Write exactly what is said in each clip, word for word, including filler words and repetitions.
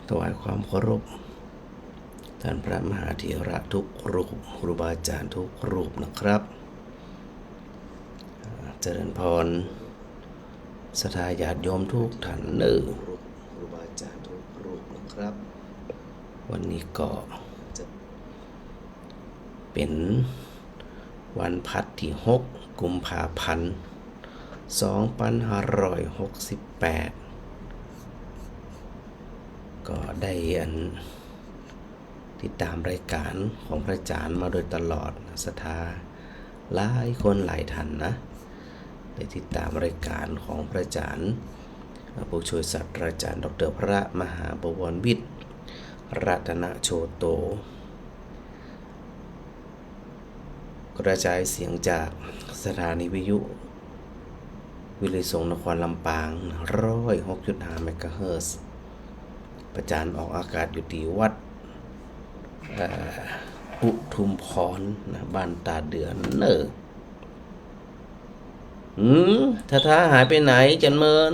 ถวายความเคารพ ท่านพระมหาเถระทุกรูป ครูบาอาจารย์ทุกรูปนะครับ เจริญพร ศรัทธาญาติโยมทุกท่านเน้อ ครูบาอาจารย์ทุกรูปนะครับ วันนี้ก็จะเป็นวันพฤหัสที่หก กุมภาพันธ์ สองพันห้าร้อยหกสิบแปด ก็ได้อัน ติดตามรายการของพระอาจารย์มาโดยตลอดนะ ศรัทธาหลายคนหลายท่านนะ ได้ติดตามรายการของพระอาจารย์ ผู้ช่วยศาสตราจารย์ ด็อกเตอร์ พระมหาบวรวิทย์ รัตนโชโต กระจายเสียงจากสถานีวิทยุวิทยาลัยสงฆ์นครลำปาง ร้อยหกจุดห้า เมกะเฮิรตซ์ พระอาจารย์ออกอากาศอยู่ที่วัด เอ่อ อุทุมพรนะ บ้านตาเดือนเน้อ อืม ศรัทธาหายไปไหน จันเมิน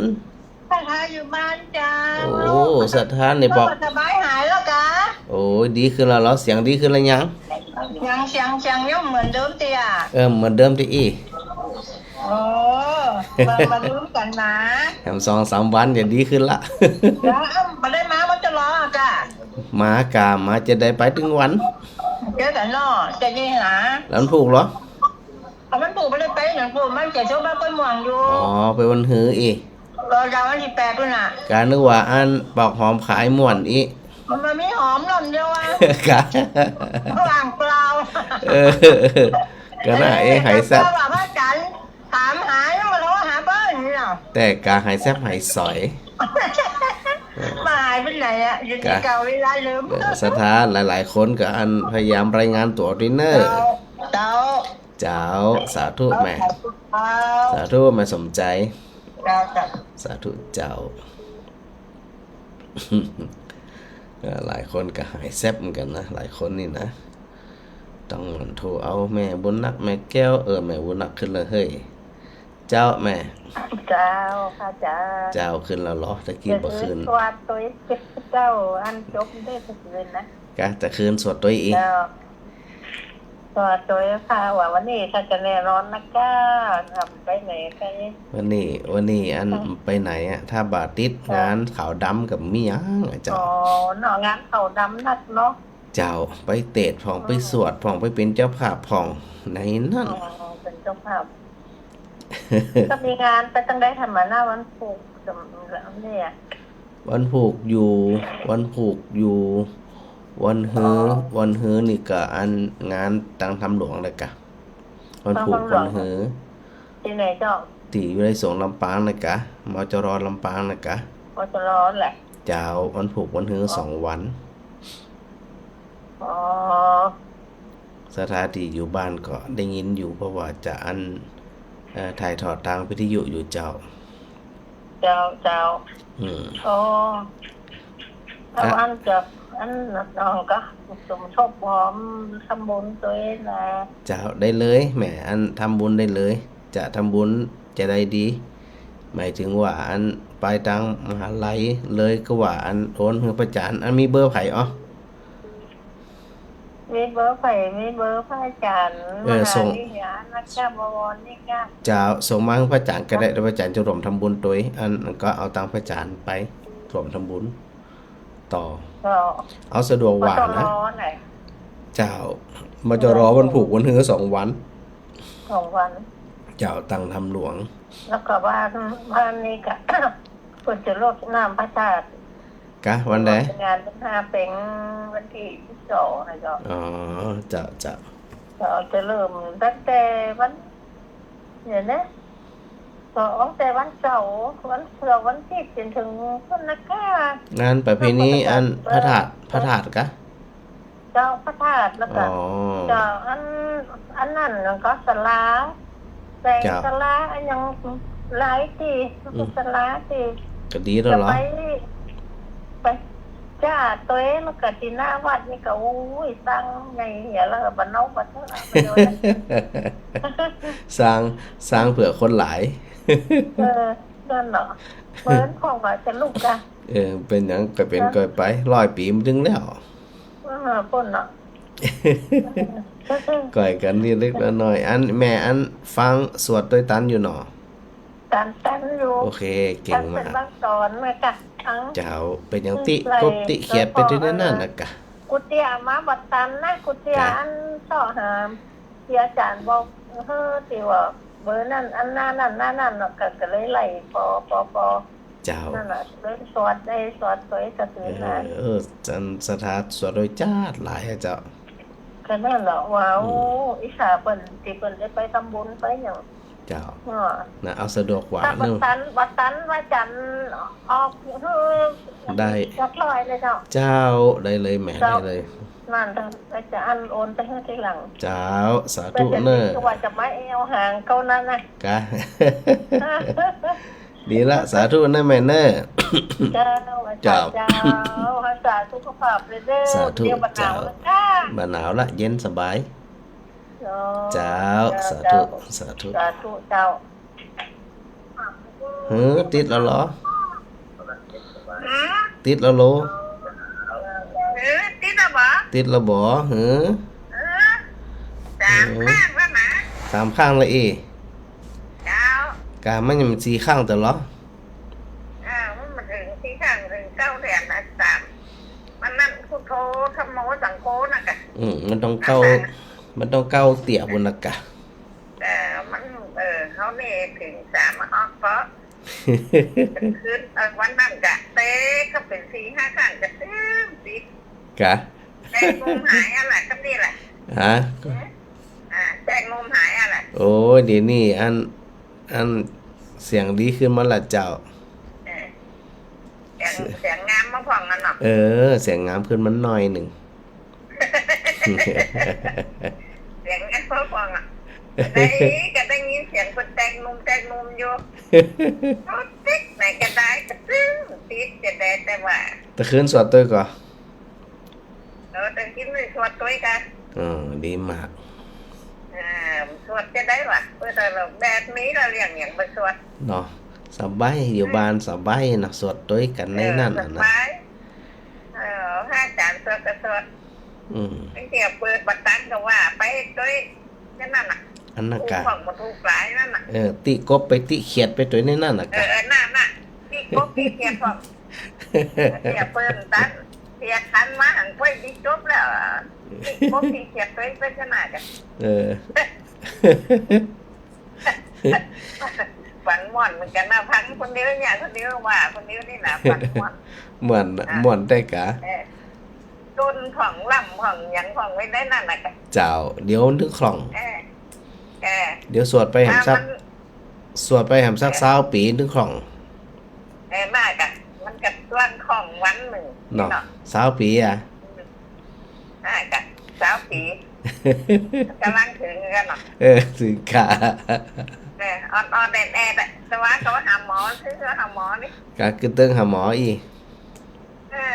ศรัทธาอยู่บ้านเจ้า โอ้ ศรัทธาเนี่ยบอก ก็สบายหายแล้วกา โอ้ย ดีขึ้นแล้วเหรอ เสียงดีขึ้นแล้วยัง ยัง เสียง เสียงยังเหมือนเดิมตี้อะ เออ เหมือนเดิมตี้อี้ โอ้ มา มาลุ้นกันนะ แถมสองสามวันจะดีขึ้นละ แล้ว เอ้า บ่ได้มา บ่จะรออะกา มากา มาจะได้ไปตึงวัน เจอกันเนาะ จะดีหา แล้วมันผูกเหรอ เอามันผูกบ่ได้ไป หนังผูกมันจะโชคบ้านก้อยม่วงอยู่ อ๋อ ไปวันหื้ออี้ รอเจ้าวันที่แปดพุ้นน่ะ กานึกว่าอันปอกหอมขายม่วนอี้ มันบ่มีหอมหน่อมเดียวอะ กา ว่างเปล่า เออ ก็น่า เอ๊ะ หายแซบ ก็ว่าพระอาจารย์ถามหา ยังมาโทรหาเปิ้นนี่เนาะ แต่กาหายแซบหายสอย มาหายไปไหนอะ อยู่ตี้เก่าเวลาลืม เออ ศรัทธาหลายๆ คนก็อันพยายามรายงานตั๋วตี้เน้อ เจ้า เจ้า เจ้า สาธุแม่ เจ้า สาธุแม่สมใจ เจ้า เจ้า สาธุเจ้า เออ หลายคนก็หายแซบเหมือนกันนะ หลายคนนี่นะ ต้องหมั่นโทรเอาแม่บุญนัก แม่แก้ว เออ แม่บุญนักขึ้นแล้วเฮ้ย เจ้าแม่ เจ้า ค่ะเจ้า เจ้าขึ้นแล้วเหรอ ตะกี้บ่ขึ้น เดี๋ยวนี้สวดตัวเองเจ้า อันจบได้สักคืนนะ กะ ตะคืนสวดตัวเอง เจ้า สวดตัวเองค่ะ ว่าวันนี้ถ้าจะแน่นอนนะเจ้า ทำไปไหนไป วันนี้ วันนี้อัน เจ้า ไปไหนอะ ถ้าบ่ติด เจ้า งานขาวดำกับมีหยังอะเจ้า อ๋อ เนาะ งานขาวดำนักเนาะ เจ้า ไปเตศน์พ่อง เออ ไปสวดพ่อง ไปเป็นเจ้าภาพพ่อง ในนั้น อ๋อ เป็นเจ้าภาพ ก็มีงานไปตั้งแต่ธรรมดาวันผูกกับเนี่ย วันผูกอยู่ วันผูกอยู่ วันฮื้อ อ๋อ วันฮื้อนี่ก็อันงานตังธรรมหลวงเลยกะ วันผูก ตังธรรมหลวง วันฮื้อ ตี้ไหนเจ้า ตี้วิทยาลัยสงฆ์ลำปางนะกะ มจร ลำปางนะกะ มจร แหละ เจ้า วันผูกวันฮื้อ อ๋อ สองวัน อ๋อ ศรัทธาตี้อยู่บ้านก็ได้ยินอยู่ เพราะว่าจะอัน เอ่อ ถ่ายทอดตางวิทยุอยู่เจ้า เจ้า เจ้า อืม อ๋อ เอา อ่ะ อันจะ อันน้องก็สมทบหอมทำบุญตวยนะ เจ้า ได้เลย แม่ อันทำบุญได้เลย จะทำบุญจะได้ดี หมายถึงว่าอันไปตังมหาลัยเลยก็ว่าอันโอนหื้อพระอาจารย์ อันมีเบอร์ใผอ๋อ มีเบอร์ใผ มีเบอร์พระอาจารย์ เออ มหา ส่ง วิหารนักกล้าบวรนี่กล้า เจ้า ส่งมาหื้อพระอาจารย์ก็ได้ เดี๋ยวพระอาจารย์จะร่วมทำบุญตวย อันก็เอาตังค์พระอาจารย์ไปร่วมทำบุญต่อ เจ้า เอาสะดวกกว่านะ มจร ไหน เจ้า มจร วันผูกวันฮื้อ สองวัน สองวัน เจ้า ตังธรรมหลวง แล้วก็ว่า ว่านี่ก็ เปิ้นจะรดน้ำพระธาตุ กะ วันใด งานวันห้าเพ็ง วันตี้ยี่สิบสองนะเจ้า อ๋อ เจ้า เจ้า เจ้า จะเริ่มตั้งแต่วัน เดี๋ยวนะ ก็ตั้งแต่วันเสาร์ วันเสาร์ วันอาทิตย์จนถึงวันอังคาร งานประเพณีอันพระธาตุ พระธาตุกะ เจ้า พระธาตุ แล้วก็ อ๋อ เจ้า อัน อันนั้นก็ศาลา แปลง เจ้า ศาลา อันหยังหลายตี้ อืม ศาลาตี้ ก็ดีแล้วเหรอ จะไป ไปจ้าตวย แล้วก็ตี้หน้าวัดนี่ก็ โอ้ย สร้างใหญ่เหีย แล้วก็บ่เนาบ่เทอะ สร้าง สร้างเผื่อคนหลาย เออ นั่นเนาะ เปิ้นคงว่าจะลุกกะ เออ เป๋นหยังก็เป๋นก่อยไป ร้อยปี๋มันตึงแล้ว เออ เปิ้นเนาะ ก่อยกั๋นนิดๆ หน้อยๆ อันแม่อันฟังสวดตวยตันอยู่เนาะ ตัน ตันอยู่ โอเค เก่งมาก ตันเป๋นบางต๋อนเมื่อกะ เจ้า เป๋นหยัง ติกบติเขียดไปตวยในนั้นนะกะ กูเตี้ยมาบ่ตันนะ กูเตี้ย อันเซาะหา ตี้อาจ๋ารย์บอก เออ ตี้ว่าเบอร์นั้น อันนั้น นั้น นั้น นั้นเนาะ ก็ ก็เลยไล่ปอ ปอ ปอ เจ้า นั่นแหละ เลยสวด ได้สวดตวยตะคืนนั้น เออ เออ จันศรัทธาสวดตวยจ๊าดหลายอะเจ้า ก็นั่นแหละว่า อืม โอ้ อิจฉาเปิ้น ตี้เปิ้นได้ไปทำบุญไปหยัง เจ้า อ่า นะ เอาสะดวกกว่า ถ้าบ่ เนาะ ตัน บ่ตันวันจันทร์ออก เออ ได้ จักร้อยเลยเจ้า เจ้า ได้เลยแม่ เจ้า ได้เลย นั่นเถอะ แล้วจะอั้นโอนไปหื้อทีหลัง เจ้า สาธุเน่อ เปิ้นจะ คือว่าจะมาแอ่วหางเก่านั้นนะ กะ ดีละ สาธุเน่อแม่เน่อ เจ้า เจ้า เจ้า รักษาสุขภาพเลยเด้อ สาธุ เดี๋ยวบ่หนาว เจ้า แล้วกะ บ่หนาวละ เย็นสบาย เจ้า เจ้า เจ้า สาธุ เจ้า สาธุ สาธุเจ้า หือ ติดแล้วเหรอ หือ ติดแล้วเหรอ หือ ติดแล้วบ่ ติดแล้วบ่ หือ เออ สาม หือ ข้างแล้วนะ สามข้างแล้วอี้ เจ้า กะมันยังสี่ข้างแต่เหรอ เออ มันมาเถิงสี่ข้าง เถิงเก้าแถวนะ สาม มันนั่นพุทโธ ธัมโม สังโฆนะกะ อืม มันต้องเก้า นั่นแหละ มันต้องเก้าเตี้ยบุญนะกะ แต่มัน เออ เฮานี่เถิงสามมาออกเพราะ คืน เออ วันนั้นกะเต๊ะก็เป๋นสี่ห้าข้างกะตึงติด กะ แตงโมหายอะแหละ ก็นี่แหละ ฮะ อ่า แตงโมหายอะแหละ โอ้ย เดี๋ยวนี้อัน อันเสียงดีขึ้นมาละเจ้า เออ เสียง เสียงงามมาพ่องกันเนาะ เออ เสียงงามขึ้นมาหน่อยนึ่ง เสียงแอปเปิ้ลพองอะ ได้ ก็ได้ยินเสียงคนแตงมุมแตงมุมอยู่ ติ๊กไหนก็ได้ ก็ตึ้งติดจะได้ แต่ว่า ตะคืนสวดตวยก่อ เออ ตะคืนสวดตวยกะ เออ ดีมาก อ่า สวดจะได้วะ เพื่อแต่เราแบบนี้เราเลี้ยงอย่างบ่สวด เนาะ สบาย อยู่บ้านสบายเนาะ สวดตวยกั๋นในนั้นน่ะนะ เออ สบาย เออ พระอาจ๋ารย์สวดก็สวด อืม บางทีเปิดบ่ตันก็ว่าไปตวย แค่นั้นน่ะ อันนั้นกะ ถูกของบ่ถูกหลายนั่นน่ะ เออ ติกบไปติเขียดไปตวยในนั้นน่ะกะ เออ เออ นั่นน่ะ ติกบติเขียดของ เตี้ยเปิ้นตัน เตี้ยตันมาหันก้อยดีจบแล้ว ติกบติเขียดตวยไปขนาดกะ เออ ฝันม่วนเหมือนกั๋นนะ ฟังคนเดียวเนี่ย คนเดียวว่า คนเดียวนี่นะ ฝันม่วน ม่วน อ่ะ ม่วนได้กะ เออ ต้นของลำของหยังของไว้ได้นั่นน่ะกะ เจ้า เดี๋ยวนึกของ เออ เออ เดี๋ยวสวดไปแหมสัก อ่ะ มัน สวดไปแหมสัก เออ ซาวปี๋นึกของ เออ มากะ มันกะต้วนของวันนึ่ง เนาะ เนาะ ซาวปี๋อะ อืม อ่ะ กะ ซาวปี๋ ก๋ำลังเถิงกั๋นเนาะ เออ เถิงกะ เออ อ่อนๆ แอดๆ อะ แต่ว่าเขาหาหมอ ซื้อเขาหาหมอนี่ กะกึ๊ดเติงหาหมออี้ เออ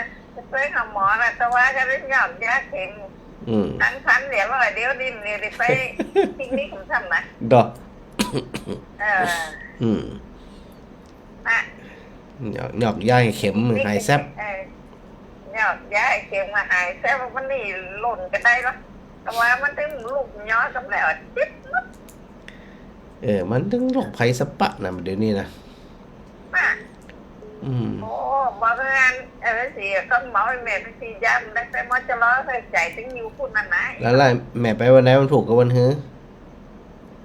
ไปหาหมอน่ะ แต่ว่าก็ได้หยอดยาเข็ม อืม ตังค์พันเดียว เดี๋ยวนี้นี่ได้ไปคลินิกผมทำนะ ดอก เออ อืม อ่ะ หยอด หยอดยาเข็มหายแซบ เออ หยอดยาเข็มมาหายแซบ มันนี่หล่นก็ได้หรอ แต่ว่ามันตึงลูกย้อยกำแล้ว จิ๊บ เออ มันตึงโรคภัยสะปะนะ เดี๋ยวนี้นะ อ่ะ อืม โอ้ บ่งาน เออ สิ ก็หมอแม่ไปฉีดยา มันได้ไปหมอจะรอใส่ใจตึงอยู่พุ้นนั่นนะ แล้วล่ะ แม่ไปวันใด วันพูกกับวันหื้อ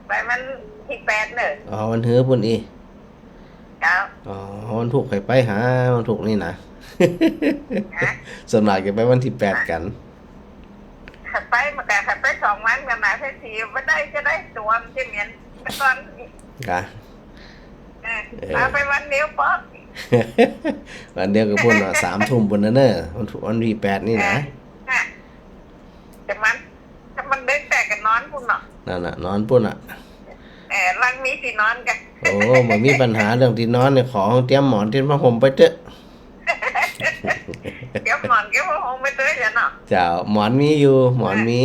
ไปวันตี้แปดเน่อ อ๋อ วันหื้อพุ้นอี้ เจ้า อ๋อ วันพูกใค่ไปหา วันพูกนี่นะ ฮะ ส่วนมากจะไปวันตี้แปดกั๋น ไปมาแต่ไปสองวันกั๋นนะ เสียทีบ่ได้จะได้ตั๋วมันจะเหมือนตะก่อน กะ เออ เออ เอาไปวันเดียวปอ วันเดียวกับพุ้นเนาะ สามทุ่มพุ้นน่ะเน่อ วัน วันตี้แปดนี่นะ เออ น่ะ แต่มัน ถ้ามันเดินแตกก็นอนพุ้นเนาะ นั่นน่ะ นอนพุ้นน่ะ เออ หลังมีตี้นอนกะ โอ้ บ่มีปัญหาเรื่องตี้นอนเนี่ย ขอเตรียมหมอนเตรียมผ้าห่มไปเต๊อะ เตรียมหมอนเตรียมผ้าห่มไปเต๊อะจ้ะเนาะ เจ้า หมอนมีอยู่ หมอนมี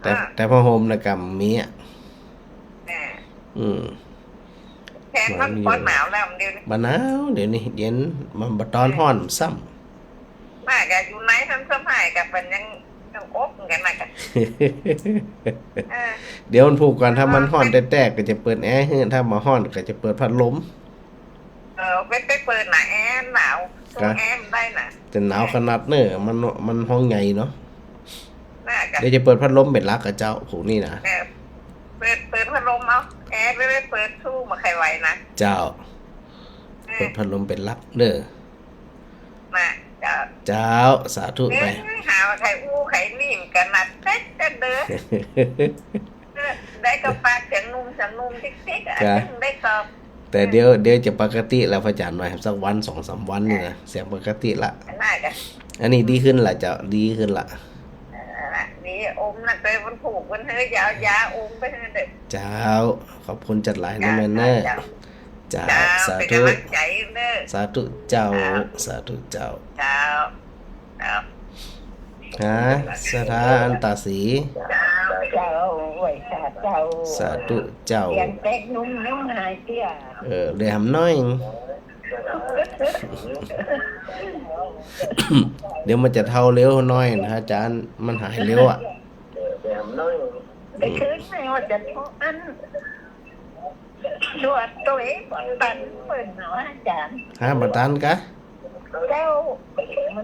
แต่ อ่า แต่ผ้าห่มน่ะกำมีอะ อ่า อืม แถมมันบ่หนาวแล้วเดี๋ยวนี้ บ่หนาว เดี๋ยวนี้เย็น มันบ่ตอนฮ้อนซ้ำ น่าจะอยู่ในซ้ำๆ ให้กะเปิ้นยัง ยังอบเหมือนกั๋นน่ะกะ เออ เดี๋ยวมันผูกก่อน ถ้ามันฮ้อนแต๊ๆ ก็จะเปิดแอร์หื้อ ถ้าบ่ฮ้อนก็จะเปิดพัดลม เออ ไป ไปเปิดน่ะ แอร์หนาว กะ แอร์มันได้น่ะ จะหนาวขนาดเน่อ มัน มันห้องใหญ่เนาะ น่ากะ เดี๋ยวจะเปิดพัดลมเป๋นหลักก่อเจ้า ผูกนี่นะ เออ เปิด เปิดพัดลมเอา แอร์ไป ไปเปิดสู้บ่ใค่ไหวนะ เจ้า เออ เปิดพัดลมเป๋นหลักเน่อ น่ะ เจ้า เจ้า สาธุไป เอ้ย หาว่าใค่อู้ใค่นิ่มกั๋นนะ เต๊ดกั๋นเด้อ เออ ได้ก็ปากเสียงนุ่ม เสียงนุ่มติ๊กๆ อะ กะ ได้ตอบ แต่เดี๋ยว เดี๋ยวจะปกติแล้ว พระอาจารย์ หน่อย สักวันสองสามวันนี่นะ เสียงปกติละ น่ากะ อันนี้ดีขึ้นละเจ้า ดีขึ้นละ เออ ดี อมน่ะ เปิ้นผูก เปิ้นหื้อยา ยาอมไปหื้อเต๊อะ เจ้า ขอบคุณจัดหลายนะแม่เน่อ เจ้า เจ้า เจ้า สาธุ เป๋นก๋ำลังใจ๋เน่อ สาธุเจ้า เจ้า สาธุเจ้า เจ้า เจ้า ฮะ สถาอันตาสี เจ้า ไหว้สาเจ้า สาธุเจ้า เสียงแตกนุ่มๆ หายเตี้ย เออ เหลือหำน้อย เดี๋ยวมันจะเฒ่าเร็วน้อยนะอาจารย์ มันหายเร็วอะ แต่คืนนี้ว่าจะเฒ่าอัน ตรวจตั๋วเองบ่ตันเปิ้นเนาะอาจารย์ ฮะ บ่ตันกะ เจ้า มัน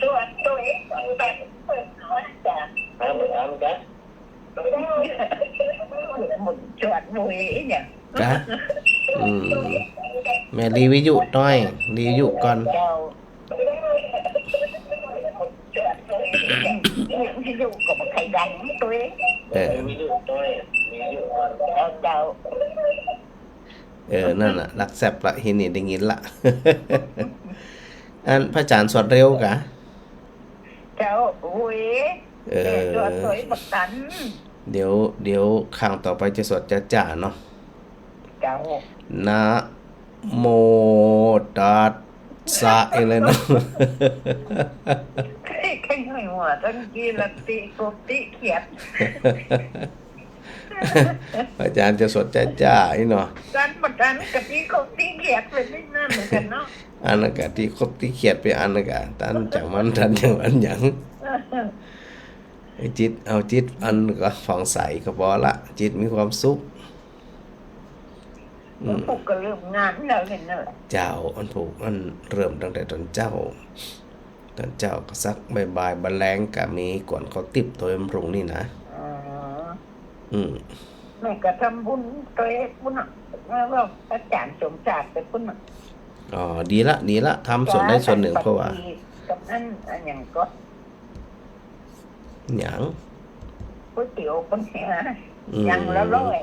ตรวจตั๋วเองบ่ตันเปิ้นเนาะอาจารย์ ฮะ บ่ตันกะ ตรวจบุยเนี่ย กะ อืม แม่หลีวิทยุหน่อย หลีวิทยุก่อน เจ้า วิทยุก็บ่ใค่ดังตั๋วเอง เออ เจ้า เออ นั่นน่ะ ลักแซบละ ทีนี้ได้ยินละ อันพระอาจารย์สวดเร็วกะ เจ้า โอ้ย เออ สวดตั๋วเองบ่ตัน เดี๋ยว เดี๋ยวครั้งต่อไปจะสวดจ๋าๆ เนาะ เจ้า นะโมตัสสะ อีกเลยเนาะ ใค่ๆ หน่อยหัวตั้งกี้ละ ติกบติเขียด อาจารย์จะสวดจ๋าๆ อี้เนาะ ตันบ่ตันกะติกบติเขียดไปนี่นั่นเหมือนกั๋นเนาะ อันนั้นกะติกบติเขียดไปอันนั้นกะ ตันจังมัน ตันจังมันหยัง ไอ้จิต เอาจิตอันก็ผ่องใสก็ปอละ จิตมีความสุข อืม อันผูกก็เริ่มงานแล้วเนี่ยเนาะ เจ้า อันผูกอันเริ่มตั้งแต่ต๋อนเจ๊า ต๋อนเจ๊าก็สักบ่ายๆ บ่าแลงก็มีก๋วนข้าวติ๊บโตยบำรุงนี่นะ อ๋อ อืม แม่ก็ทำบุญโตยปุ้นน่ะ แล้วก็อาจารย์สมศักดิ์ไปปุ้นน่ะ อ๋อ ดีละ ดีละ ทำส่วนใดส่วนหนึ่ง เพราะว่า กับอัน อันหยังก็ หยัง ก๋วยเตี๋ยวคนเนี้ย อืม อย่างละร้อย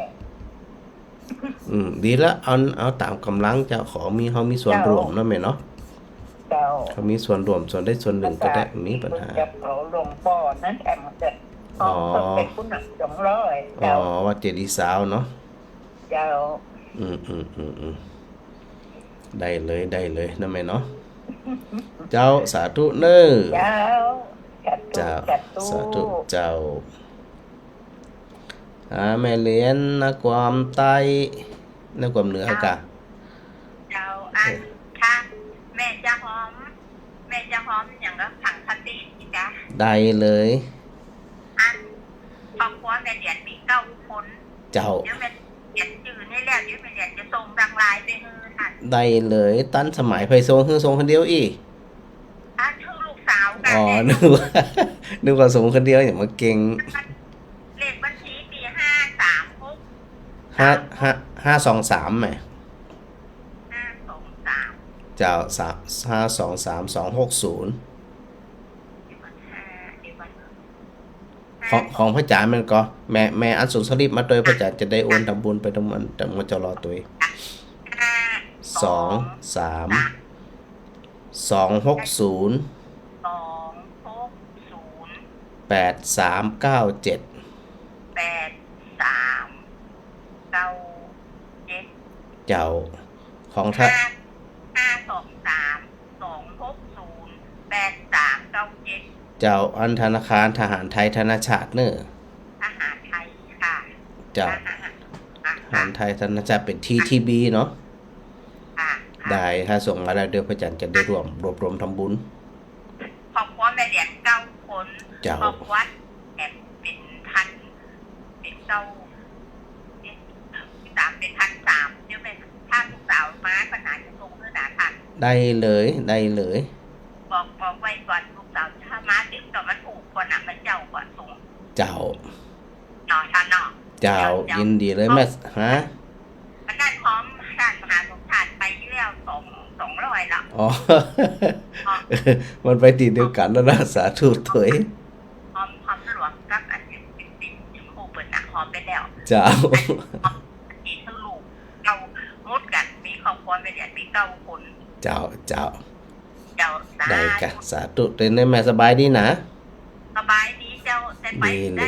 อืม ดีละ เอา เอาต๋ามก๋ำลังเจ้า ขอมี เฮามีส่วนร่วมเนาะแม่เนาะ เจ้า เฮามีส่วนร่วม ส่วนใดส่วนหนึ่งก็ได้ บ่มีปัญหา จะเผาหลวงป้อนั้น แต่มันจะ อ๋อ เอาคนไปปุ้นน่ะ สองร้อย อ๋อ เจ้า วัดเจดีย์ซาวน์เนาะ เจ้า อืม อืม อืม อืม ได้เลย ได้เลยนะแม่เนาะ เจ้า สาธุเน่อ เจ้า สาธุ เจ้า สาธุ สาธุ เจ้า อ่า แม่เหรียญนครใต้ นครเหนือกะ เจ้า อัน เออ ค่ะ แม่จะหอม แม่จะหอมหยังก็สังคตินี่จ้ะ ได้เลย อัน ครอบครัวแม่เหรียญมีเก้าคน เจ้า เดี๋ยวแม่เหรียญจื้อนี่แล้ว เดี๋ยวแม่เหรียญจะส่งทางไลน์ไปหื้อท่าน ได้เลย ตันสมัย ใผส่งหื้อ ส่งคนเดียวอี้ อ่ะ ชื่อลูกสาวค่ะ อ๋อ นึกว่า นึกว่าส่งคนเดียว อย่ามาเก่ง เลขบัญชีมีห้าสามหก ห้า ห้า ห้าสองสาม แหม ห้าสองสาม เจ้า สาม ห้าสองสาม สองหกศูนย์ เดี๋ยวก่อน ห้า เดี๋ยวก่อน ของ ของพระอาจารย์มันก็ แม่ แม่อันส่งสลิปมาโตย พระอาจารย์จะได้โอนทำบุญไปตรงนั้น แต่มันจะรอโตย ห้า สองสาม สองหกศูนย์ สองหกศูนย์ แปดสามเก้าเจ็ด แปดสามเก้าเจ็ด เจ้า ของท่าน ห้า ห้าสองสาม สองหกศูนย์ แปดสามเก้าเจ็ด เจ้า อันธนาคารทหารไทยธนชาตเน่อ ทหารไทยค่ะ เจ้า ทหาร อันไทยธนชาติเป๋น ที ที บี เนาะ ค่ะ ได้ ถ้าส่งมาแล้วเดี๋ยวพระอาจารย์จะได้ร่วมรวบรวมทำบุญ ครอบครัวแม่เหรียญเก้าคน เจ้า ครอบครัวแถมเป๋นพัน เป๋นเก้า เอ๊ะ สามเป๋นพันสาม เดี๋ยวแม่ ถ้าลูกสาวมาก็น่าจะส่งด้วยนะท่าน ได้เลย ได้เลย บอก บอกไว้ก่อน ลูกสาวถ้ามาเดี๋ยวก็มันผูกก่อนนะ มันเจ้าก่อนส่ง เจ้า เนาะท่านเนาะ เจ้า เจ้า เจ้า ยินดีเลย เนาะ แม่ ฮะ วันนั้นหอมท่านมหาสมภารไปแล้วสอง สองร้อยแล้ว อ๋อ อ๋อ มันไปตี้เดียวกั๋นแล้วนะ สาธุเตย หอม หอมหลวงกับอันนี้เป็น เป็นผู้เปิ้นน่ะ หอมไปแล้ว เจ้า อันนี้ อันนี้คือลูกเก้า หมดกั๋น มีครอบครัวแม่เหรียญมีเก้าคน เจ้า เจ้า เจ้า ได้กะ สาธุ สาธุ เตย แม่สบายดีนะ สบายดีเจ้า แต่ไป ดีเลย ได้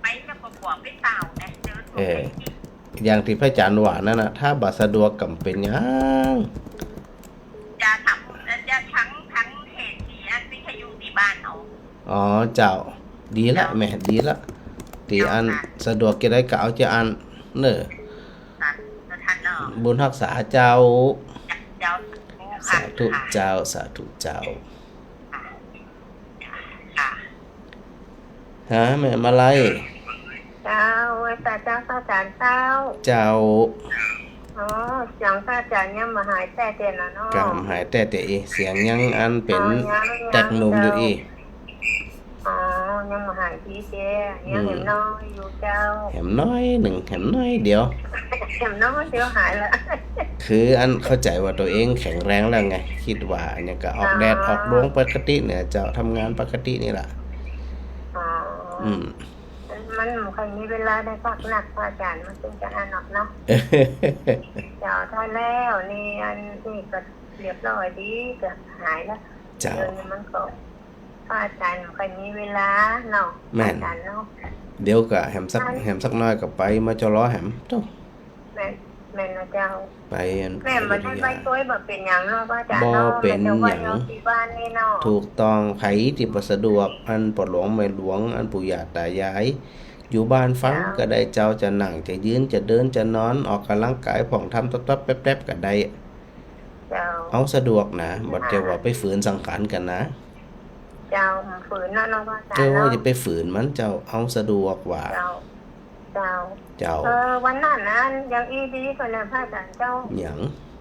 ไปแล้วก็กลัวไปเต้าไง เจอ เออ อย่างตี้พระอาจารย์ว่านั่นน่ะ ถ้าบ่สะดวกก็บ่เป๋นหยัง จะทำ จะทั้ง ทั้งเหตุที่อันวิทยุที่บ้านเอา อ๋อ เจ้า ดีละ เจ้า แม่ ดีละ ตี้อัน เจ้าค่ะ สะดวกจะได้ก็เอาจะอัน เน่อ ค่ะ ท่านเนาะ บุญฮักษาเจ้า เจ้า สาธุ ค่ะ เจ้า สาธุเจ้า ค่ะ ค่ะ ฮะ แม่มาลัย เจ้า ไหว้พระเจ้า พระอาจารย์เจ้า เจ้า อ๋อ เสียงพระอาจารย์ยังบ่หายแต๊ๆ น่ะเนาะ กำหายแต๊ๆ อี้ เสียงยังอันเป๋น อ๋อ ยัง แต๊กหนุ่มอยู่อี้ อ๋อ ยังบ่หายดีเจ้ ยัง อืม แหมน้อยอยู่เจ้า แหมน้อยนึ่ง แหมน้อยเดียว แหมน้อยเดียวหายละ คืออันเข้าใจ๋ว่าตั๋วเองแข็งแรงแล้วไง กึ๊ดว่าอันนี้ก็ออกแดด อ๋อ ออกดวงปกติเนี่ยเจ้า ทำงานปกตินี่แหละ อ๋อ อืม มันบ่ค่อยมีเวลาได้พักนัก พระอาจารย์ มันเปิ้นจะอันนักเนาะ เจ้า ถ้าแล้วนี่อันนี้ก็เรียบร้อยดี ก็หายแล้ว เจ้า เดี๋ยวนี้มันก็ พระอาจารย์บ่ค่อยมีเวลาเนาะ แม่น อาจารย์เนาะ เดี๋ยวก็แหมสัก อัน แหมสักหน้อยก็ไป มจร แหม โต้ แม่น แม่นนะเจ้า ไปอัน แม่น บ่ได้ไปตวย บ่เป๋นหยังเนาะ พระอาจารย์เนาะ บ่เป๋นหยัง แม่นแต่ว่าอยู่ตี้บ้านนี่เนาะ ถูกต้อง ใผตี้บ่สะดวก อันป้อหลวงแม่หลวง อันปู่ย่าต๋ายาย อยู่บ้านฟัง เจ้า ก็ได้เจ้า จะนั่ง จะยืน จะเดิน จะนอน ออกกำลังกาย พ่องธรรม ตับๆ แป๊บๆ ก็ได้ เจ้า เอาสะดวกนะ บ่ใจ้ว่าไปฝืนสังขารกั๋นนะ เจ้า บ่ฝืนเนาะ เนาะ พระอาจารย์ เออ เนาะ อย่าไปฝืนมันเจ้า เอาสะดวกว่า เจ้า เจ้า เจ้า เออ วันนั้นนะ ยังอี้ดีกว่านะ พระอาจารย์เจ้า หยัง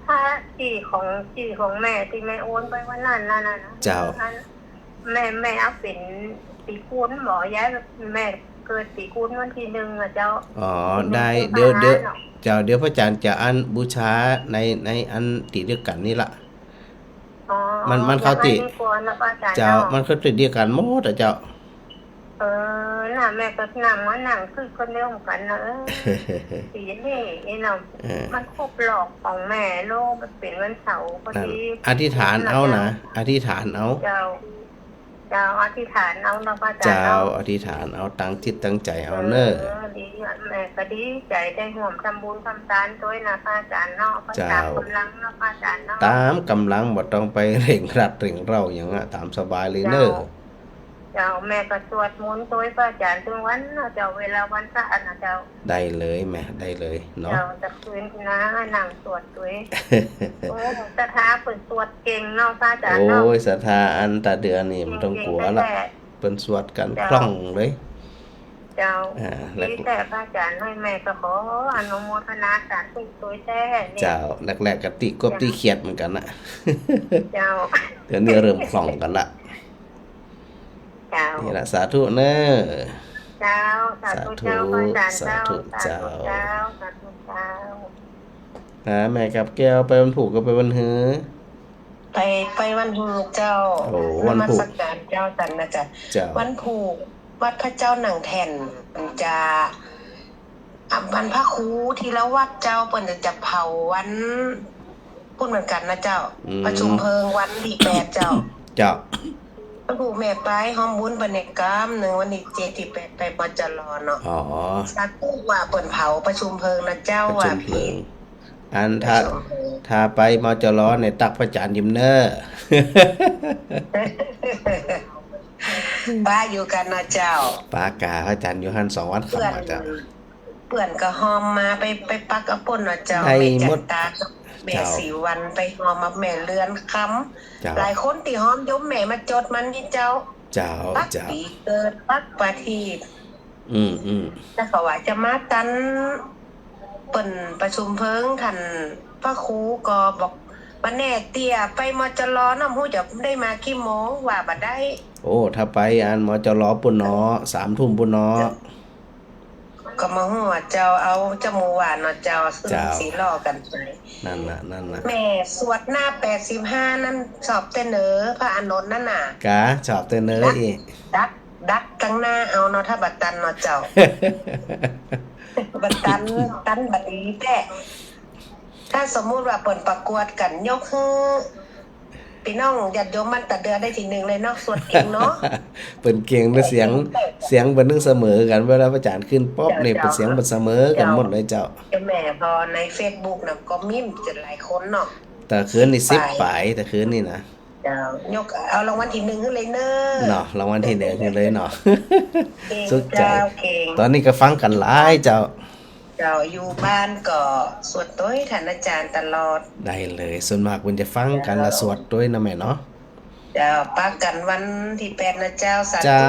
ผ้าจี้ของ จี้ของแม่ตี้แม่โอนไปวันนั้นน่ะนะ เจ้า อัน แม่ แม่เอาเป๋นปีกุลบ่ ยาย แม่เกิดปีกุลวันตี้หนึ่งอะเจ้า อ๋อ ได้ เดี๋ยว เดี๋ยว เจ้า เดี๋ยวพระอาจารย์จะอันบูชาใน ในอันตี้เดียวกั๋นนี่ละ อ๋อ มัน มันเข้าตี้ เจ้า มันเข้าตี้เดียวกั๋นหมดอะเจ้า เออ น่ะ แม่ก็นั่งมานั่งคือคนเดียวกั๋นนะ เออ ปีนี้นี่เนาะ เออ มันครบรอบของแม่แล้ว มันเป๋นวันเสาร์พอดี อธิษฐานเอานะ อธิษฐานเอา เจ้า เจ้า อธิษฐานเอาเนาะ พระอาจารย์เนาะ เจ้า อธิษฐานเอา ตั้งจิตตั้งใจ๋เอาเน่อ เออ ดี แม่ก็ดีใจ๋ได้ฮ่วมทำบุญทำตานตวยนะ พระอาจารย์เนาะ เจ้า ต๋ามก๋ำลังเนาะ พระอาจารย์เนาะ ต๋ามก๋ำลัง บ่ต้องไปเร่งรัดเร่งเร้าหยังอะ ต๋ามสบายเลยเน่อ เจ้า เจ้า แม่ก็สวดมนต์ตวยพระอาจารย์ตึงวันเนาะเจ้า เวลาวันพระนะเจ้า ได้เลยแม่ ได้เลยเนาะ เจ้า จะคืนนะ นั่งสวดตวย โอ้ ศรัทธาเปิ้นสวดเก่งเนาะ พระอาจารย์เนาะ โอ้ย ศรัทธาอันต๋าเดือนนี่บ่ต้องกั๋วละ เก่งแต๊ๆ เปิ้นสวดกั๋น เจ้า คล่องเลย เจ้า อ่า ดีแต๊พระอาจารย์ แม่ก็ขออนุโมทนาสาธุตวยแต๊นี่ เจ้า แรกๆ ก็ตี้กบตี้เขียดเหมือนกั๋นนะ เจ้า เดี๋ยวนี้เริ่มคล่องกั๋นละ เจ้า นี่ละ สาธุเน่อ เจ้า สาธุเจ้า สาธุ พระอาจารย์เจ้า สาธุเจ้า สาธุเจ้า สาธุเจ้า อ่า แม่กาบแก้ว ไปวันพูกก็ไปวันหื้อ ไป ไปวันพูกเจ้า โอ้ วันพูก นมัสการเจ้า ตันนะจ๊ะ เจ้า วันพูก วัดพระเจ้าหนังแท่น จะ อ่ะ บรรพครูธีรวัตรเจ้า เปิ้นจะ จะเผาวันพุธเหมือนกั๋นนะเจ้า อืม ประชุมเพลิงวันตี้แปดเจ้า เจ้า วันพูกแม่ไปฮ่อมบุญเปิ้นในกำนึ่ง วันตี้เจ็ดตี้แปดไป มจร เนาะ อ๋อ สาธุว่าเปิ้นเผาประชุมเพลิงนะเจ้า ประชุมเพลิง ว่าผี อันถ้า ประชุมเพลิง ถ้าไป มจร เนี่ย ตั๊กพระอาจารย์ยิมเน่อ ป้าอยู่กั๋นนะเจ้า ป้ากา พระอาจารย์อยู่หั้นสองวันค่ำอะเจ้า เปื้อน เปื้อนก็ฮอมมาไป ไปปักเอาปู้นเนาะเจ้า ได้หมด แม่จันตากับแม่ เจ้า ศรีวรรณ ไปฮอมกับแม่เรือนคำ เจ้า หลายคนตี้ฮอมโยมแม่มาจดมันนี่เจ้า เจ้า ปัก เจ้า ปี๋เกิด ปักประทีป อืม อืม แล้วก็ว่าจะมาตัน เปิ้นประชุมเพลิง ท่านพระครูก็บอก บ่แน่เตี้ย ไป มจร เนาะ บ่ฮู้จะได้มากี่โมง ว่าบ่ได้ โอ้ ถ้าไปอัน มจร ปู้นเนาะ สามทุ่มปู้นเนาะ ก็บ่ฮู้ว่าเจ้า เอาเจ้าหมู่หวานเนาะเจ้า ซึ่ง เจ้า สิล้อกั๋นไป นั่นน่ะ นั่นน่ะ แม่สวดหน้าแปดสิบห้านั้น ชอบแต่เนอ พระอานนท์นั่นน่ะ กา ชอบแต่เนอ ดัก อีก ดัก ดักตังหน้าเอาเนาะ ถ้าบ่ตันเนาะเจ้า บ่ตัน ตันบ่ดีแต๊ ถ้าสมมุติว่าเปิ้นประกวดกั๋น ยกหื้อ ปี้น้องญาติโยมบ้านตาเดือได้ตี้นึ่งเลยเนาะ สวดเก่งเนาะ เปิ้นเก่งนะ เสียง เสียงเปิ้นนึ่งเสมอกั๋น เวลาพระอาจ๋ารย์ขึ้นป๊อบนี่ เจ้า เปิ้นเสียงเปิ้นเสมอกั๋นหมดเลยเจ้า เจ้าแม่ พอในเฟซบุ๊กน่ะก็มีจะหลายคนเนาะ แต่คืนนี่ สิบ สิบป๋าย ป๋าย แต่คืนนี่นะ เจ้า ยกเอารางวัลตี้นึ่งหื้อเลยเนอ เนาะ รางวัลตี้นึ่งหื้อเลยเนาะ เก่ง สุขใจ๋ เจ้า เก่ง ต๋อนนี้ก็ฟังกั๋นหลายเจ้า เจ้า อยู่บ้านก็สวดโตยต้านอาจ๋ารย์ตลอด ได้เลย ส่วนมากเปิ้นจะฟังกั๋น เจ้า ละสวดโตยนะแม่เนาะ เจ้า ปะกั๋นวันตี้แปดนะเจ้า สาธุ เจ้า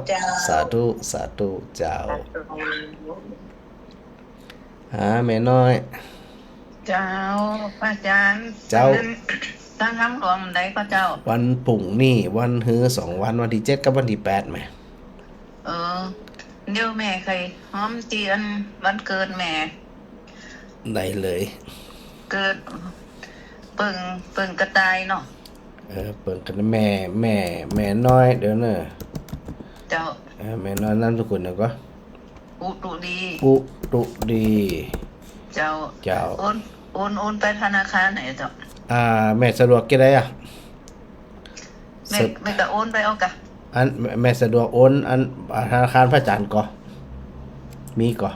เจ้า สาธุ สาธุเจ้า สาธุ หาแม่น้อย เจ้า พระอาจ๋ารย์ เจ้า วันนั้นตั้งธรรมหลวงวันใดก่อเจ้า วันพรุ่งนี้ วันหื้อสองวัน วันตี้เจ็ดกับวันตี้แปดแหม เออ เดี๋ยวแม่ใค่ฮ้อมตี้อันวันเกิดแม่ ได้เลย เกิดเปิง เปิงกระต่ายเนาะ เออ เปิงกระต่าย แม่ แม่ แม่น้อย เดี๋ยวเนอะ เจ้า เออ แม่น้อยนามสกุลหยังก่อ อุตุดี อุตุดี เจ้า เจ้า โอน โอน โอนไปธนาคารไหนเจ้า อ่า แม่สะดวกจะใดอะ แม่ สะ แม่ก็โอนไปเอากะ อัน แม่ แม่สะดวกโอน อัน อ่า ธนาคารพระอาจ๋ารย์ก่อ มีก่อ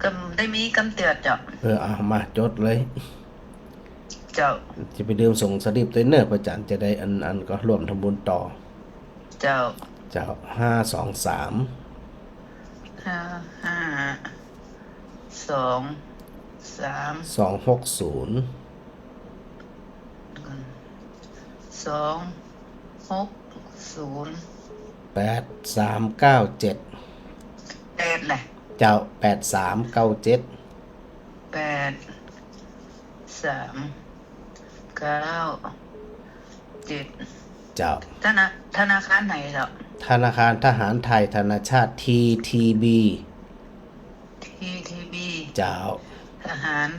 ก็ได้มีกำเตือนเจ้า เออ เอามาจดเลย เจ้า จะไปลืมส่งสลิปโตยเนอะ พระอาจ๋ารย์จะได้อัน อันก่อร่วมทำบุญต่อ เจ้า เจ้า ห้าสองสาม ห้า ห้า สอง สาม สองหกศูนย์ สองหกศูนย์ แปดสามเก้าเจ็ด แปดแหละ เจ้า แปดสามเก้าเจ็ด แปดสามเก้าเจ็ด เจ้า ธนา ธนาคารไหนเจ้า ธนาคารทหารไทย ธนชาต ที ที บี ที ที บี เจ้า ทหาร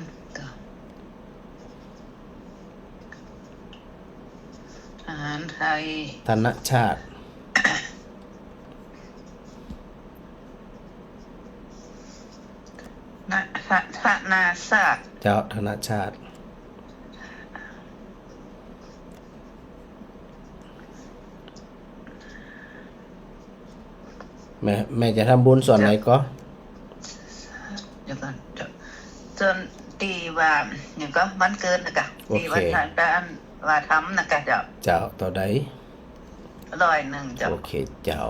ทหารไทย ธนชาต นะ ธ- ธนาชาต เจ้า ธนชาต แม่ แม่จะทำบุญส่วนไหนก่อ เดี๋ยวก่อน เจ้า ส่วนตี้ว่า หยังก่อ วันเกิดนะกะ โอเค ตี้วันทางการว่าทำนะกะเจ้า เจ้า เต้าใด ร้อยนึ่งเจ้า โอเคเจ้า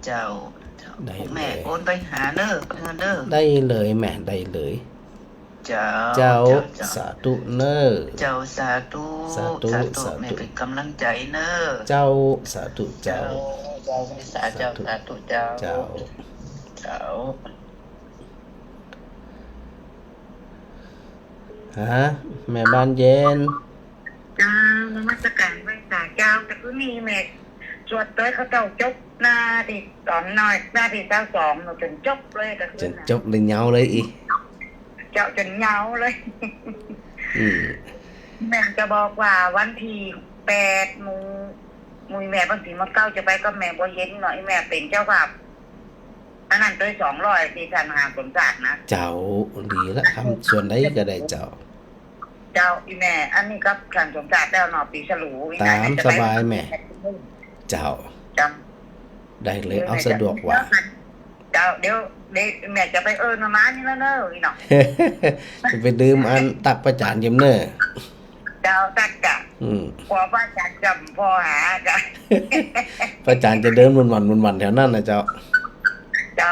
เจ้า เจ้า ได้เลย แม่โอนไปหาเนอะ เนอะ ได้เลยแม่ ได้เลย เจ้า เจ้า เจ้า เจ้า สาธุเนอะ เจ้า สาธุ สาธุ สาธุ สาธุ แม่เป๋นกำลังใจ๋เนอะ เจ้า สาธุเจ้า เจ้า เจ้า สาธุ สาธุเจ้า เจ้า เจ้า ฮะ แม่บานเย็น เจ้า นมัสการไหว้สาเจ้า แต่คืนนี้แม่สวดโตยข้าเจ้าจบหน้าตี้ต๋อนน้อย หน้าตี้ซาวสอง หนูจ๋นจบเลย แต่คืน จ๋น น่ะ จบเลยเหงาเลยอี้ เจ้าจ๋นเหงาเลย อืม แม่จะบอกว่าวันตี้แปดหมู่ หมู่แม่บางทีมันเก้าจะไปก็แม่บัวเย็นหน่อย แม่เป๋นเจ้าภาพ อันนั้นโตยสองร้อยตี้ท่านมหาสมศักดิ์นะ เจ้า ดีละ ทำส่วนใดก็ได้เจ้า เจ้า อี่แม่ อันนี้ก็ท่านสมศักดิ์แล้วเนาะ ปี๋ฉลู อี่ ต๋ามสบายแม่ เจ้า เจ้า ได้เลย เอาสะดวกกว่า เจ้า เดี๋ยว เดี๋ยวแม่จะไปเอิ้นมาม่านี่แล้วเนอะ อี่เนาะ จะไปดื่มอันตักพระอาจ๋ารย์เยิมเนอะ เจ้า ตักจ้ะ อืม กลัวพระอาจ๋ารย์จ๋ำปอหาจ้ะ พระอาจ๋ารย์จะเดินวนๆ วนๆ แถวนั้นนะเจ้า เจ้า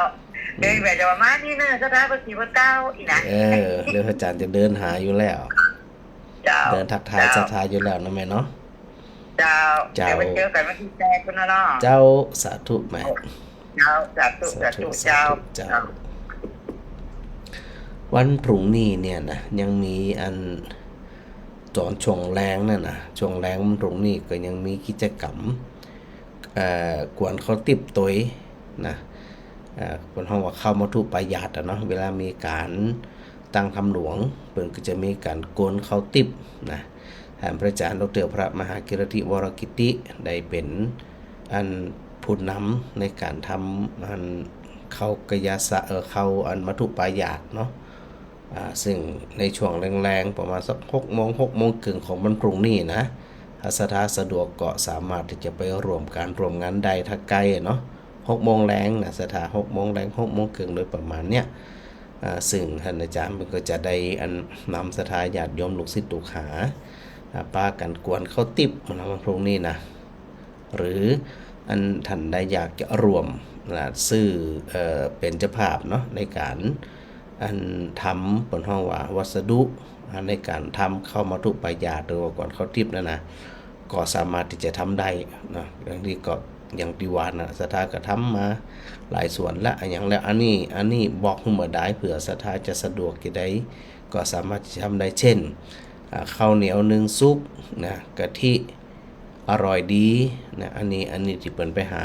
เออ แบบจะประมาณนี้เนอะ ศรัทธาพระศรีพระเจ้าอีกนะ เออ เดี๋ยวพระอาจ๋ารย์จะเดินหาอยู่แล้ว เจ้า เดินทักทาย เจ้า ศรัทธาอยู่แล้วนะแม่เนาะ เจ้า เจ้า เดี๋ยวไปเจอกั๋นวันตี้แปดพุ้นเนาะ เจ้า สาธุแม่ เจ้า สาธุ สาธุ สาธุ สาธุ เจ้า เจ้า เจ้า วันพรุ่งนี้เนี่ยนะ ยังมีอัน ต๋อนช่วงแลงนั่นนะ ช่วงแลงวันพรุ่งนี้ก็ยังมีกิจกรรม เอ่อ กวนข้าวติ๊บตวยนะ เอ่อ เปิ้นฮ้องว่าข้าวมัทธุปายาตอะเนาะ เวลามีก๋านตั้งธรรมหลวง เปิ้นก็จะมีก๋านกวนข้าวติ๊บนะ ท่านพระอาจ๋ารย์ดอกเตอร์พระมหากิรติ วรกิติ ได้เป๋นอันผู้นำในก๋านทำอันข้าวกายสะ เอ่อ ข้าวอันมัทธุปายาตเนาะ อ่า ซึ่งในช่วงแลงๆ ประมาณสักหกโมง หกโมงเกิ่งของวันพรุ่งนี้นะ ถ้าศรัทธาสะดวกก็สามารถตี้จะไปร่วมก๋านร่วมงานได้ ถ้าใก้เนาะ หกโมงแลงนะ ศรัทธา หกโมงแลง หกโมงเกิ่งโดยประมาณเนี่ย อ่า ซึ่งท่านอาจ๋ารย์เปิ้นก็จะได้อันนำศรัทธาญาติโยมลูกศิษย์ลูกหา อ่า ปากั๋นกวนข้าวติ๊บนะ วันพรุ่งนี้นะ หรืออันท่านใดอยากจะร่วมนะ ซื่อ เอ่อ เป๋นเจ้าภาพเนาะ ในก๋านอันทำ เปิ้นฮ้องว่าวัสดุ อ่า ในก๋านทำข้าวมัทธุปายาต หรือว่ากวนข้าวติ๊บนั่นนะ ก็สามารถตี้จะทำได้นะ อย่างนี้ก็อย่างตี้ว่านะ ศรัทธาก็ทำมาหลายส่วนละ อะหยังแล้ว อันนี้ อันนี้บอกหื้อบ่ดาย เผื่อศรัทธาจะสะดวกจะได้ ก็สามารถจะทำได้ เจ้น อ่า ข้าวเหนียวนึ่งสุกนะ กะทิ อร่อยดีนะ อันนี้ อันนี้ตี้เปิ้นไปหา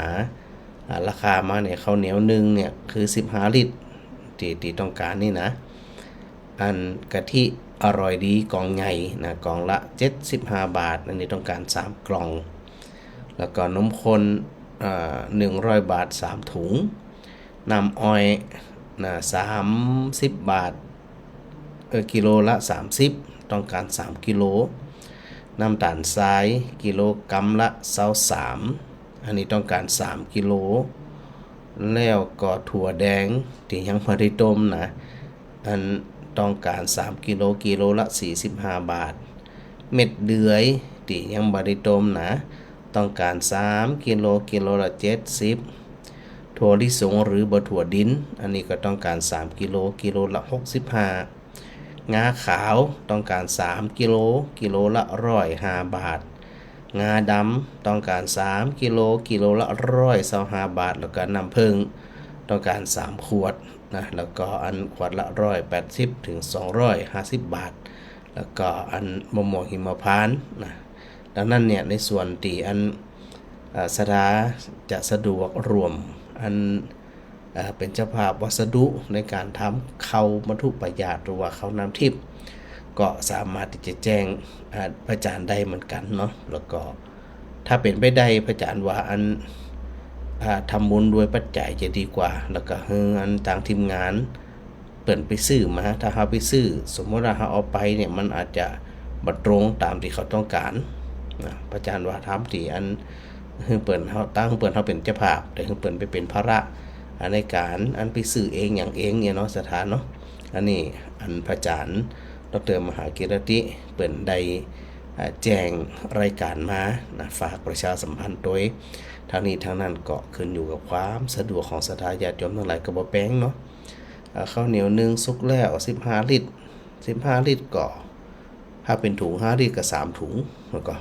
อ่า ราคามาเนี่ย ข้าวเหนียวนึ่งเนี่ยคือสิบห้าลิตร ตี้ ตี้ต้องก๋านนี่นะ อันกะทิอร่อยดีก๋องใหญ่นะ ก๋องละเจ็ดสิบห้าบาท อันนี้ต้องก๋านสามกล่อง แล้วก็นมข้น อ่า หนึ่งร้อยบาท สามถุง น้ำอ้อยนะ สามสิบบาท เออ กิโลละสามสิบ ต้องก๋านสามกิโล น้ำต๋าลทรายกิโลกรัมละซาวสาม อันนี้ต้องก๋านสามกิโล แล้วก็ถั่วแดงตี้ยังบ่ได้ต้มนะ อันต้องก๋านสามกิโล กิโลละสี่สิบห้าบาท เม็ดเดือยตี้ยังบ่ได้ต้มนะ ต้องก๋านสามกิโล กิโลละเจ็ดสิบ ถั่วลิสงหรือบ่ถั่วดิน อันนี้ก็ต้องก๋านสามกิโล กิโลละหกสิบห้า งาขาวต้องก๋านสามกิโล กิโลละร้อยห้าบาท งาดำต้องก๋านสามกิโล กิโลละร้อยซาวห้าบาท แล้วก็น้ำผึ้งต้องก๋านสามขวดนะ แล้วก็อันขวดละร้อยแปดสิบถึงสองร้อยห้าสิบบาท แล้วก็อันมะม่วงหิมพานต์นะ ดังนั้นเนี่ย ในส่วนตี้อัน เอ่อ ศรัทธาจะสะดวกร่วมอัน เอ่อ เป๋นเจ้าภาพวัสดุในก๋านทำข้าวมัทธุปายาต หรือว่าข้าวน้ำทิพย์ ก็สามารถตี้จะแจ้ง อ่า พระอาจ๋ารย์ได้เหมือนกั๋นเนาะ แล้วก็ถ้าเป๋นไปได้ พระอาจ๋ารย์ว่าอัน อ่า ทำบุญด้วยปัจจัยจะดีกว่า แล้วก็หื้ออันตางทีมงาน เปิ้นไปซื้อมา ถ้าเฮาไปซื้อ สมมุติว่าเฮาเอาไปเนี่ย มันอาจจะบ่ตรงต๋ามตี้เขาต้องก๋านนะ พระอาจ๋ารย์ว่าทำตี้อัน หื้อเปิ้นเฮา ตั้งเปิ้นเฮาเป๋นเจ้าภาพ แต่หื้อเปิ้นไปเป๋นภาระ อันในก๋านอันไปซื้อเองหยังเองเนี่ยเนาะ ศรัทธาเนาะ อันนี้อันพระอาจ๋ารย์ดอกเตอร์มหากิรติเปิ้นได้ อ่า แจ้งรายก๋านมานะ ฝากประชาสัมพันธ์ตวย ทั้งนี้ทั้งนั้นก็ขึ้นอยู่กับความสะดวกของศรัทธาญาติโยมตังหลายก็บ่แปงเนาะ อ่า ข้าวเหนียวนึ่งสุกแล้ว สิบห้าลิตร สิบห้าลิตรก็ ถ้าเป๋นถุงห้าลิตรก็สามถุง แล้วก็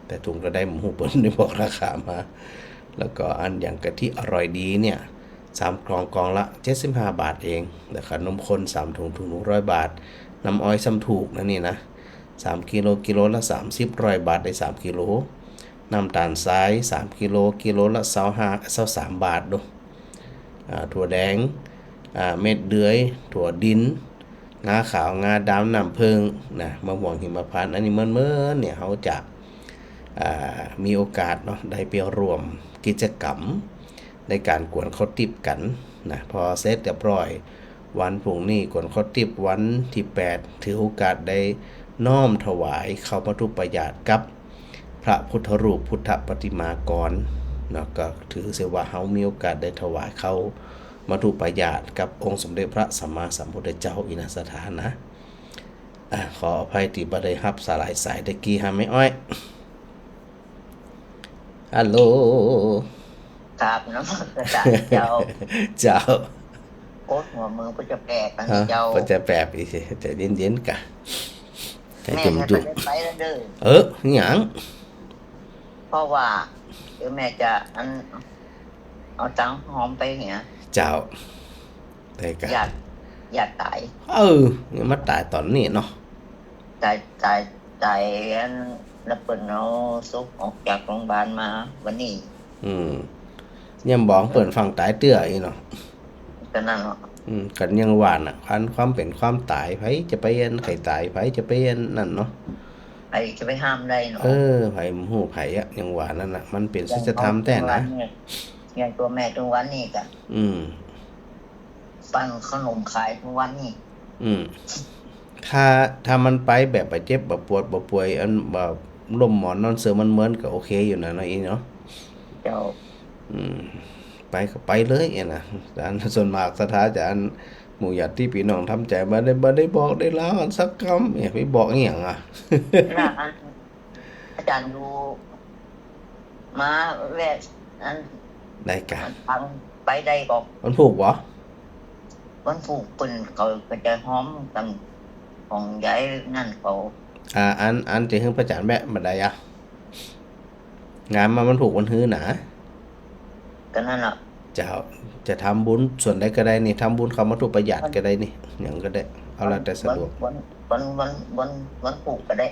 แต่ถุงเท่าใดบ่ฮู้ เปิ้นได้บอกราคามา แล้วก็อันอย่างกะทิอร่อยดีเนี่ย สามกล่อง กล่องละเจ็ดสิบห้าบาทเอง แล้วก็นมข้นสามถุง ถุงหนึ่งร้อยบาท น้ำอ้อยซ้ำถูกนะนี่นะ สามกิโล กิโลละสามสิบ ร้อยบาทได้สามกิโล น้ำต๋าลทรายสามกิโล กิโลละซาวห้า ซาวสามบาทดู อ่า ถั่วแดง อ่า เม็ดเดือย ถั่วดิน งาขาว งาดำ น้ำผึ้งนะ มะม่วงหิมพานต์ อันนี้เมินๆ เนี่ย เฮาจะ อ่า มีโอกาสเนาะ ได้ไปร่วมกิจกรรมในก๋านกวนข้าวติ๊บกั๋นนะ พอเสร็จเรียบร้อย วันพรุ่งนี้กวนข้าวติ๊บวันตี้แปด ถือโอกาสได้น้อมถวายข้าวมัทธุปายาตกับพระพุทธรูปพุทธปฏิมากรเนาะ ก็ถือเสียว่าเฮามีโอกาสได้ถวายข้าวมัทธุปายาตกับองค์สมเด็จพระสัมมาสัมพุทธเจ้าอี้นะ ศรัทธานะ อ่ะ ขออภัยตี้บ่ได้ฮับสาย สายตะกี้ หาแม่อ้อย ฮัลโหล ครับ นมัสการเจ้า เจ้า โกนหัวเมือเปิ้นจะแปบอันนี้เจ้า เปิ้นจะแปบอีก ใจ๋เย็นๆ ก่ะ ใจ๋จุ่มๆ แม่ก็บ่ได้ไปแล้วเด้อ เออ หยัง เพราะว่าเดี๋ยวแม่จะอัน เอาตังค์หอมไปเหีย เจ้า แต่ก็ ย่าน ย่านต๋าย เออ ยังมาต๋ายต๋อนนี้เนาะ ต๋าย ต๋าย ต๋ายอัน แล้วเปิ้นเอาศพออกจากโรงพยาบาลมาวันนี้ อืม ยังบ่เปิ้นฟังต๋ายเตื้ออีกเนาะ ก็นั่นเนาะ อืม ก็ยังว่าน่ะ อันความเป๋นความต๋าย ใผจะไปอันใผต๋าย ใผจะไปอันนั่นเนาะ ใผจะไปห้ามได้เนาะ เออ ใผบ่ฮู้ใผอะ ยังว่านั่นน่ะ มันเป๋นสัจธรรมแต๊นะ อย่างตั๋วแม่ทุกวันนี้ก็ อืม ปั้นขนมขายทุกวันนี้ อืม ถ้า ถ้ามันไปแบบบ่เจ็บ บ่ปวด บ่ป่วย อันบ่ล้มหมอนนอนเซอ มันเมินก็โอเคอยู่นะเนาะ อีเนาะ เจ้า อืม ไปก็ไปเลยอะนะ อันส่วนมากศรัทธาจะอัน หมู่ญาติปี้น้องทำใจ๋ บ่ได้ บ่ได้บอกได้ลากันสักกำ เนี่ย ไปบอกอีหยังอะ น่ะ อัน อาจ๋ารย์อยู่ มาแวะอัน ได้ก่ะ ฟังไปได้ก่อ วันพูกบ่ วันพูกเปิ้นเขาก็จะหอมกั๋นของยายนั่นเขา อ่า อัน อันจะหื้อพระอาจ๋ารย์แวะบ่ได้อะ งานมันวันพูกวันหื้อนะ ก็นั่นแหละ เจ้า จะทำบุญส่วนใดก็ได้นี่ ทำบุญเข้ามัตถุปยาตก็ได้นี่ หยังก็ได้ เอาแล้วแต่สะดวก วัน วัน วัน วัน วันพูกก็ได้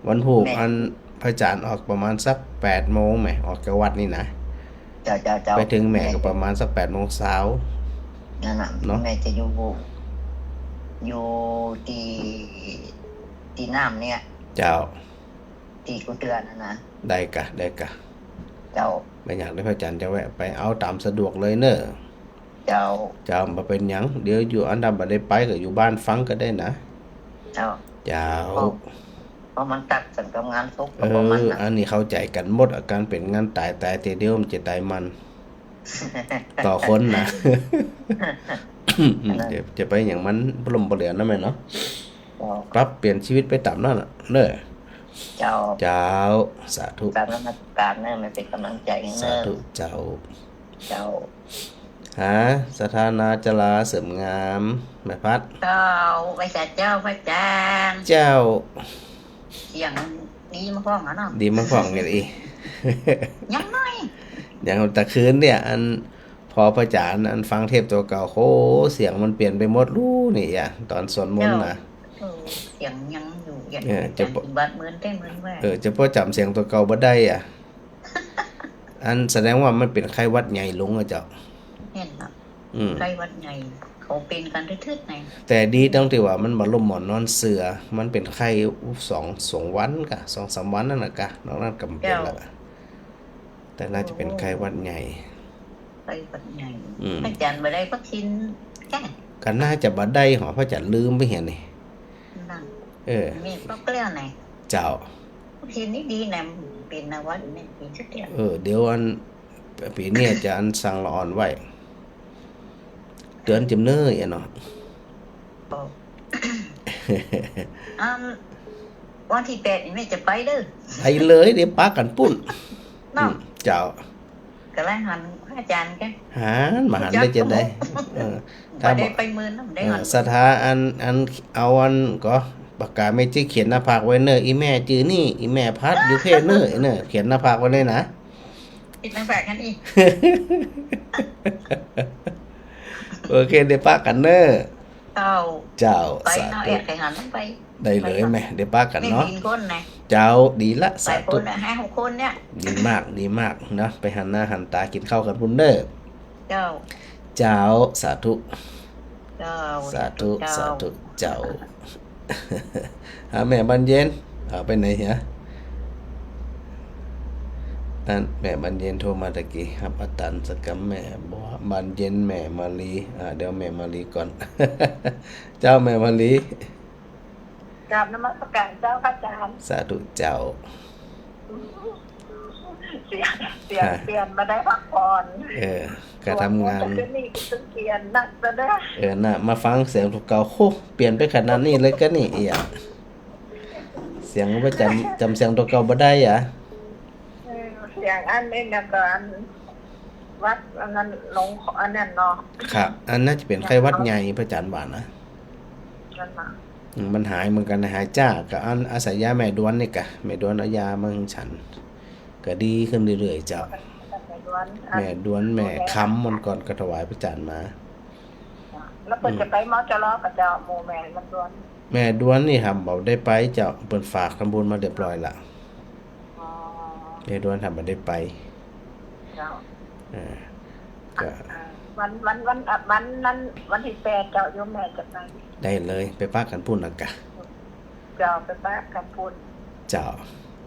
วันพูก แม่ อันพระอาจ๋ารย์ออกประมาณสักแปดโมงแหม ออกจากวัดนี่นะ เจ้า เจ้า เจ้า ไปเถิงแม่ก็ประมาณสักแปดโมงเช้า นั่นน่ะ เนาะ แม่จะอยู่ อยู่ตี้ ตี้น้ำเนี่ย เจ้า ตี้กูเตือนนะนะ ได้ก่ะ ได้ก่ะ เจ้า บ่อยากได้พระอาจ๋ารย์จะแวะไป เอาต๋ามสะดวกเลยเน่อ เจ้า เจ้า บ่เป๋นหยัง เดี๋ยวอยู่อันดับบ่ได้ไปก็อยู่บ้านฟังก็ได้นะ เจ้า เจ้า เพราะ เพราะมันตัดกั๋นกับงานศพ เออ ก็ประมาณนั้น อันนี้เข้าใจ๋กั๋นหมด อาก๋ารเป๋นงานต๋าย ต๋ายเตียเดียวมันจะต๋ายมัน ต่อคนนะ อืม เดี๋ยวจะไปหยังมันบ่ล่มบ่เหลือนะแม่เนาะ เจ้า ปรับเปลี่ยนชีวิตไปต๋ามนั่นน่ะเน่อ เจ้า เจ้า สาธุ กราบนมัสก๋ารเน่อ แม่เป๋นก๋ำลังใจ๋เน่อ สาธุ เจ้า เจ้า ฮะ ศรัทธานาจาราเสริมงาม แม่พัด เจ้า ไหว้สาเจ้าพระอาจ๋ารย์ เจ้า เสียงดีมาพ่องอะเนาะ ดีมาพ่องกันอีก ยังน้อย ยังตะคืนเนี่ย อัน พอพระอาจ๋ารย์อันฟังเทปน์ตั๋วเก่า โห เสียงมันเปลี่ยนไปหมดลู้นี่อะ ต๋อนสวดมนต์นะ เจ้า เออ เสียงยังอยู่ อย่าง เออ จะ อาจ๋ารย์ ปะ วัดเหมือนแต่เหมือนว่า เออ จะป้อจ๋ำเสียงตั๋วเก่าบ่ได้อะ อันแสดงว่ามันเป๋นไข้หวัดใหญ่ลงอะเจ้า แม่นเนาะ อืม ไข้หวัดใหญ่ เขาเป๋นกั๋นทึ่ๆ ไง แต่ดีตรงตี้ว่ามันบ่ล้มหมอนนอนเซอ มันเป๋นไข้สอง สองวันก่ะ สองสามวันนั่นน่ะก่ะ นอกนั้นก็บ่เป๋นละ เจ้า แต่น่าจะเป๋นไข้หวัดใหญ่ ไข้หวัดใหญ่ อืม อาจ๋ารย์บ่ได้ก็กิ๋นแก้ ก็น่าจะบ่ได้หรอ พระอาจ๋ารย์ลืมไปเหียนี่ นั่น เออ แม่ก็เกลี้ยงไง เจ้า กิ๋นนี่ดีนะ เป๋นนะหวัดนี่กิ๋นสักเดียว เออ เดี๋ยวอัน ปี๋นี้จะอันสั่งละอ่อนไว้ เตื๋อนจิมเน่ออะเนาะ บอก อัน วันตี้แปดนี่แม่จะไปเด้อ ไปเลย เดี๋ยวปะกั๋นปุ้น เนาะ อืม เจ้า ก็เลยหันพระอาจ๋ารย์แก หัน บ่หันได้จะใด เจ้า เออ บ่ได้ไปเมินนะ บ่ได้หัน เออ ศรัทธาอัน อัน เอาอันก็ ปากกาแม่จิ๊กเขียนหน้าผากไว้เน่อ อี่แม่จื้อนี่ อี่แม่พัดอยู่เพศเน่อ เน่อ เขียนหน้าผากไว้เลยนะ เขียนหน้าผากหันอี้ โอเค เดี๋ยวปะกั๋นเน่อ เจ้า เจ้า ไปเนาะ สาธุ แอบไปหันไป ได้เลยแม่ เดี๋ยวปะกั๋นเนาะ แม่กิ๋นคนนะ เจ้า ดีละ ไป สาธุ คนละห้าหกคนเนี่ย ดีมาก ดีมากเนาะ ไปหันหน้าหันต๋ากิ๋นข้าวกั๋นปุ้นเน่อ เจ้า เจ้า สาธุ เจ้า สาธุ สาธุ เจ้า สาธุ เจ้า หาแม่บานเย็น เอาไปไหนเหีย นั่น แม่บานเย็นโทรมาตะกี้ ฮับบ่ตันสักกำ แม่บอกว่าบานเย็นแม่มาลี อ่า เดี๋ยวแม่มาลีก่อน เจ้าแม่มาลี กราบนมัสการเจ้าพระอาจ๋ารย์ สาธุเจ้า เสียง เสียง ฮะ เปลี่ยนมาได้พักผ่อน เออ ก็ทำงาน หัวหมู่ตะกึ๊ดนี่ก็ตึงเปลี่ยนหนักซะเด้อ เออ น่ะ มาฟังเสียงตั๋วเก่า โห เปลี่ยนไปขนาดนี้เลยก็นี่ เอีย เสียงประจ๋ำ จ๋ำเสียงตั๋วเก่าบ่ได้อะ เออ เสียงอันนี้นะก่อน วัดอันนั้นหลวง อันนั้นเนาะ ครับ อันนั้นจะเป๋นไข้หวัดใหญ่ พระอาจารย์ว่านะ นั่นน่ะ อืม มันหายเหมือนกั๋นนะ หายจ๊ากะ อันอาศัยยาแม่ดวนนี่กะ แม่ดวนเอายามาหื้อฉัน ก็ดีขึ้นเรื่อยๆ เจ้า แม่ดวน อัน แม่ดวน แม่คำ วันก่อนก็ถวายพระอาจารย์มา แล้วเปิ้น อืม จะไปหมอจรอกับเจ้า หมู่แม่ดวน แม่ดวนนี่หำบ่ได้ไปเจ้า เปิ้นฝากทำบุญมาเรียบร้อยละ อ๋อ แม่ดวนหำบ่ได้ไป เจ้า เออ ก็ อ่า วัน วัน วัน อ่ะ วันนั้น วันตี้แปดเจ้า โยมแม่จะไป ได้เลย ไปปะกั๋นปู๊นนะกะ เจ้า ไปปะกั๋นปู๊น เจ้า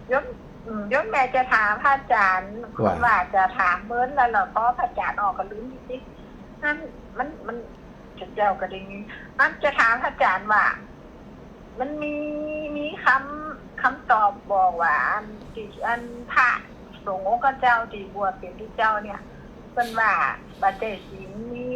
โยม อืม โยมแม่จะถามพระอาจารย์ ว่า ว่าจะถามเมินแล้วล่ะ เพราะพระอาจารย์ออกก็ลืมจริงๆ นั้น มัน มัน เจ้าก็ได้ยิน อันจะถามพระอาจารย์ว่า มันมี มีกำ กำตอบบอกว่า อันตี้ อันพระสงฆ์องค์เจ้าตี้บวชเป๋นพระเจ้าเนี่ย เปิ้นว่าบ่ใจ้ศีลมี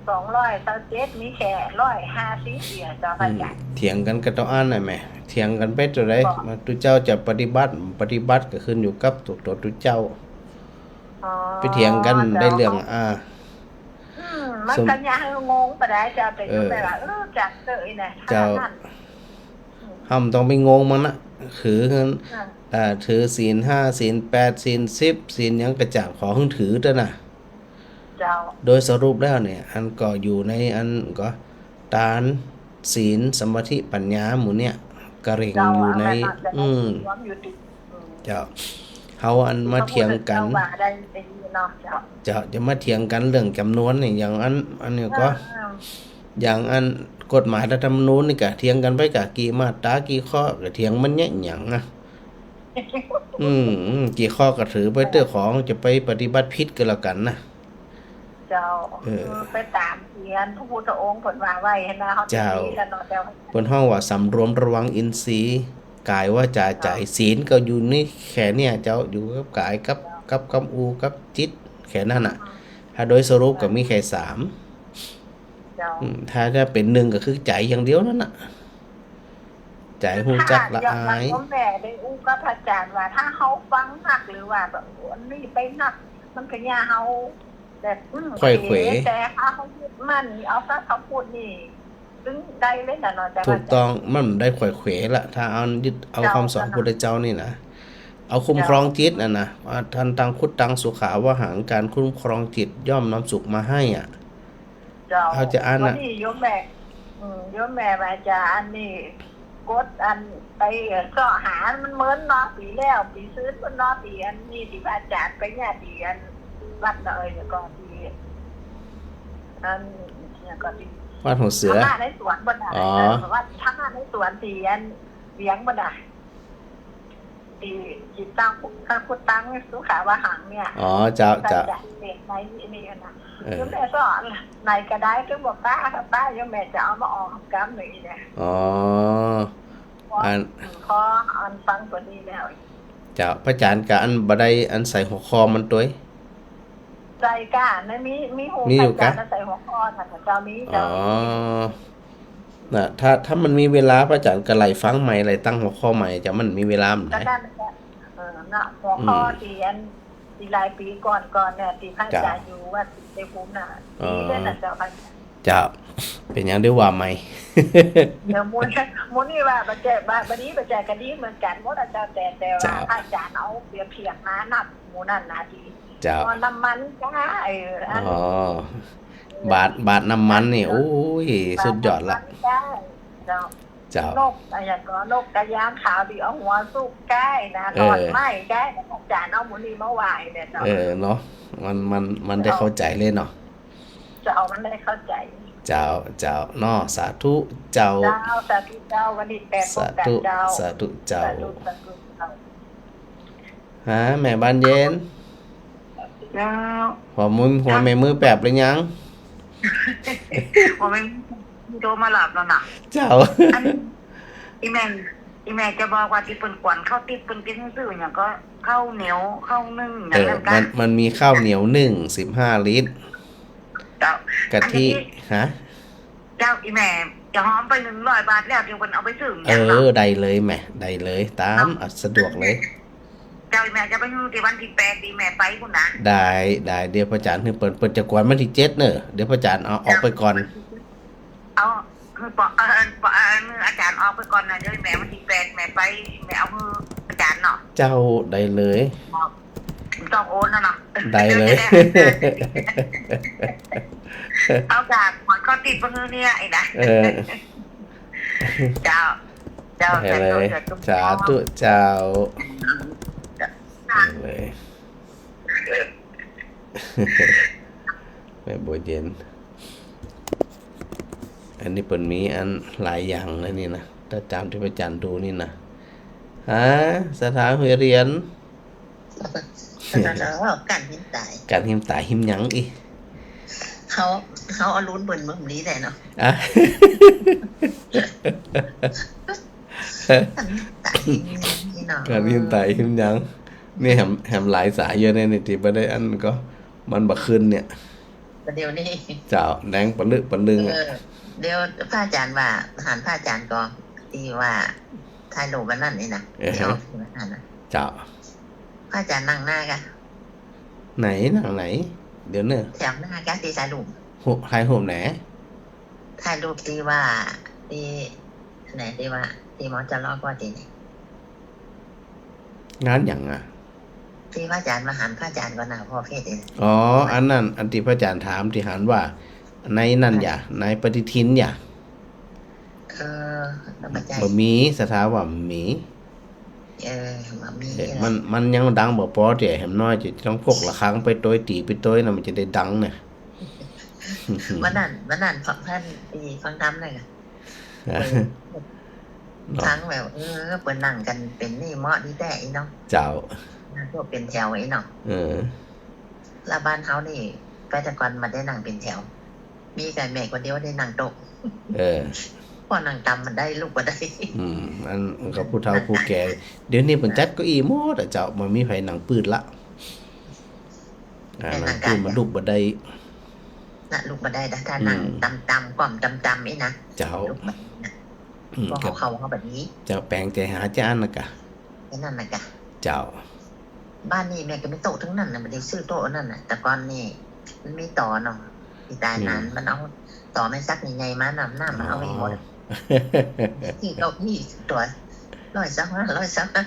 สองร้อยซาวเจ็ด มีแค่ร้อยห้าสิบเดียวเจ้าพระอาจารย์ อืม เถียงกั๋นกับเต้าอั้นน่ะแม่ เถียงกั๋นไปเต้าใด บอก ว่าตุ๊เจ้าจะปฏิบัติ ปฏิบัติก็ขึ้นอยู่กับตุ๊ ตุ๊เจ้า อ๋อ ไปเถียงกั๋น เจ้า ได้เรื่อง อ่า อืม มัน สม ก็ยังงงไปได้เจ้า แต่ เออ โยมแม่ว่า เออ จักเตอะอีน่ะ เจ้า ถ้านั้น อืม เฮาบ่ต้องไปงงมันนะ คือ อ่า เอ่อ ถือศีลห้า ศีลแปด ศีลสิบ ศีลหยังก็จ่าง ขอหื้อถือเต๊อะนะ เจ้า โดยสรุปแล้วเนี่ย อันก็อยู่ในอันก็ ตาน ศีล สมาธิ ปัญญา หมู่เนี่ย กะเร่ง เจ้า อยู่ใน อันนั้นน่ะ อืม รวมอยู่ตี้ อืม เจ้า เฮาอันมาเถียงกั๋น เจ้าว่าได้ดีเนาะ เจ้า เจ้า จะมาเถียงกั๋นเรื่องจ๋ำนวนนี่ อย่างอัน อันนี้ก็ อ่า อย่างอันกฎหมายรัฐธรรมนูญนี่กะเถียงกั๋นไปกะกี่มาตรากี่ข้อ กะเถียงมันเยียะหยังอะ อืม อืม กี่ข้อก็ถือไปเต๊อะ ของจะไปปฏิบัติผิดก็แล้วกั๋นนะ เจ้า เออ เออ ไปต๋ามตี้อันพระพุทธองค์เปิ้นว่าไว้หั้นนะ เฮา เจ้า จะดีกั๋นเนาะเจ้า เปิ้นฮ้องว่าสำรวมระวังอินทรีย์ กาย วาจา ใจ เจ้า ศีลก็อยู่ในแค่เนี่ยเจ้า อยู่กับกาย กับ เจ้า กับกำอู้ กับจิต แค่นั้นน่ะ อืม ถ้าโดยสรุปก็มีแค่สาม เจ้า อืม ถ้า ถ้าเป๋นนึ่งก็คือใจ๋อย่างเดียวนั่นน่ะ ใจ๋ฮู้จักละอาย ถ้าอย่างนั้นก็แม่ได้อู้กับพระอาจารย์ว่า ถ้าเฮาฟังนักหรือว่าแบบอันนี้ไปนัก มันก็เยียะเฮาแบบ อืม ไขว่เขว แต่ถ้าเฮายึดมั่นเอากับคำพูดนี่ ซึ่งได้เลยน่ะเนาะ เจ้า ถูกต้อง มันได้ไขว่เขวละ ถ้าเอายึดเอา เจ้า คำสอนพระพุทธเจ้านี่นะ เอาคุ้มครองจิตน่ะนะ เจ้า ว่า ทันตัง คุตตัง สุขาวหัง การคุ้มครองจิตย่อมนำสุขมาให้อะ เจ้า เฮาจะอั้นน่ะ วันนี้โยมแม่ อืม โยมแม่ว่าจะอันนี้ กดอันไปเซาะหามันเมินเนาะ ปี๋แล้ว ปี๋ซืนพุ้นเนาะ ตี้อันนี้ตี้พระอาจารย์ไปเนี่ย ตี้อันวัดเอ่ย แล้วก็ตี้ อัน แล้วก็ตี้ วัดหัวเสือ ธรรมะในสวนพุ้นน่ะ อ๋อ เออ วัดธรรมะในสวนตี้อันเวียงพุ้นน่ะ ตี้ ตี้ตั้ง ตั้งพุทธังสุขาวหังเนี่ย อ๋อ เจ้า เจ้า เจ้า เด็กในนี่นะ เออ โยมแม่สอนไหนก็ได้ ถึงบอกป้า ป้า โยมแม่จะเอามาออกกำหนึ่งเนี่ย อ๋อ อัน พออันฟังตั๋วนี้แล้ว เจ้า พระอาจารย์กะอันบ่ได้อันใส่หัวข้อมันตวย ใส่กะ ในมี มีหัว มีอยู่กะ พระอาจารย์ใส่หัวข้อน่ะ เจ้า มี อ๋อ เจ้า น่ะ ถ้า ถ้ามันมีเวลา พระอาจารย์ก็ไล่ฟังใหม่ ไล่ตั้งหัวข้อใหม่ เจ้า มันมีเวลามัน ก็ ได้ นั่นแหละ เออ น่ะ หัวข้อ อืม ตี้อัน ตี้หลายปี๋ก่อนๆ เนี่ย ตี้พระอาจารย์ เจ้า อยู่วัดศรีชัยภูมิน่ะ อ๋อ ดีเลยน่ะ เจ้า พระอาจารย์ เจ้า เป๋นหยังได้ว่าใหม่ เดี๋ยวหมู่ หมู่นี่ว่าบ่แจ้ บ่ บ่ดี บ่แจ้ก็ดีเหมือนกั๋นหมดอะเจ้า แต่ แต่ว่า เจ้า พระอาจารย์เอาเปรียบเทียบมานักหมู่นั่นน่ะตี้ เจ้า หม้อน้ำมันก้า เออ อัน อ๋อ บาท บาทน้ำมันนี่ โอ้ย สุดยอดละ บาทน้ำมันก้า เจ้า เจ้า นก อะหยังก็ นกกระยางขาวตี้เอาหัวซุกก้ายนะ เออ หลอดไม้ก้ายนะ อาจ๋ารย์เอาหมู่นี้มาไหว้เนี่ยเจ้า เออ เนาะ มัน มัน มันได้เข้าใจ๋เลยเนาะ เจ้า มันได้เข้าใจ๋ เจ้า เจ้า เนาะ สาธุเจ้า เจ้า สาธุเจ้า วันตี้แปด สาธุ พบกั๋นเจ้า สาธุเจ้า สาธุ สาธุเจ้า ฮะ แม่บานเย็น เจ้า หัวมื้อ หัวแม่มื้อแปบหรือยัง หัวแม่มื้อโทรมาหลับแล้วน่ะ เจ้า อัน อีแม่ อีแม่จะบอกว่าตี้เปิ้นกวนข้าวติ๊บเปิ้นกิ๋นซื่อหยังก็ข้าวเหนียว ข้าวนึ่งหยัง เออ นั่นกะ มัน มันมีข้าวเหนียวนึ่ง สิบห้าลิตร เจ้า กะทิ อันนี้ ฮะ เจ้า อีแม่จะหอมไปหนึ่งร้อยบาทแล้ว เดี๋ยวเปิ้นเอาไปซื้อ เออ อย่างเนาะ ได้เลยแม่ ได้เลย ต๋าม เนาะ อ่ะ สะดวกเลย เจ้า แม่จะไปหื้อตี้วันตี้แปดตี้แม่ไปปู้นนะ ได้ ได้ เดี๋ยวพระอาจารย์หื้อเปิ้น เปิ้นจะกวนวันตี้เจ็ดเน่อ เดี๋ยวพระอาจารย์เอาออกไปก่อน เจ้า เอา หื้อปอ เอ่อ ปอ เอ่อ หื้ออาจารย์ออกไปก่อนนะ เดี๋ยวแม่วันตี้แปดแม่ไป แม่เอาหื้ออาจารย์เนาะ เจ้า ได้เลย บ่ต้องโอนแล้วเนาะ ได้เลย เอาจากหมอนข้าวติดมาหื้อเนี่ยไอ้นะ เออ เจ้า เจ้า ได้เลย สาธุ สาธุ สาธุ เจ้า เจ้า ได้เลย แม่บัวเย็น อันนี้เปิ้นมีอันหลายอย่างนะนี่นะ ถ้าต๋ามตี้พระอาจารย์ดูนี่นะ ฮะ ศรัทธาห้วยเรียน แล้วก็ แล้วก็ แล้วก็ กั้นหิมต๋าย กั้นหิมต๋ายหิมหยังอี้ เขา เขาเอาลุ้นเปิ้นเมืองนี้แหละเนาะ อ่ะ กั้นหิมต๋ายหิมหยังอี้เนาะ กั้นหิมต๋ายหิมหยัง นี่แหม แหมหลายสายอยู่ในนี่ ตี้บ่ได้อันก็ มันบ่ขึ้นเนี่ย เดี๋ยวนี้ เจ้า แดงปะลึกปะลึงอะ เออ เดี๋ยวพระอาจารย์ว่า หันพระอาจารย์ก็ ตี้ว่าถ่ายรูปวันนั้นนี่นะ เออ ตี้ออกวันนั้นนะ เจ้า พระอาจารย์นั่งหน้ากะ ไหน นั่งไหน เดี๋ยวเน่อ แถวหน้ากะ ตี้ถ่ายรูป โห ถ่ายรูปไหน ถ่ายรูปตี้ว่า ตี้ไหน ตี้ว่า ตี้มอจรอ ว่าตี้ไหน งานหยังอะ ตี้พระอาจารย์มาหันพระอาจารย์ก็หน้าพ่อเพศเอง อ๋อ อันนั้น อันตี้พระอาจารย์ถามตี้หันว่า ในนั้นอย่า ในปฏิทินอย่า เออ แล้วพระอาจารย์ บ่มี ศรัทธาว่าบ่มี เออ บ่มี เออ มัน มันยังดังบ่ปอตี้ แหมน้อยจะต้องพกระฆังไปตวย ตี๋ไปตวยนะ มันจะได้ดังเนี่ย วันนั้น วันนั้นฟังธรรมตี้ฟังธรรมเลยอะ เออ เนาะ ฟังแล้ว เออ เปิ้นนั่งกั๋นเป๋นนี่เหมาะดีแต๊อี้เนาะ เจ้า นั่งโต๊ะเป๋นแถวอี้เนาะ เออ แล้วบ้านเฮานี่ ไปแต่ก่อนบ่ได้นั่งเป๋นแถว มีก้าแม่คนเดียวได้นั่งโต๊ะ เออ ปอนั่งต่ำบ่ได้ ลุกบ่ได้ อืม อันก็ผู้เฒ่าผู้แก่ เดี๋ยวนี้เปิ้นจัดเก้าอี้หมดอะเจ้า บ่มีใผนั่งปื๊ดละ อ่า นั่งปื๊ดมันลุกบ่ได้ น่ะ ลุกบ่ได้นะ ถ้านั่ง อืม ต่ำๆ ก้มต่ำๆ อี้นะ เจ้า ลุกบ่ได้นะ อืม เพราะหัวเข่าเฮาบ่ดี เจ้า แป๋งใจ๋หาจานนะกะ แค่นั้นนะกะ เจ้า บ้านนี่แม่ก็มีโต๊ะตึงนั้นน่ะ บ่ได้ซื้อโต๊ะอันนั้นน่ะ แต่ก่อนนี่มันมีต๋อเนาะ ตี้ต๋ายนาน อืม มันเอาต๋อแม่สากใหญ่ๆ มา น้ำ น้ำมันเอาไปหมด อ๋อ ซื้อเก้าอี้ตั๋ว ร้อยซาวห้า ร้อยซาวห้า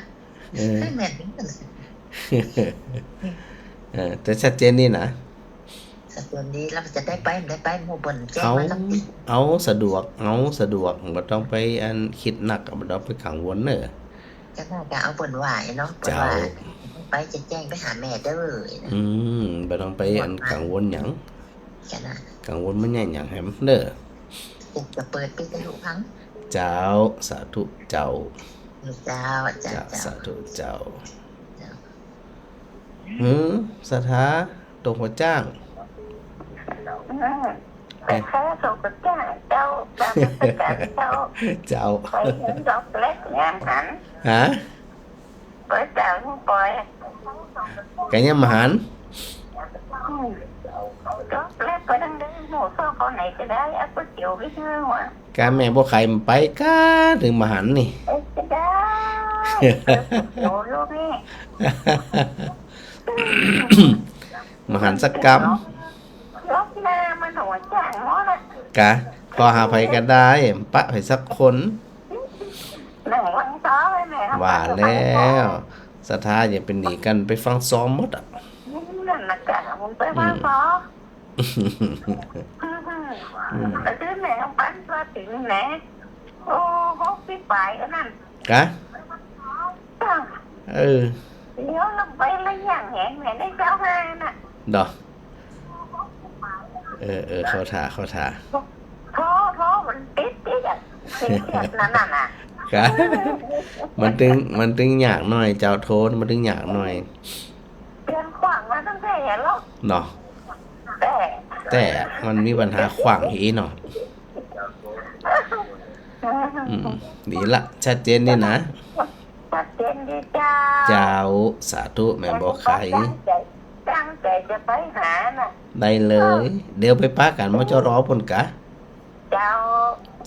เออ แม่นเหมือนกั๋น เออ แต่ชัดเจนดีนะ ชัดเจนดี แล้วจะได้ไปบ่ได้ไป หมู่เปิ้นแจ้งมาตั้งแต่ เอา เอาสะดวก เอาสะดวก บ่ต้องไปอันกึ๊ดนัก บ่ต้องไปกังวลเน่อ ก็น่าจะเอาเปิ้นว่าเนาะ เปิ้นว่า เจ้า ไปจะแจ้งไปหาแม่เด้อนะ อืม บ่ต้องไปอันกังวลหยัง ก็น่ะ กังวลมันหยังแหมเน่อ จะเปิดวิทยุฟัง เจ้า สาธุเจ้า เจ้า เจ้า เจ้า เจ้า สาธุเจ้า เจ้า หือ ศรัทธา ตรงหัวจ้าง อืม ไปแค่ตรงหัวจ้างเจ้า ตามราชการเจ้า เจ้า ไปเห็นดอกเล็กเนี่ยหัน ฮะ ไปเจ้าปอย ก็ยังบ่หัน อืม ดอกเล็กไปดังใด หมู่ซอกเอาไหนก็ได้ เอาก๋วยเตี๋ยวไปหื้อว่ะ กาแม่บัวไข่มันไปกา ตึงบ่หันนี่ เอ้ย ก็ได้ โอ้ ลูกนี่ บ่หันสักกำ ลบหน้ามันหัวจ้างหมดอะ กะ ปอหาใผก็ได้ ปะใผสักคน หนึ่งวันซ้อนเลยแม่ ว่าแล้ว ศรัทธาอย่าไปหนีกั๋น ไปฟังซ้อมหมดอะ นั่นน่ะกะ มันไปฟังซ้อม อืม อืม แล้วที่แม่ปันตัวถึงแหน โอ้ หกสิบปลายอันนั้น กะ เออ เดี๋ยวเราไปละอย่างแหนแม่ได้เจ้าห้าน่ะ ดอก เออ เออ เข้าท่า เข้าท่า โทร โทรมันติด ติดอะ เสียงเสียงนั่นน่ะนะ กะ มันตึง มันตึงยากหน่อย เจ้า โทร มันตึงยากหน่อย เปลี่ยนขว้างมาตั้งแต่แล้ว เนาะ แต่ แต่มันมีปัญหาขว้างอี้เนาะ อืม ดีละ ชัดเจนดีนะ ชัดเจนดีเจ้า เจ้า สาธุ แม่บัวไข่ ตั้งใจ ตั้งใจจะไปหาน่ะ ได้เลย เดี๋ยวไปปะกั๋น มจร ปู้นกะ เจ้า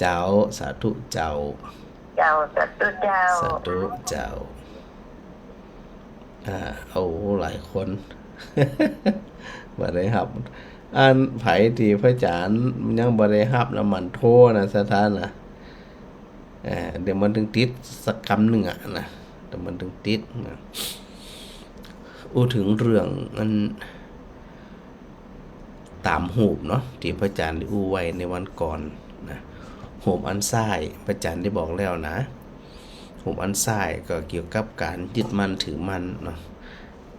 เจ้า สาธุเจ้า เจ้า สาธุเจ้า สาธุเจ้า เ อ่า โอ้ หลายคน บ่ได้ฮับ อันใผตี้พระอาจ๋ารย์ยังบ่ได้ฮับนะ หมั่นโทรนะ ศรัทธานะ เอ่อ เดี๋ยวมันตึงติดสักกำนึ่งอะนะ เดี๋ยวมันตึงติดนะ อู้เถิงเรื่องอัน ต๋ามหูปเนาะ ตี้พระอาจ๋ารย์ได้อู้ไว้ในวันก่อนนะ หูปอันซ้าย พระอาจ๋ารย์ได้บอกแล้วนะ หูปอันซ้ายก็เกี่ยวกับก๋านยึดมั่นถือมั่นเนาะ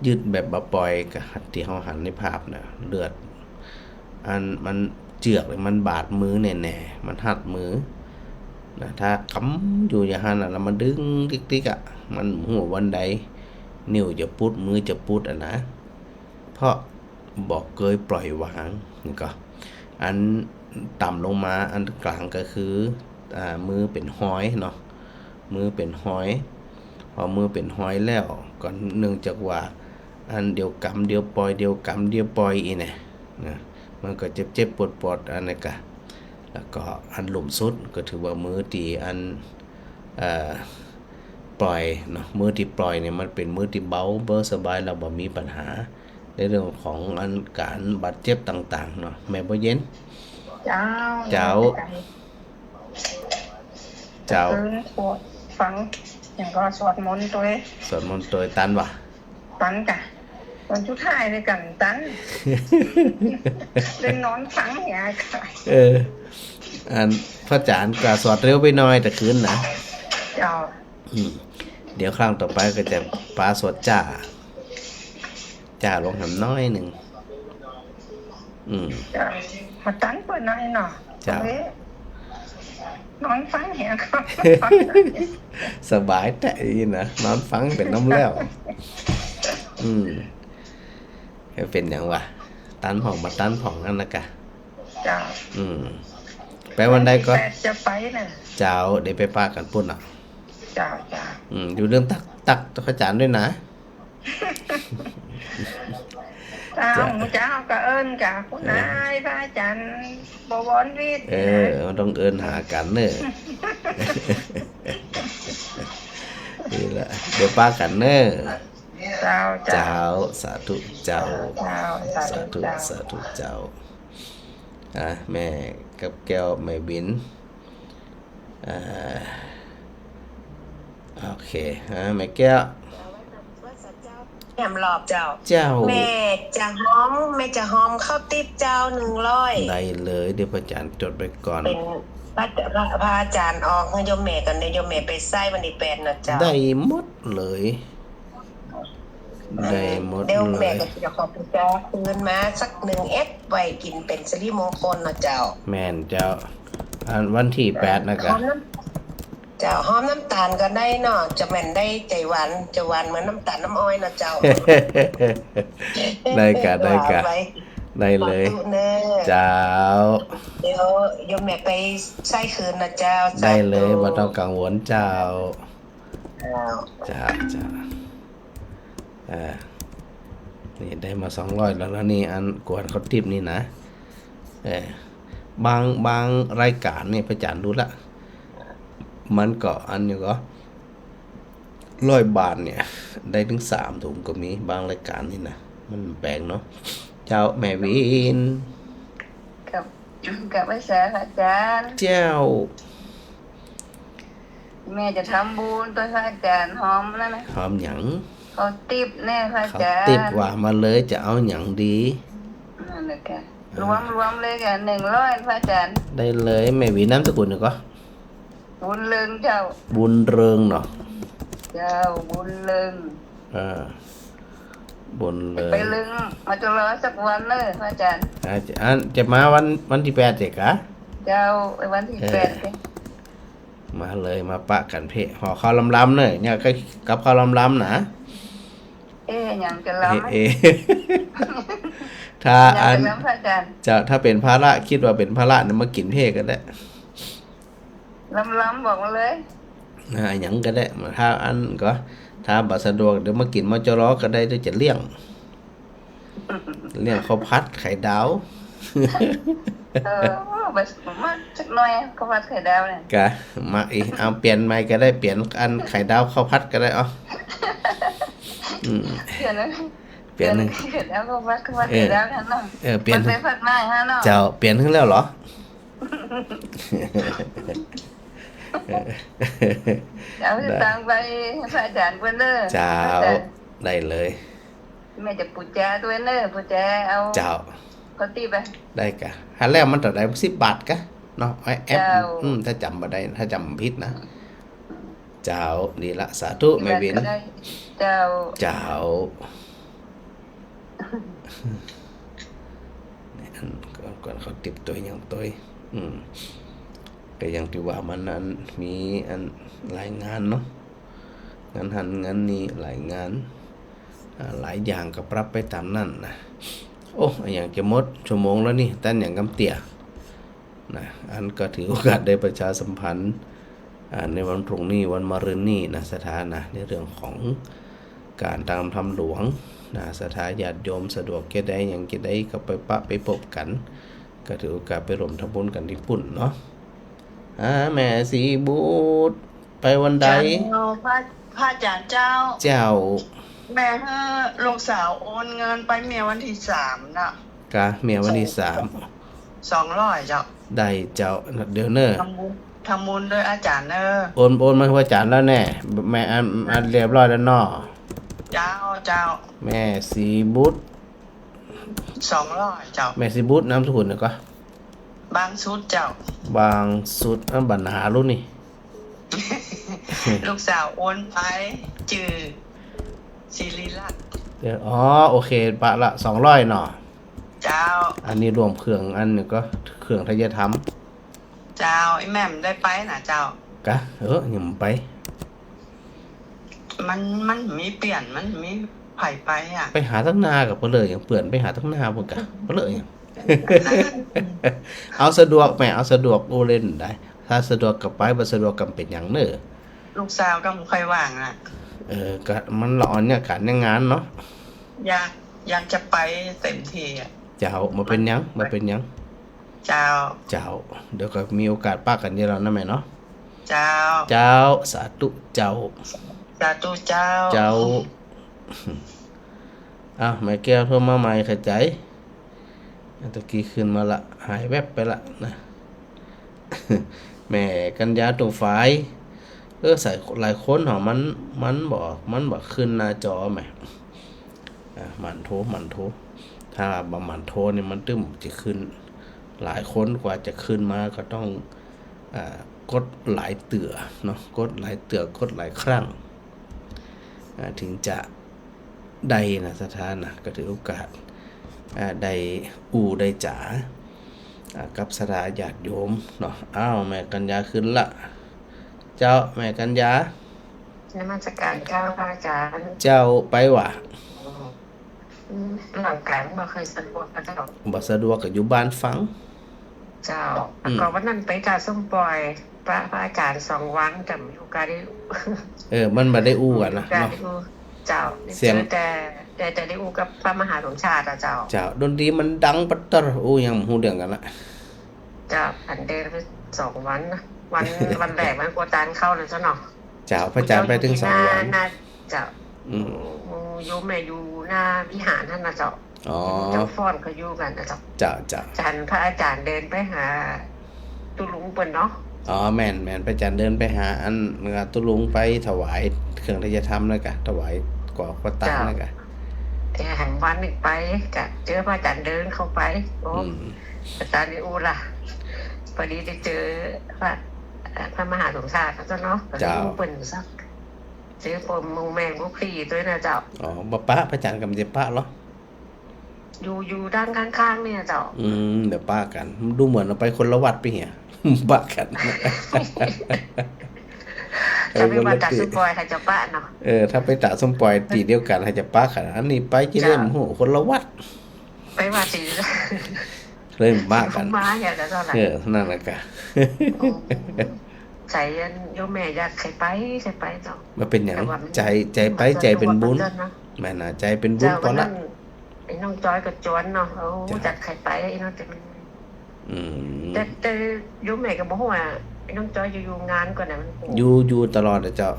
ยึดแบบบ่ปล่อย ก็ตี้เฮาหันในภาพนะ เลือด อันมันเจือก มันบาดมือแน่ๆ มันฮัดมือนะ ถ้ากำอยู่อย่างหั้นน่ะ แล้วมันดึงติ๊กๆ อะ มันบ่ฮู้วันใด นิ้วจะปุด มือจะปุดอะนะ เพราะบ่เกยปล่อยวาง นี่ก็ อันต่ำลงมา อันก๋างก็คือ อ่า มือเป๋นฮอยเนาะ มือเป๋นฮอย พอมือเป๋นฮอยแล้ว ก็เนื่องจากว่า อันเดี๋ยวกำเดี๋ยวปล่อย เดี๋ยวกำเดี๋ยวปล่อยอี้แหนะ นะ มันก็เจ็บๆ ปวดๆ อันนั้นกะ แล้วก็อันลุ่มสุดก็ถือว่ามือตี้อัน เอ่อ ปล่อยเนาะ มือตี้ปล่อยเนี่ยมันเป๋นมือตี้เบา เบาสบาย แล้วบ่มีปัญหา ในเรื่องของอันก๋านบาดเจ็บต่างๆ เนาะ แม่บัวเย็น เจ้า เจ้า เจ้า คืนสวดฟัง อย่างก็สวดมนต์ตวย สวดมนต์ตวยตันวะ ตันกะ วันสุดท้ายเลยกั๋นตัน เลยนอนฟังเนี่ยค่ะ เออ อันพระอาจ๋ารย์ก็สวดเร็วไปหน่อยแต่คืนนะ เจ้า อืม เดี๋ยวครั้งต่อไปก็จะปาสวดจ้า จ้าลงแหมน้อยนึ่ง อืม เจ้า มาตันเปิ้นหน่อยเนาะ เจ้า เอ้ย นอนฟังเนี่ยค่ะ สบายแต๊อี้นะ นอนฟังเป๋นนำแล้ว อืม เป๋นหยังวะ ตันพ่องบ่ตันพ่องอันนั้นกะ เจ้า อืม ไปวันใดก็ แปดจะไปน่ะ เจ้า เดี๋ยวไปปะกั๋นปุ้นน่ะ เจ้า เจ้า อืม อยู่เริ่มตัก ตักพระอาจ๋ารย์ตวยนะ เจ้า เจ้า เจ้าก็เอิ้นกะ คุณนายพระอาจ๋ารย์บวรวิทย์ เออ มันต้องเอิ้นหากั๋นเน่อ นี่แหละ เดี๋ยวปะกั๋นเน่อ เจ้า เจ้า เจ้า สาธุเจ้า เจ้า สาธุ สาธุ เจ้า สาธุเจ้า อ่ะ แม่กับแก้ว แม่วิน อ่า โอเค อ่า แม่แก้ว แหมรอบเจ้า เจ้า แม่จะหอม แม่จะหอมข้าวติ๊บเจ้า หนึ่งร้อย ได้เลย เดี๋ยวพระอาจ๋ารย์จดไว้ก่อน เป๋นพระ พระ พระอาจ๋ารย์ออกหื้อโยมแม่ก่อน เดี๋ยวโยมแม่ไปใซ้วันตี้แปดนะเจ้า ได้หมดเลย ได้หมดเลย เดี๋ยวแม่ก็จะขอไปจ้าคืนมาสักหนึ่งเอ็ด ไว้กิ๋นเป๋นสิริมงคลเนาะเจ้า แม่นเจ้า อันวันตี้แปดนะกะ หอมน้ำ เจ้า หอมน้ำต๋าลก็ได้เนาะ จะแม่นได้ใจ๋หวาน จะหวานเหมือนน้ำต๋าลน้ำอ้อยเนาะเจ้า ได้กะ ได้กะ ว่าไป ได้เลย สาธุเน่อ เจ้า เดี๋ยวโยมแม่ไปใซ้คืนนะเจ้า ได้เลย สาธุ บ่ต้องกังวลเจ้า เจ้า เจ้า เจ้า เออ นี่ได้มาสองร้อยแล้วนะ นี่อันกวนข้าวติ๊บนี่นะ เออ บาง บางรายก๋านนี่พระอาจ๋ารย์ดูละ มันก็อันนี้ก็ ร้อยบาทเนี่ย ได้ถึงสามถุงก็มี บางรายก๋านนี่นะ มันแปลกเนาะ เจ้า แม่วิน กับ กับไหว้สาพระอาจ๋ารย์ เจ้า แม่จะทำบุญตวยพระอาจ๋ารย์ หอมนั่นนะ หอมหยัง ข้าวติ๊บแน่พระอาจ๋ารย์ ข้าวติ๊บว่ามาเลย จะเอาหยังดี นั่นแหละค่ะ อ่า รวมๆ เลยค่ะ หนึ่งร้อย พระอาจ๋ารย์ ได้เลย แม่วิน นามสกุลหนึ่งก็ บุญเริงเจ้า บุญเริงเนาะ เจ้า บุญเริง อ่า บุญเริง ไปเริง มจร สักวันเน่อพระอาจ๋ารย์ อ่า อันจะมาวัน วันตี้แปดเจ๊กะ เจ้า ไปวันตี้แปด เออ เจ๊ มาเลย มาปะกั๋นเพ่ ห่อข้าวลำๆ เน่อ เนี่ยก็กับข้าวลำๆ นะ เอ๊ะ หยังจะลำ เอ๊ะ ถ้าอัน หยังจะลำพระอาจ๋ารย์ จะ ถ้าเป๋นภาระ กึ๊ดว่าเป๋นภาระเนี่ย มากิ๋นเพ่ก็ได้ ลำๆ บอกมาเลย อ่า หยังก็ได้ ถ้าอันก็ ถ้าบ่สะดวก เดี๋ยวมากิ๋น มจร ก็ได้ เดี๋ยวจะเลี้ยง เลี้ยงข้าวผัดไข่ดาว เออ บ่ มาสักหน่อย ข้าวผัดไข่ดาวเนี่ย กะ มาอีก เอาเปลี่ยนใหม่ก็ได้ เปลี่ยนอันไข่ดาวข้าวผัดก็ได้ เอา อืม เปลี่ยนแล้ว เปลี่ยน เปลี่ยนแล้ว ก็วัด วัด เออ เปลี่ยนแล้วนะเนาะ เออ เปลี่ยน วัดไปวัดมาฮะเนาะ เจ้า เปลี่ยนขึ้นแล้วเหรอ เจ้า ได้ ตางไปพระอาจารย์เปิ้นเน้อ เจ้า พระอาจารย์ ได้เลย แม่จะปู๋จาตวยเน้อ ปู๋จาเอา เจ้า เขาตี้ไป ได้กะ หันแล้วมันเต้าใด สิบบาทกะ เนาะ ไอ้แอป เจ้า อืม ถ้าจ๋ำบ่ได้ ถ้าจ๋ำผิดนะ เจ้า ดีละ สาธุ แม่วิน เจ้า เจ้า อันก่อน ก่อนเขาติ๊บตวยหยังตวย อืม ก็อย่างตี้ว่ามันอัน มีอันหลายงานเนาะ งานหั้นงานนี้หลายงาน อ่า หลายอย่างก็ปรับไปต๋ามนั้นนะ โอ้ อะหยังจะหมดชั่วโมงแล้วนี่ ตันหยังกำเตี้ย นะ อันก็ถือโอกาสได้ประชาสัมพันธ์ อ่า ในวันพรุ่งนี้ วันมะรืนนี้นะ ศรัทธานะ ในเรื่องของก๋านตางธรรมหลวงนะ ศรัทธาญาติโยมสะดวกจะใดหยังจะใดก็ไปปะไปปบกั๋น ก็ถือโอกาสไปร่วมทำบุญกั๋นตี้ปุ้นเนาะ อ่า แม่ศรีบุตร ไปวันใด เจ้า พระ พระอาจารย์เจ้า เจ้า แม่หื้อลูกสาวโอนเงินไปเมื่อวันตี้สามน่ะ กะ เมื่อวันตี้สาม สองร้อยเจ้า ได้เจ้า เดี๋ยวเน้อ ทำบุญ ทำบุญด้วยอาจารย์เน้อ โอน โอนมาหื้ออาจ๋ารย์แล้วแน่ แม่ อัน อันเรียบร้อยแล้วเนาะ เจ้า เจ้า แม่ศรีบุตร สองร้อยเจ้า แม่ศรีบุตรนามสกุลเนี่ยก็ บางสุดเจ้า บางสุด อันบ่หนาลูกนี่ ลูกสาวโอนไป จื้อศิริรัตน์ เดี๋ยว อ๋อ โอเค ปะละ สองร้อยเนาะ เจ้า อันนี้รวมเครื่องอันนี้ก็ เครื่องไทยธรรม เจ้า อีแม่บ่ได้ไปน่ะเจ้า กะ เออ ยังบ่ไป มัน มันมีเปลี่ยน มันมีใผไปอะ ไปหาตังหน้ากับเปิ้นเลย ยังเปื้อนไปหาตังหน้าเปิ้นกะ เปิ้นเลย เอาสะดวกแม่ เอาสะดวกอู้เล่นได้ ถ้าสะดวกก็ไป บ่สะดวกก็บ่เป๋นหยังเน้อ ลูกสาวก็บ่ค่อยว่างอะ เออ ก็มันละอ่อนเนี่ยก๋านเนี่ยงานเนาะ อยาก อยากจะไปเต็มตี้อะ เจ้า บ่เป๋นหยัง บ่เป๋นหยัง เจ้า เจ้า เดี๋ยวก็มีโอกาสปะกั๋นอยู่แล้วนะแม่เนาะ เจ้า เจ้า สาธุเจ้า สาธุเจ้า เจ้า อ้าว แม่แก้วโทรมาใหม่ เข้าใจ๋ ตะกี้ขึ้นมาละ หายแวบไปละนะ แม่กัญญาตุงฝาย เออ ใส่หลายคนเหรอ มัน มันบ่ มันบ่ขึ้นหน้าจอแหม อ่ะ หมั่นโทร หมั่นโทร ถ้าบ่หมั่นโทรนี่มันตึงจะขึ้น หลายคนกว่าจะขึ้นมาก็ต้อง อ่า กดหลายเตื้อเนาะ กดหลายเตื้อ กดหลายครั้ง อ่า ถึงจะ ได้นะศรัทธานะ ก็ถือโอกาส อ่า ได้อู้ได้จ๋า อ่า กับศรัทธาญาติโยมเนาะ อ้าว แม่กัญญาขึ้นละ เจ้า แม่กัญญา นมัสการเจ้าพระอาจารย์ เจ้าไปวะ อืม ร่างก๋ายบ่ค่อยสะดวกอะเจ้า บ่สะดวกก็อยู่บ้านฟัง เจ้า อืม ก็วันนั้นไปตาส้มปล่อย ปะพระอาจารย์สองวัน แต่บ่มีโอกาสได้ เออ มันบ่ได้อู้กั๋นนะ บ่มีโอกาส เนาะ ได้อู้ เจ้า เสียง ได้เจอแต่ แต่ แต่ได้อู้กับพระมหาสมชาติอะเจ้า เจ้า ดนตรีมันดังปัดเต๋อ อู้หยังบ่ฮู้เรื่องกั๋นละ เจ้า อันเดินไปสองวันนะ วัน วันแรกมันกลัวตานเข้านะเจ้าเนาะ เจ้า พระอาจารย์ไปตึงสองวัน หน้า หน้า เจ้า อืม หมู่โยมแม่อยู่หน้าวิหารหั้นนะเจ้า อ๋อ เจ้าฟ้อนเขาอยู่กั๋นนะเจ้า เจ้า เจ้า ฉันพระอาจารย์เดินไปหาตุ๊ลุงเปิ้นเนาะ อ๋อ แม่น แม่น พระอาจารย์เดินไปหาอัน ตุ๊ลุงไปถวายเครื่องไทยธรรมแล้วกะ ถวายก่อพระตังแล้วกะ เจ้า แต่หันวันหนึ่งไปกะ เจอพระอาจารย์เดินเข้าไป โอ้ อืม อาจารย์ได้อู้ละ พอดีได้เจอพระ พระมหาสมชาติเจ้าเนาะ เจ้า ก็ได้อู้เปิ้นสัก เจอป้อหมู่แม่หมู่พี่ตวยนะเจ้า อ๋อ บ่ปะ พระอาจารย์ก็บ่ได้ปะเหรอ อยู่ อยู่ด้านข้างๆ เนี่ยเจ้า อืม เดี๋ยวปะกั๋น ดูเหมือนว่าไปคนละวัดไปเหีย ปะกั๋น ถ้าไปวัดตาส้มปล่อย ใผจะปะเนาะ เออ ถ้าไปตาส้มปล่อยตี้เดียวกั๋น ใผจะปะกั๋น อันนี้ไปตี้เล่ม เจ้า โห คนละวัด ไปวัดตี้ เลยบ่ปะกั๋น มาเนี่ยเจ้า เออ นั่นแหละกะ โอ้ ใจ๋อันโยมแม่อยากใค่ไป ใค่ไปเจ้า บ่เป๋นหยัง แต่ว่ามัน ใจ๋ ใจ๋ไป ใจ๋เป๋นบุญ เจ้าเนาะ แม่นนะ ใจ๋เป๋นบุญ เจ้า ปอละ วันนั้นไอ้น้องจอยก็จวนเนาะ เอ้า เจ้า จักใค่ไป ไอ้น้องจอย อืม แต่ แต่โยมแม่ก็บ่ฮู้ว่าไอ้น้องจอยอยู่ อยู่งานก่อนนะ มัน อยู่ อยู่ตลอดนะเจ้า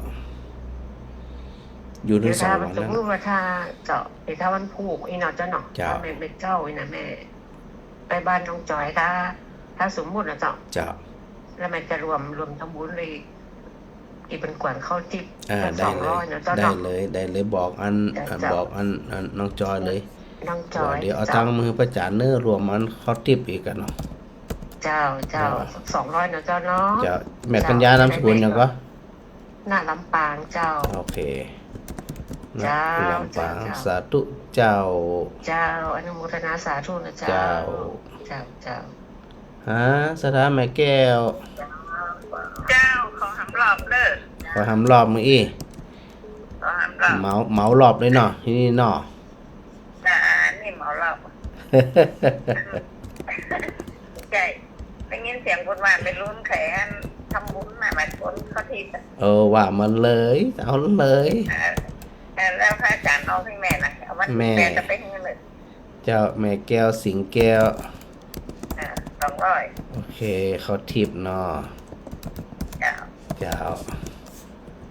อยู่เถิงสองวันนั้น สมมุติว่าถ้าเจ้า ถ้าวันพูกอี้เนาะเจ้าเนาะ เจ้า ถ้าแม่ แม่เจ้าอี้นะ แม่ไปบ้านน้องจอย ถ้า ถ้าสมมุตินะเจ้า เจ้า แล้วแม่จะรวม รวมทำบุญเลย อีกเป๋นกวนข้าวติ๊บ อ่า สัก ได้เลย สองร้อยนะเจ้าเนาะ ได้เลย ได้เลย บอกอัน เจ้า อัน เจ้า บอกอัน อันน้องจอยเลย น้องจอย บอกเดี๋ยวเอาตังค์มาหื้อป้าจ๋ารย์เน่อ รวมอันข้าวติ๊บอีกกั๋นเนาะ เจ้า เจ้า เจ้า สองร้อยนะเจ้าเนาะ เจ้า แม่กัญญา เจ้า นามสกุลหยังก่อ ณ ลำปางเจ้า โอเค ณ เจ้า ลำปาง เจ้า เจ้า สาธุเจ้า เจ้า อนุโมทนาสาธุนะเจ้า เจ้า เจ้า เจ้า ฮะ ศรัทธาแม่แก้ว เจ้า ขอหำรอบเน่อ ขอหำรอบมึงอี้ ขอหำรอบ เหมา เหมารอบเลยเนาะ ตี้นี่เนาะ อ่า นี่เหมารอบ ใจ้ ได้ยินเสียงคนว่าไปลุ้นแขนทำบุญน่ะ มาคนเขาที เออ ว่ามาเลย เอาเลย เออ เออ แล้วพระอาจ๋ารย์เอาหื้อแม่นะ เอาวันตี้ แม่ แปดจะไปหื้อเลย เจ้า แม่แก้ว สิงห์แก้ว อ่า สองร้อย โอเค ข้าวติ๊บเนาะ เจ้า เจ้า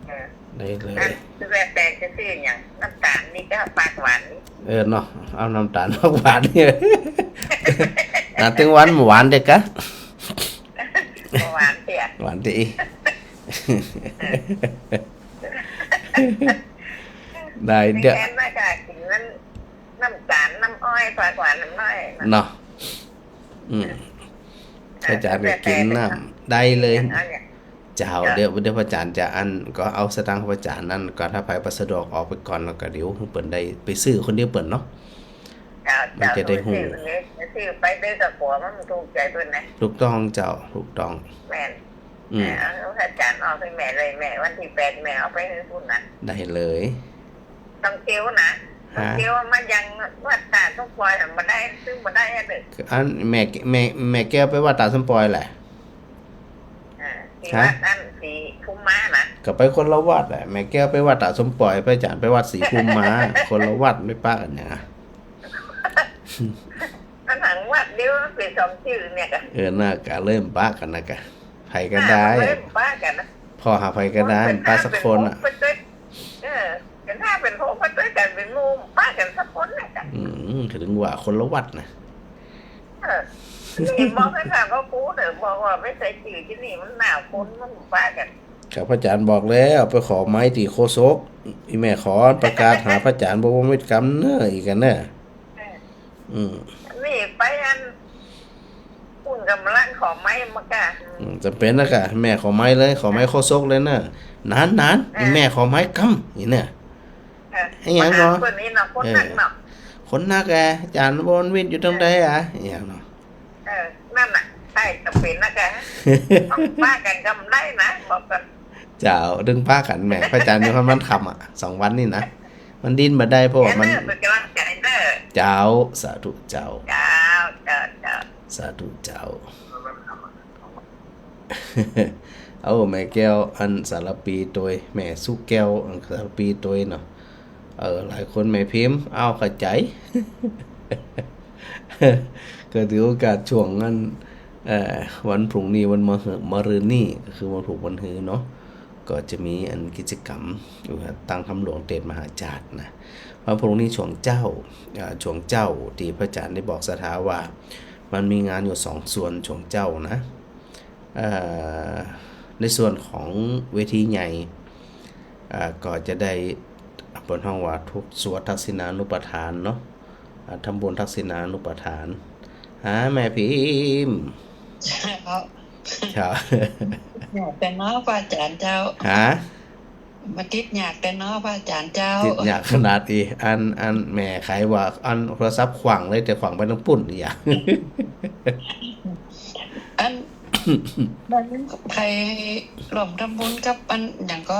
เออ ได้เลย อ่ะ คือว่าแต่จะซื้อหยัง น้ำต๋าลนี่ก็ปากหวานนี่ เออเนาะ เอาน้ำต๋าลปากหวานนี่ อ่ะ ตึงหวาน หวานเด็กกะ หวานเตี้ย หวานเตี้ย ได้เด้อ แม่แก้วน่าจะกิ๋นน้ำ น้ำต๋าล น้ำอ้อย ปากหวาน น้ำอ้อยเนาะ เนาะ อืม อาจ๋ารย์ก็กิ๋นน้ำ ได้เลย เจ้า เดี๋ยว เดี๋ยวพระอาจ๋ารย์จะอัน ก็เอาสตางค์พระอาจ๋ารย์นั้นก็ ถ้าใผบ่สะดวกออกไปก่อน แล้วก็เดี๋ยวหื้อเปิ้นได้ไปซื้อคนเดียวเปิ้นเนาะ เจ้า มันจะได้ฮู้ เจ้า ซื้อไปเด้อ ก็กั๋วมันบ่ถูกใจ๋เปิ้นนะ ถูกต้องเจ้า ถูกต้อง แม่น อืม เออ เอาพระอาจ๋ารย์ออกหื้อแม่เลย แม่ วันตี้แปดแม่เอาไปหื้อพุ้นนะ ได้เลย ต้องเตียวนะ ฮะ ต้องเตียวมายังวัดตาดสมปอย บ่ได้ ซึ่งบ่ได้อะเด้อ อันแม่ แม่ แม่แก้วไปวัดตาดสมปอยแหละ อ่า ตี้ ฮะ วัดอันศรีภูมิมานะ ก็ไปคนละวัดแหละ แม่แก้วไปวัดตาดสมปอย พระอาจ๋ารย์ไปวัดศรีภูมิมา คนละวัด บ่ปะกั๋นหยังอะ อันหนังวัดเดียวเป๋นสองจื้อเนี่ยกะ เออ น่ากะเลยบ่ปะกั๋นนะกะ ใผก็ได้ น่า มันเลยบ่ปะกั๋นนะ ผ่อหาใผก็ได้ มันเป๋น บ่ปะสักคนอะ ห้าเป๋นหกไปด้วย เออ เป๋นห้าเป๋นหกไปด้วยกั๋น เป๋นหมู่บ่ปะกั๋นสักคนเนี่ยกะ อืม ก็ถึงว่าคนละวัดนะ เออ นี่บอกให้ฟังก็กูเด้อ บอกว่าไปใส่จื้อตี้นี่มันหนาว คนมันบ่ปะกั๋น ครับ พระอาจ๋ารย์บอกแล้ว ไปขอไม้ตี้โฆษก อีแม่ขอประกาศหาพระอาจ๋ารย์ บ่วงเว็นกรรมเน่อ อีกกั๋นเน่อ เออ อืม นี่ไปอัน ปุ้นก่ำลังขอไม้มากะ อืม จ๋ำเป๋นนะกะ แม่ขอไม้เลย ขอไม้โฆษกเลยเน่อ หนาน หนาน เออ อีแม่ขอไม้กำ อี้เน่อ เออ อะหยังก่อ มาหาเปิ้นนี่เนาะ คนนักเนาะ เออ คนนักอะ อาจ๋ารย์วรวิทย์อยู่ตรงใดอะ อะหยังเนาะ เออ นั่นน่ะ ใจ้ จ๋ำเป๋นนะกะ ต้องปะกั๋นก่ำได้นะ บอกกั๋น เจ้า ตึงปะกั๋นแม่ พระอาจ๋ารย์อยู่ห้องมันค่ำอะ สองวันนี่นะ มันดิ้นบ่ได้ เพราะว่ามัน เออ เป๋นก๋ำลังใจ๋เน่อ เจ้า สาธุเจ้า เจ้า เจ้า เจ้า สาธุเจ้า เอ้า แม่แก้ว อันสารภีตวย แม่สุแก้ว อันสารภีตวยเนาะ เออ หลายคนแม่พิมพ์ เอ้า เข้าใจ๋ ก็ถือโอกาสช่วงนั้น เอ่อ วันพรุ่งนี้ วันมะ มะรืนนี้ ก็คือวันพูกวันฮือเนาะ ก็จะมีอันกิจกรรมอยู่ตางถ้ำหลวงเตศมหาจาตุนะ วันพรุ่งนี้ช่วงเจ๊า อ่า ช่วงเจ๊าตี้พระอาจ๋ารย์ได้บอกศรัทธาว่า มันมีงานอยู่สองส่วนช่วงเจ๊านะ เอ่อ ในส่วนของเวทีใหญ่ อ่า ก็จะได้ เปิ้นฮ้องว่าทุกข์สวดทักษิณานุปทานเนาะ อ่า ทำบุญทักษิณานุปทาน หาแม่พิมพ์ เจ้า เจ้า ยากแต่เนาะพระอาจ๋ารย์เจ้า ฮะ มาติดยากแต่เนาะพระอาจ๋ารย์เจ้า ติดยากขนาดอี้ อัน อันแม่ใค่ว่า อันโทรศัพท์ขว้างเลย แต่ขว้างไปตางปุ้นอี้อะ อัน มันใผร่วมทำบุญกับอันหยังก่อ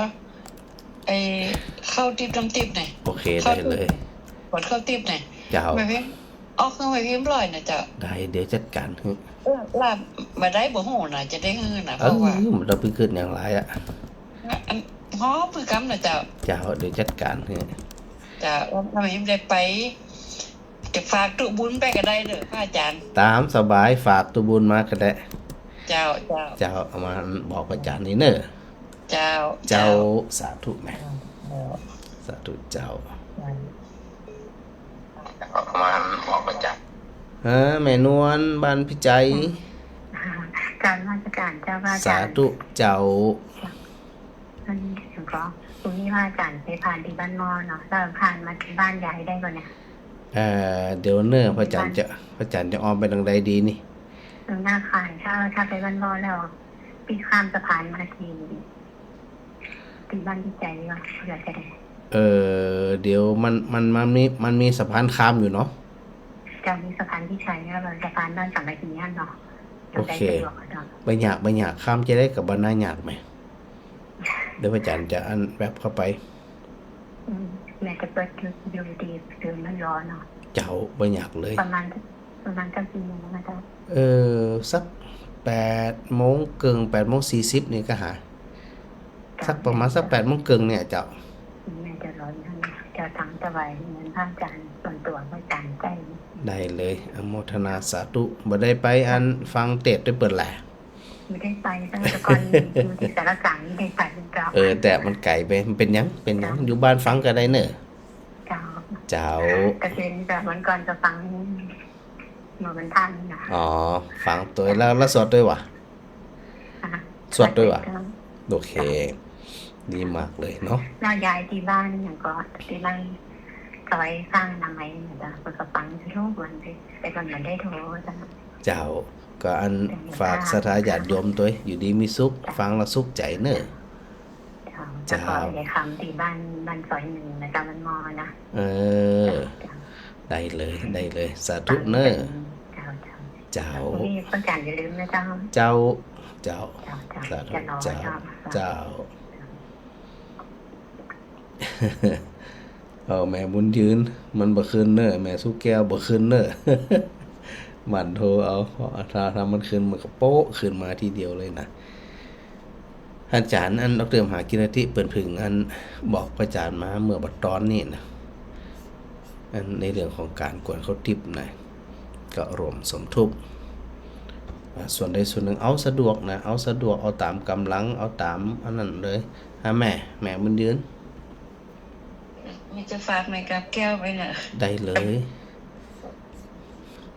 ไอ้ข้าวติ๊บน้ำติ๊บเนี่ย โอเค ข้าวติ๊บ ได้เลย ขวดข้าวติ๊บเนี่ย เจ้า แม่พิมพ์ ออกหื้อแม่พิมพ์ร้อยนะเจ้า ได้ เดี๋ยวจัดก๋านหื้อ เออ ลาบ่ได้บ่ฮู้นะ จะได้หื้อนะ เออ เพราะว่า มันต้องไปกึ๊ดหยังหลายอะ อัน ฮ้อ ปื้อกำนะเจ้า เจ้า เดี๋ยวจัดก๋านหื้อ เจ้า แม่พิมพ์ได้ไป จะฝากตุ๊บุญไปก็ได้เน่อพระอาจ๋ารย์ ต๋ามสบาย ฝากตุ๊บุญมาก็ได้ เจ้า เจ้า เจ้า เอามาบอกพระอาจ๋ารย์นี่เน่อ เจ้า เจ้า เจ้า สาธุแม่ เจ้า สาธุเจ้า ประมาณออกมาจาก เออ แม่นวล บ้านพี่ใจ เจ้านมัสก๋านเจ้า พระอาจ๋ารย์ สาธุเจ้า อันนี้ก็ พรุ่งนี้พระอาจ๋ารย์ไปผ่านตี้บ้านหม้อเนาะ แล้วผ่านมาตี้บ้านยายได้ก่อเนี่ย เอ่อ เดี๋ยวเน่อ พระอาจ๋ารย์จะ พระอาจ๋ารย์จะอ้อมไปตางใดดีนี่ เออ หน้าขาย ถ้า ถ้าไปบ้านหม้อแล้ว ปี้ข้ามสะพานมาตี้ ตี้บ้านพี่ใจว่าเผื่อจะได้ เออ เดี๋ยวมัน มัน มันมี มันมีสะพานข้ามอยู่เนาะ เจ้า มีสะพานพี่ชัยแล้ว สะพานบ้านสามัคคีนั่นเนาะ โอเค จะได้สะดวกอะเนาะ บ่ยาก บ่ยาก ข้ามจะได้ ก็บ่น่ายากแหม เดี๋ยวพระอาจ๋ารย์จะอันแว็บเข้าไป อืม แม่จะเปิดยูทูบ ดูดี คือมันร้อนเนาะ เจ้า บ่ยากเลย ประมาณ ประมาณสักกี่โมงนะเจ้า เออ สักแปดโมงเกิ่ง แปดโมงสี่สิบนี่ก็หา สักประมาณสักแปดโมงเกิ่งเนี่ยเจ้า แม่จะร้อนนะ จะตั้งถวายเงินพระอาจ๋ารย์ส่วนตั๋วพระอาจ๋ารย์ใจ้ ได้เลย อนุโมทนาสาธุ บ่ได้ไปอันฟังเตสน์ตวยเปิ้นแหละ บ่ได้ไป แต่ก่อนอยู่ตี้สารกลางนี่ได้ไปเจ้า เออ แต่มันไก๋ไป มันเป๋นหยัง เป๋นหยัง เจ้า อยู่บ้านฟังก็ได้เน่อ เจ้า เจ้า ก็เป๋นแบบวันก่อนก็ฟัง เมื่อวันพระนี่นะ อ๋อ ฟังตวย แล้ว แล้วสวดตวยหวา อ่ะ สวดตวยหวา สวดตวยเจ้า โอเค ดีมากเลยเนาะ แล้วยายตี้บ้านอย่างก็ตี้บ้านซอยสร้างอนามัยเนี่ยเจ้า เปิ้นก็ฟังทุกวันเลย แต่ก่อนบ่ได้โทรเจ้า เจ้า ก็อัน เจ้า ฝากศรัทธาญาติโยมตวย อยู่ดีมีสุข เจ้า ฟังแล้วสุขใจ๋เน่อ เจ้า เจ้า แล้วก็ยายคำตี้บ้าน บ้านซอยหนึ่งนะเจ้า บ้านหม้อนะ เออ เจ้า ได้เลย ได้เลย สาธุเน่อ เจ้า เจ้า เจ้า พรุ่งนี้พระอาจ๋ารย์อย่าลืมนะเจ้า เจ้า เจ้า เจ้า เจ้า สาธุ จะรอ เจ้า เจ้า เจ้า เอาแม่บุญยืน มันบ่ขึ้นเน่อ แม่สุแก้วบ่ขึ้นเน่อ หมั่นโทรเอา ถ้า ถ้ามันขึ้นมันก็โป๊ะขึ้นมาทีเดียวเลยนะ อาจ๋ารย์อันด็อกเตอร์มหากิรติเปิ้นเพิ่งอันบอกพระอาจ๋ารย์มาเมื่อบ่ตอนนี้นะ อันในเรื่องของก๋านกวนข้าวติ๊บนะ ก็ร่วมสมทบ อ่า ส่วนใดส่วนหนึ่งเอาสะดวกนะ เอาสะดวก เอาต๋ามก๋ำลัง เอาต๋ามอันนั้นเลย อ่ะแม่ แม่บุญยืน มีจะฝากแม่กับแก้วไปเน่อ ได้เลย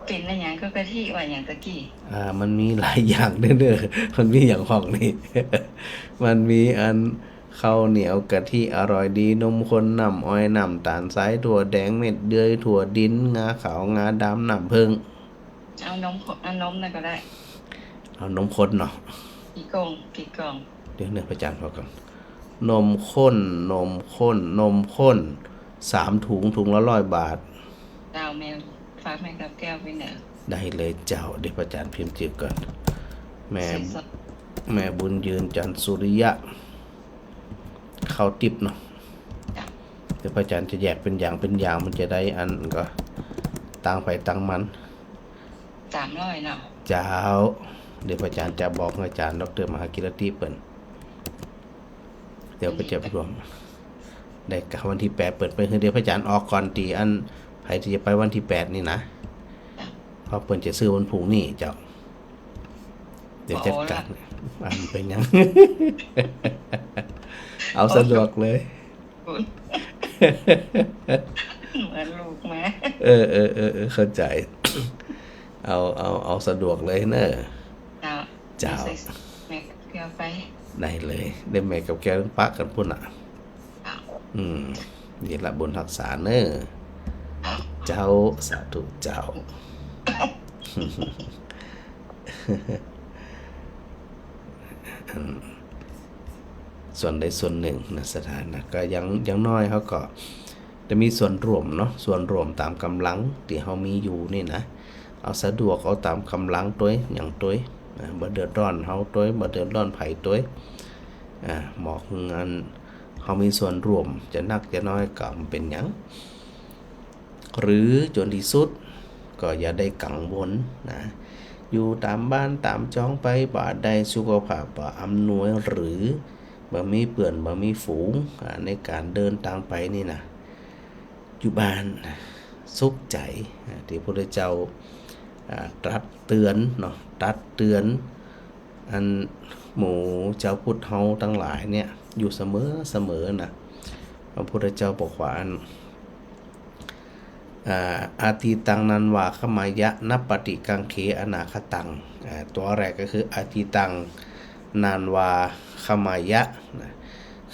เป๋นอะหยังก็กะทิว่าหยังตะกี้ อ่า มันมีหลายอย่างเน่อ มันมีอย่างพ่องนี่ มันมีอันข้าวเหนียวกะทิอร่อยดี นมข้น น้ำอ้อย น้ำต๋าลสาย ถั่วแดง เม็ดเดือย ถั่วดิน งาขาว งาดำ น้ำผึ้ง เอานมข้น เอานมนั่นก็ได้ เอานมข้นเนาะ กี่กล่อง กี่กล่อง เดี๋ยวเน่อ พระอาจ๋ารย์เฝ้าก่อน นมข้น นมข้น นมข้น สามถุง ถุงละร้อยบาท เจ้า แม่ ฝากแม่กับแก้วไปเน่อ ได้เลยเจ้า เดี๋ยวพระอาจ๋ารย์พิมพ์จื้อก่อน แม่ แม่บุญยืน จันทร์สุริยะ ข้าวติ๊บเนาะ เดี๋ยวพระอาจ๋ารย์จะแยกเป๋นอย่างเป๋นอย่าง มันจะได้อันก็ตังใผตังมัน สามร้อยเนาะ เจ้า เดี๋ยวพระอาจ๋ารย์จะบอกอาจ๋ารย์ด็อกเตอร์มหากิรติเปิ้น เดี๋ยวไปเก็บรวม ได้กะวันตี้แปดเปิ้นไป เดี๋ยวพระอาจ๋ารย์ออกก่อนตี้อัน ใผตี้จะไปวันตี้แปดนี่นะ เพราะเปิ้นจะซื้อวันพรุ่งนี้เจ้า เดี๋ยวจัดก๋าน อันเป๋นหยัง เอาสะดวกเลย เหมือนลูกแม่ เออ เออ เออ เออ เข้าใจ๋ เอา เอา เอาสะดวกเลยเน่อ เจ้า เจ้า แม่กับแก้วไป ได้เลย เดี๋ยวแม่กับแก้วปะกั๋นปู้นน่ะ เจ้า อืม นี่ละบุญฮักษาเน่อ เจ้า สาธุเจ้า อัน ส่วนใดส่วนหนึ่งนะ ศรัทธานะ ก็อย่าง อย่างน้อยเฮาก็ได้มีส่วนร่วมเนาะ ส่วนร่วมต๋ามก๋ำลังตี้เฮามีอยู่นี่นะ เอาสะดวก เอาต๋ามก๋ำลังตวย หยังตวย อ่า บ่เดือดร้อนเฮาตวย บ่เดือดร้อนใผตวย อ่า หมอกอัน เฮามีส่วนร่วม จะนักจะน้อยก็บ่เป๋นหยัง หรือจ๋นตี้สุดก็อย่าได้กังวลนะ อยู่ต๋ามบ้านต๋ามจองไป บ่าได้สุขภาพบ่อำนวย หรือบ่มีเปื้อนบ่มีฝูง อ่า ในก๋านเดินตางไปนี่นะ อยู่บ้านสุขใจ๋ อ่า ตี้พระพุทธเจ้า อ่า ตรัสเตื๋อนเนาะ ตรัสเตื๋อน อันหมู่จาวพุทธเฮาตังหลายเนี่ย อยู่เสมอเสมอนะ พระพุทธเจ้าบอกว่าอัน อ่า อตีตัง นันวา ขมายะ นัปปะติกังเข อนาคตัง อ่า ตัวแรกก็คือ อตีตัง นันวา ขมายะ นะ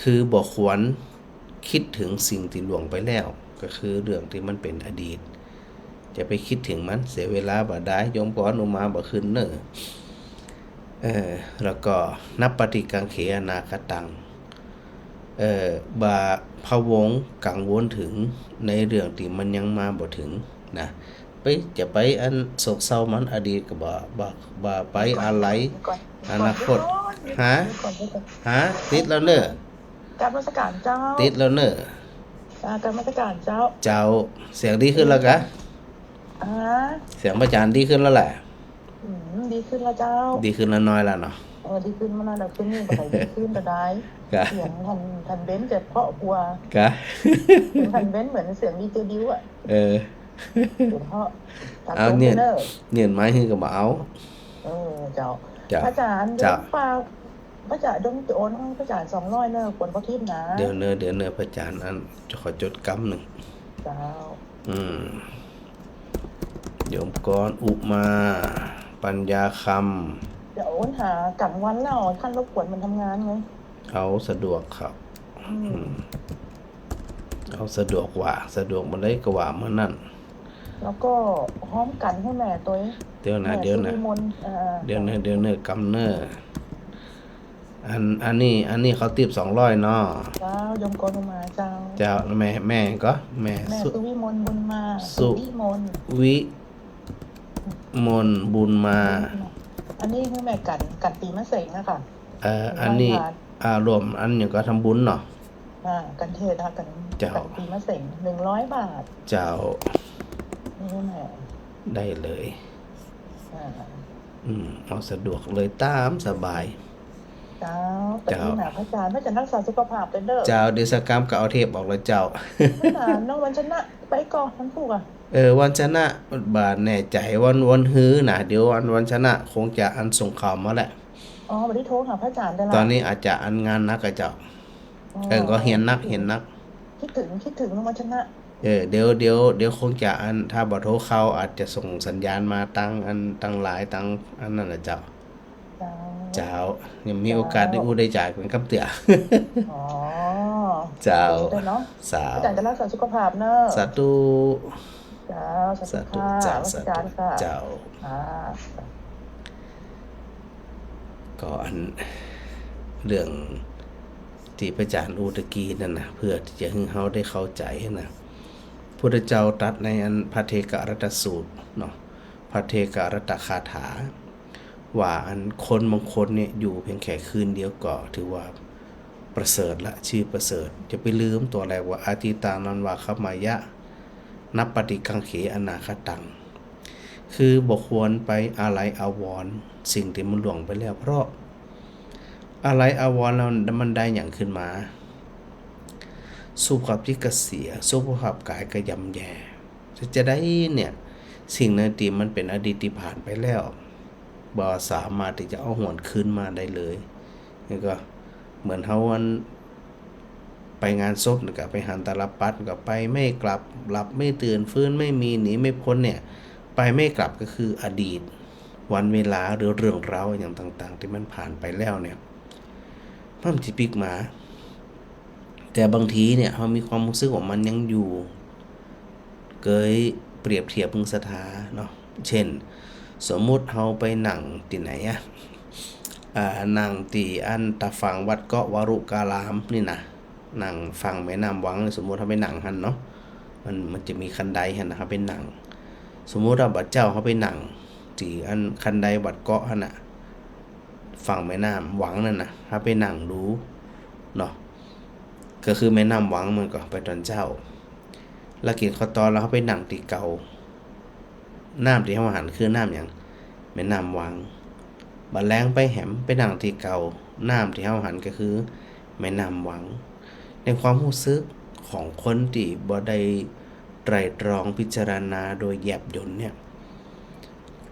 คือบ่ควร คิดเถิงสิ่งตี้ล่วงไปแล้ว ก็คือเรื่องตี้มันเป๋นอดีต จะไปคิดเถิงมัน เสียเวลาบ่ดาย โยมกรอุมาบ่ขึ้นเน่อ เออ แล้วก็ นัปปะติกังเข อนาคตัง เออ บ่พะวงกังวลเถิงในเรื่องตี้มันยังมาบ่เถิงนะ ไป จะไปอันโศกเศร้ามันอดีตก็บ่ บ่ บ่ไปอาลัย อนาคต ฮะ ฮะ ติดแล้วเน่อ กราบนมัสการเจ้า ติดแล้วเน่อ อ่า กราบนมัสการเจ้า เจ้า เสียงดีขึ้นแล้วกะ อ่า เสียงพระอาจารย์ดีขึ้นแล้วแหละ อืม ดีขึ้นแล้วเจ้า ดีขึ้นแล้วน้อยแล้วเนาะ เออ ดีขึ้นมาหน่อยแล้ว ขึ้นนี่บ่ค่อยดีขึ้นแต่ได้ กะ เสียงท่าน ท่านเบ้นจะเพราะกว่า กะ เสียงท่านเบ้นเหมือนเสียงดีเจดิวอะ เออ เสียงเพราะ เอาเนี่ย เนิ่น เนิ่นไม้หื้อก็บ่เอา เออ เจ้า เจ้า พระอาจารย์ เจ้า เดี๋ยวฝาก พระอาจารย์ เดี๋ยวจะโอนให้พระอาจารย์สองร้อยเน่อ ขวัญพระทิพย์นะ เดี๋ยวเน่อ เดี๋ยวเน่อ พระอาจารย์ อันจะขอจดกำนึ่ง เจ้า อืม โยมกรอุมา ปัญญาคำ เดี๋ยวโอนหากลางวันแล้ว ท่านรบกวนมันทำงานไง เอาสะดวกครับ อืม อืม เอาสะดวกว่า สะดวกเมื่อใดก็ว่าเมื่อนั้น แล้วก็ฮ้อมกั๋นหื้อแม่ตวย เดี๋ยวนะ แม่ เดี๋ยวนะ สุวิมล อ่า เดี๋ยวเน่อ เดี๋ยวเน่อ กำเน่อ อัน อันนี้ อันนี้เขาติ๊บสองร้อยเนาะ เจ้า โยมกรอุมาเจ้า เจ้า แม่ แม่ก็ แม่ แม่ สุ สุวิมลบุญมา สุ สุวิมล วิ มนต์บุญมา อันนี้หื้อแม่กั๋น กั๋นปี๋มะเสงอะค่ะ เอ่อ หนึ่งร้อย อันนี้ บาท อ่า รวมอันหยังก็ทำบุญเนาะ อ่า กั๋นเทศน์นะคะ กั๋น เจ้า กั๋นปี๋มะเสง หนึ่งร้อย บาท เจ้า นี่แหละ ได้เลย อ่า อืม เอาสะดวกเลย ต๋ามสบาย เจ้า เจ้า แต่นี่นะพระอาจารย์ พระอาจารย์รักษาสุขภาพเปิ้นเน่อ เจ้า เดี๋ยวสักกำก็เอาเทปออกแล้วเจ้า ไม่นานเนาะ วันชนะไปก่อน วันพุธอะ เออ วันชนะบ่แน่ใจ๋ วัน วันหื้อนะ เดี๋ยววัน วันชนะคงจะอันส่งข่าวมาแหละ อ๋อ บ่ได้โทรหาพระอาจารย์แต่ละ ต๋อนนี้อาจจะอันงานหนักอะเจ้า อ๋อ เออ ก็เฮียนหนัก เฮียนหนัก คิดถึง คิดถึงวันชนะ เออ เดี๋ยว เดี๋ยว เดี๋ยวคงจะอัน ถ้าบ่โทรเข้า อาจจะส่งสัญญาณมาตางอัน ตางไลน์ ตางอันนั้นแหละเจ้า เจ้า เจ้า ยังมีโอกาสได้อู้ได้จ๋าเป๋นกำเตื้อ อ๋อ เจ้า เนาะ สาธุ อาจารย์จะรักษาสุขภาพเนาะ สาธุ เจ้า สาธุ สาธุ ค่ะ เจ้า อาจารย์ค่ะ สาธุ เจ้า อ่า ก็อัน เรื่องตี้พระอาจารย์อู้ตะกี้นั่นนะ เพื่อตี้จะหื้อเฮาได้เข้าใจ๋นะ พุทธเจ้าตรัสในอันพระเถกรัตตสูตรเนาะ พระเถกรัตตคาถา ว่าอันคนบางคนเนี่ยอยู่เพียงแค่คืนเดียวก็ถือว่าประเสริฐละ ชื่อประเสริฐ อย่าไปลืมตั๋วแรกว่า อตีตัง นันวา ขมายะ นัปปะติกังเข อนาคตัง คือบ่ควรไปอาลัยอาวรณ์สิ่งตี้มันล่วงไปแล้ว เพราะอาลัยอาวรณ์แล้วมันได้หยังขึ้นมา สุขภาพจิตก็เสีย สุขภาพกายก็ย่ำแย่ จะ จะได้เนี่ย สิ่งนั้นตี้มันเป๋นอดีตตี้ผ่านไปแล้ว บ่สามารถตี้จะเอาหวนคืนมาได้เลย นี่ก็เหมือนเฮาอัน ไปงานศพนี่ก็ไปหันตาลปัตร ก็ไปไม่กลับ หลับไม่ตื่น ฟื้นไม่มี หนีไม่พ้นเนี่ย ไปไม่กลับก็คืออดีต วันเวลาหรือเรื่องราวอย่างต่างๆ ตี้มันผ่านไปแล้วเนี่ย มันจะปิ๊กมา แต่บางทีเนี่ย เฮามีความฮู้สึกว่ามันยังอยู่ เกยเปรียบเทียบเบิ่งศรัทธาเนาะ เช่น สมมุติเฮาไปนั่งตี้ไหนอะ อ่า นั่งตี้อันตาฝั่งวัดเกาะวรุการามนี่นะ นั่งฝั่งแม่น้ำวัง สมมุติเฮาไปนั่งหั้นเนาะ มัน มันจะมีคันไดหั้นนะ เฮาไปนั่ง สมมุติว่าบ่าเจ้าเฮาไปนั่งตี้อันคันไดวัดเกาะหั้นน่ะ ฝั่งแม่น้ำวังนั่นน่ะ เฮาไปนั่งดูเนาะ ก็คือแม่น้ำวัง มันก็ไปต๋อนเจ๊า แล้วกิ๋นข้าวตอนแล้วเฮาไปนั่งตี้เก่า น้ำตี้เฮาหันคือน้ำหยัง แม่น้ำวัง บ่าแลงไปแหมไปนั่งตี้เก่า น้ำตี้เฮาหันก็คือแม่น้ำวัง ในความฮู้สึกของคนตี้บ่ได้ไตร่ตรองพิจารณาโดยแยบยลเนี่ย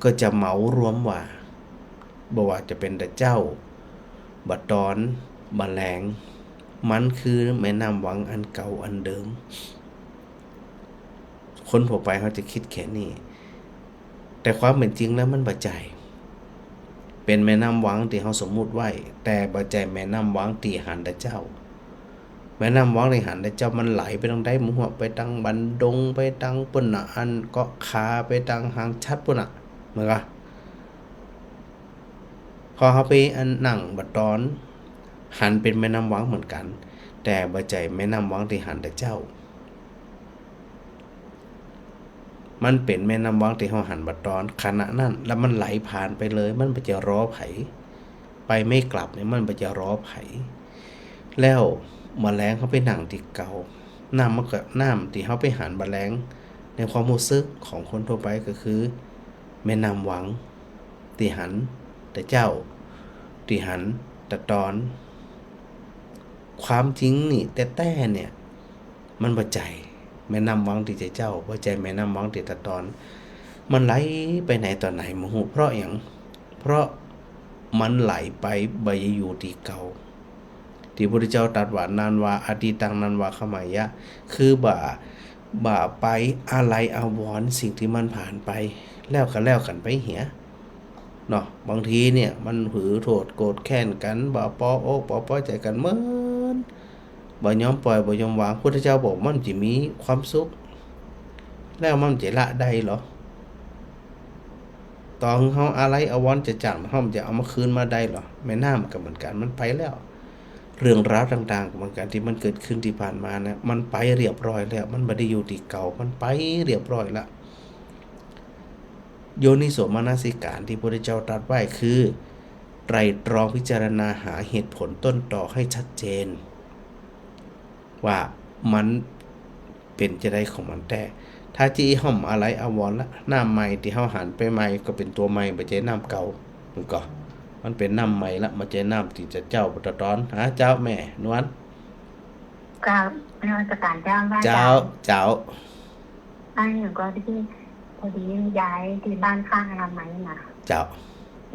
ก็จะเหมารวมว่า บ่ว่าจะเป๋นแต่เจ๊า บ่าตอน บ่าแลง มันคือแม่น้ำวังอันเก่าอันเดิม คนทั่วไปเขาจะกึ๊ดแค่นี้ แต่ความเป๋นจริงแล้วมันบ่ใจ้ เป๋นแม่น้ำวังตี้เขาสมมุติไว้ แต่บ่ใจ้แม่น้ำวังตี้หันตะเจ้า แม่น้ำวังตี้หันตะเจ้ามันไหลไปตางใดบ่ฮู้ ไปตางบันดง ไปตางปู้นน่ะ อันเกาะคา ไปตางหางฉัตรปู้นน่ะ เหมือนกั๋น พอเขาไปอันนั่งบ่าตอน หันเป๋นแม่น้ำวังเหมือนกั๋น แต่บ่ใจ้แม่น้ำวังตี้หันตะเจ้า มันเป๋นแม่น้ำวังตี้เขาหันบ่าตอนขณะนั้น แล้วมันไหลผ่านไปเลย มันบ่ใจ้รอใผ ไปไม่กลับเนี่ย มันบ่ใจ้รอใผ แล้วบ่าแลงเขาไปนั่งตี้เก่า น้ำมันก็ น้ำตี้เขาไปหันบ่าแลง ในความฮู้สึกของคนทั่วไปก็คือ แม่น้ำวังตี้หันตะเจ้า ตี้หันตะตอน ความจริงนี่แต๊ๆ เนี่ย มันบ่ใจ้แม่น้ำวังตี้ตะเจ้า บ่ใจ้แม่น้ำวังตี้ตะตอน มันไหลไปไหนต่อไหนบ่ฮู้ เพราะหยัง เพราะมันไหลไป บ่ใจ้อยู่ตี้เก่า ตี้พระพุทธเจ้าตรัสว่า นันวา อตีตัง นันวา ขมายะ คือบ่า บ่าไปอาลัยอาวรณ์สิ่งตี้มันผ่านไป แล้วก็แล้วกั๋นไปเหีย เนาะ บางทีเนี่ยมันถือโต้ษโกรธแค้นกั๋น บ่ปออกบ่ปอใจ๋กั๋น เหมือนบ่ยอมปล่อยบ่ยอมวาง พุทธเจ้าบอกมันจะมีความสุข แล้วมันจะละได้เหรอ ต่อหื้อเฮาอาลัยอาวรณ์จะจ๋าง เฮาจะเอามาคืนมาได้เหรอ แม่น้ำก็เหมือนกั๋น มันไปแล้ว เรื่องราวต่างๆ เหมือนกั๋น ตี้มันเกิดขึ้นตี้ผ่านมานะ มันไปเรียบร้อยแล้ว มันบ่ได้อยู่ตี้เก่า มันไปเรียบร้อยละ โยนิโสมนสิการตี้พระพุทธเจ้าตรัสไว้คือ ไตร่ตรองพิจารณาหาเหตุผลต้นตอให้ชัดเจน ว่ามันเป๋นจาใดของมันแต๊ ถ้าจะอี้ห้อมอาลัยอาวรณ์ละ น้ำใหม่ตี้เฮาหันไปใหม่ก็เป๋นตั๋วใหม่ บ่ใจ้น้ำเก่า มันก็ มันเป๋นน้ำใหม่ละ บ่ใจ้น้ำตี้ตะเจ้าตะตอน ฮะ เจ้าแม่นวล เจ้า นมัสการเจ้า พระอาจ๋ารย์ เจ้า เจ้า อันหนึ่งก็ตี้ พอดียายตี้บ้านข้างอนามัยน่ะ เจ้า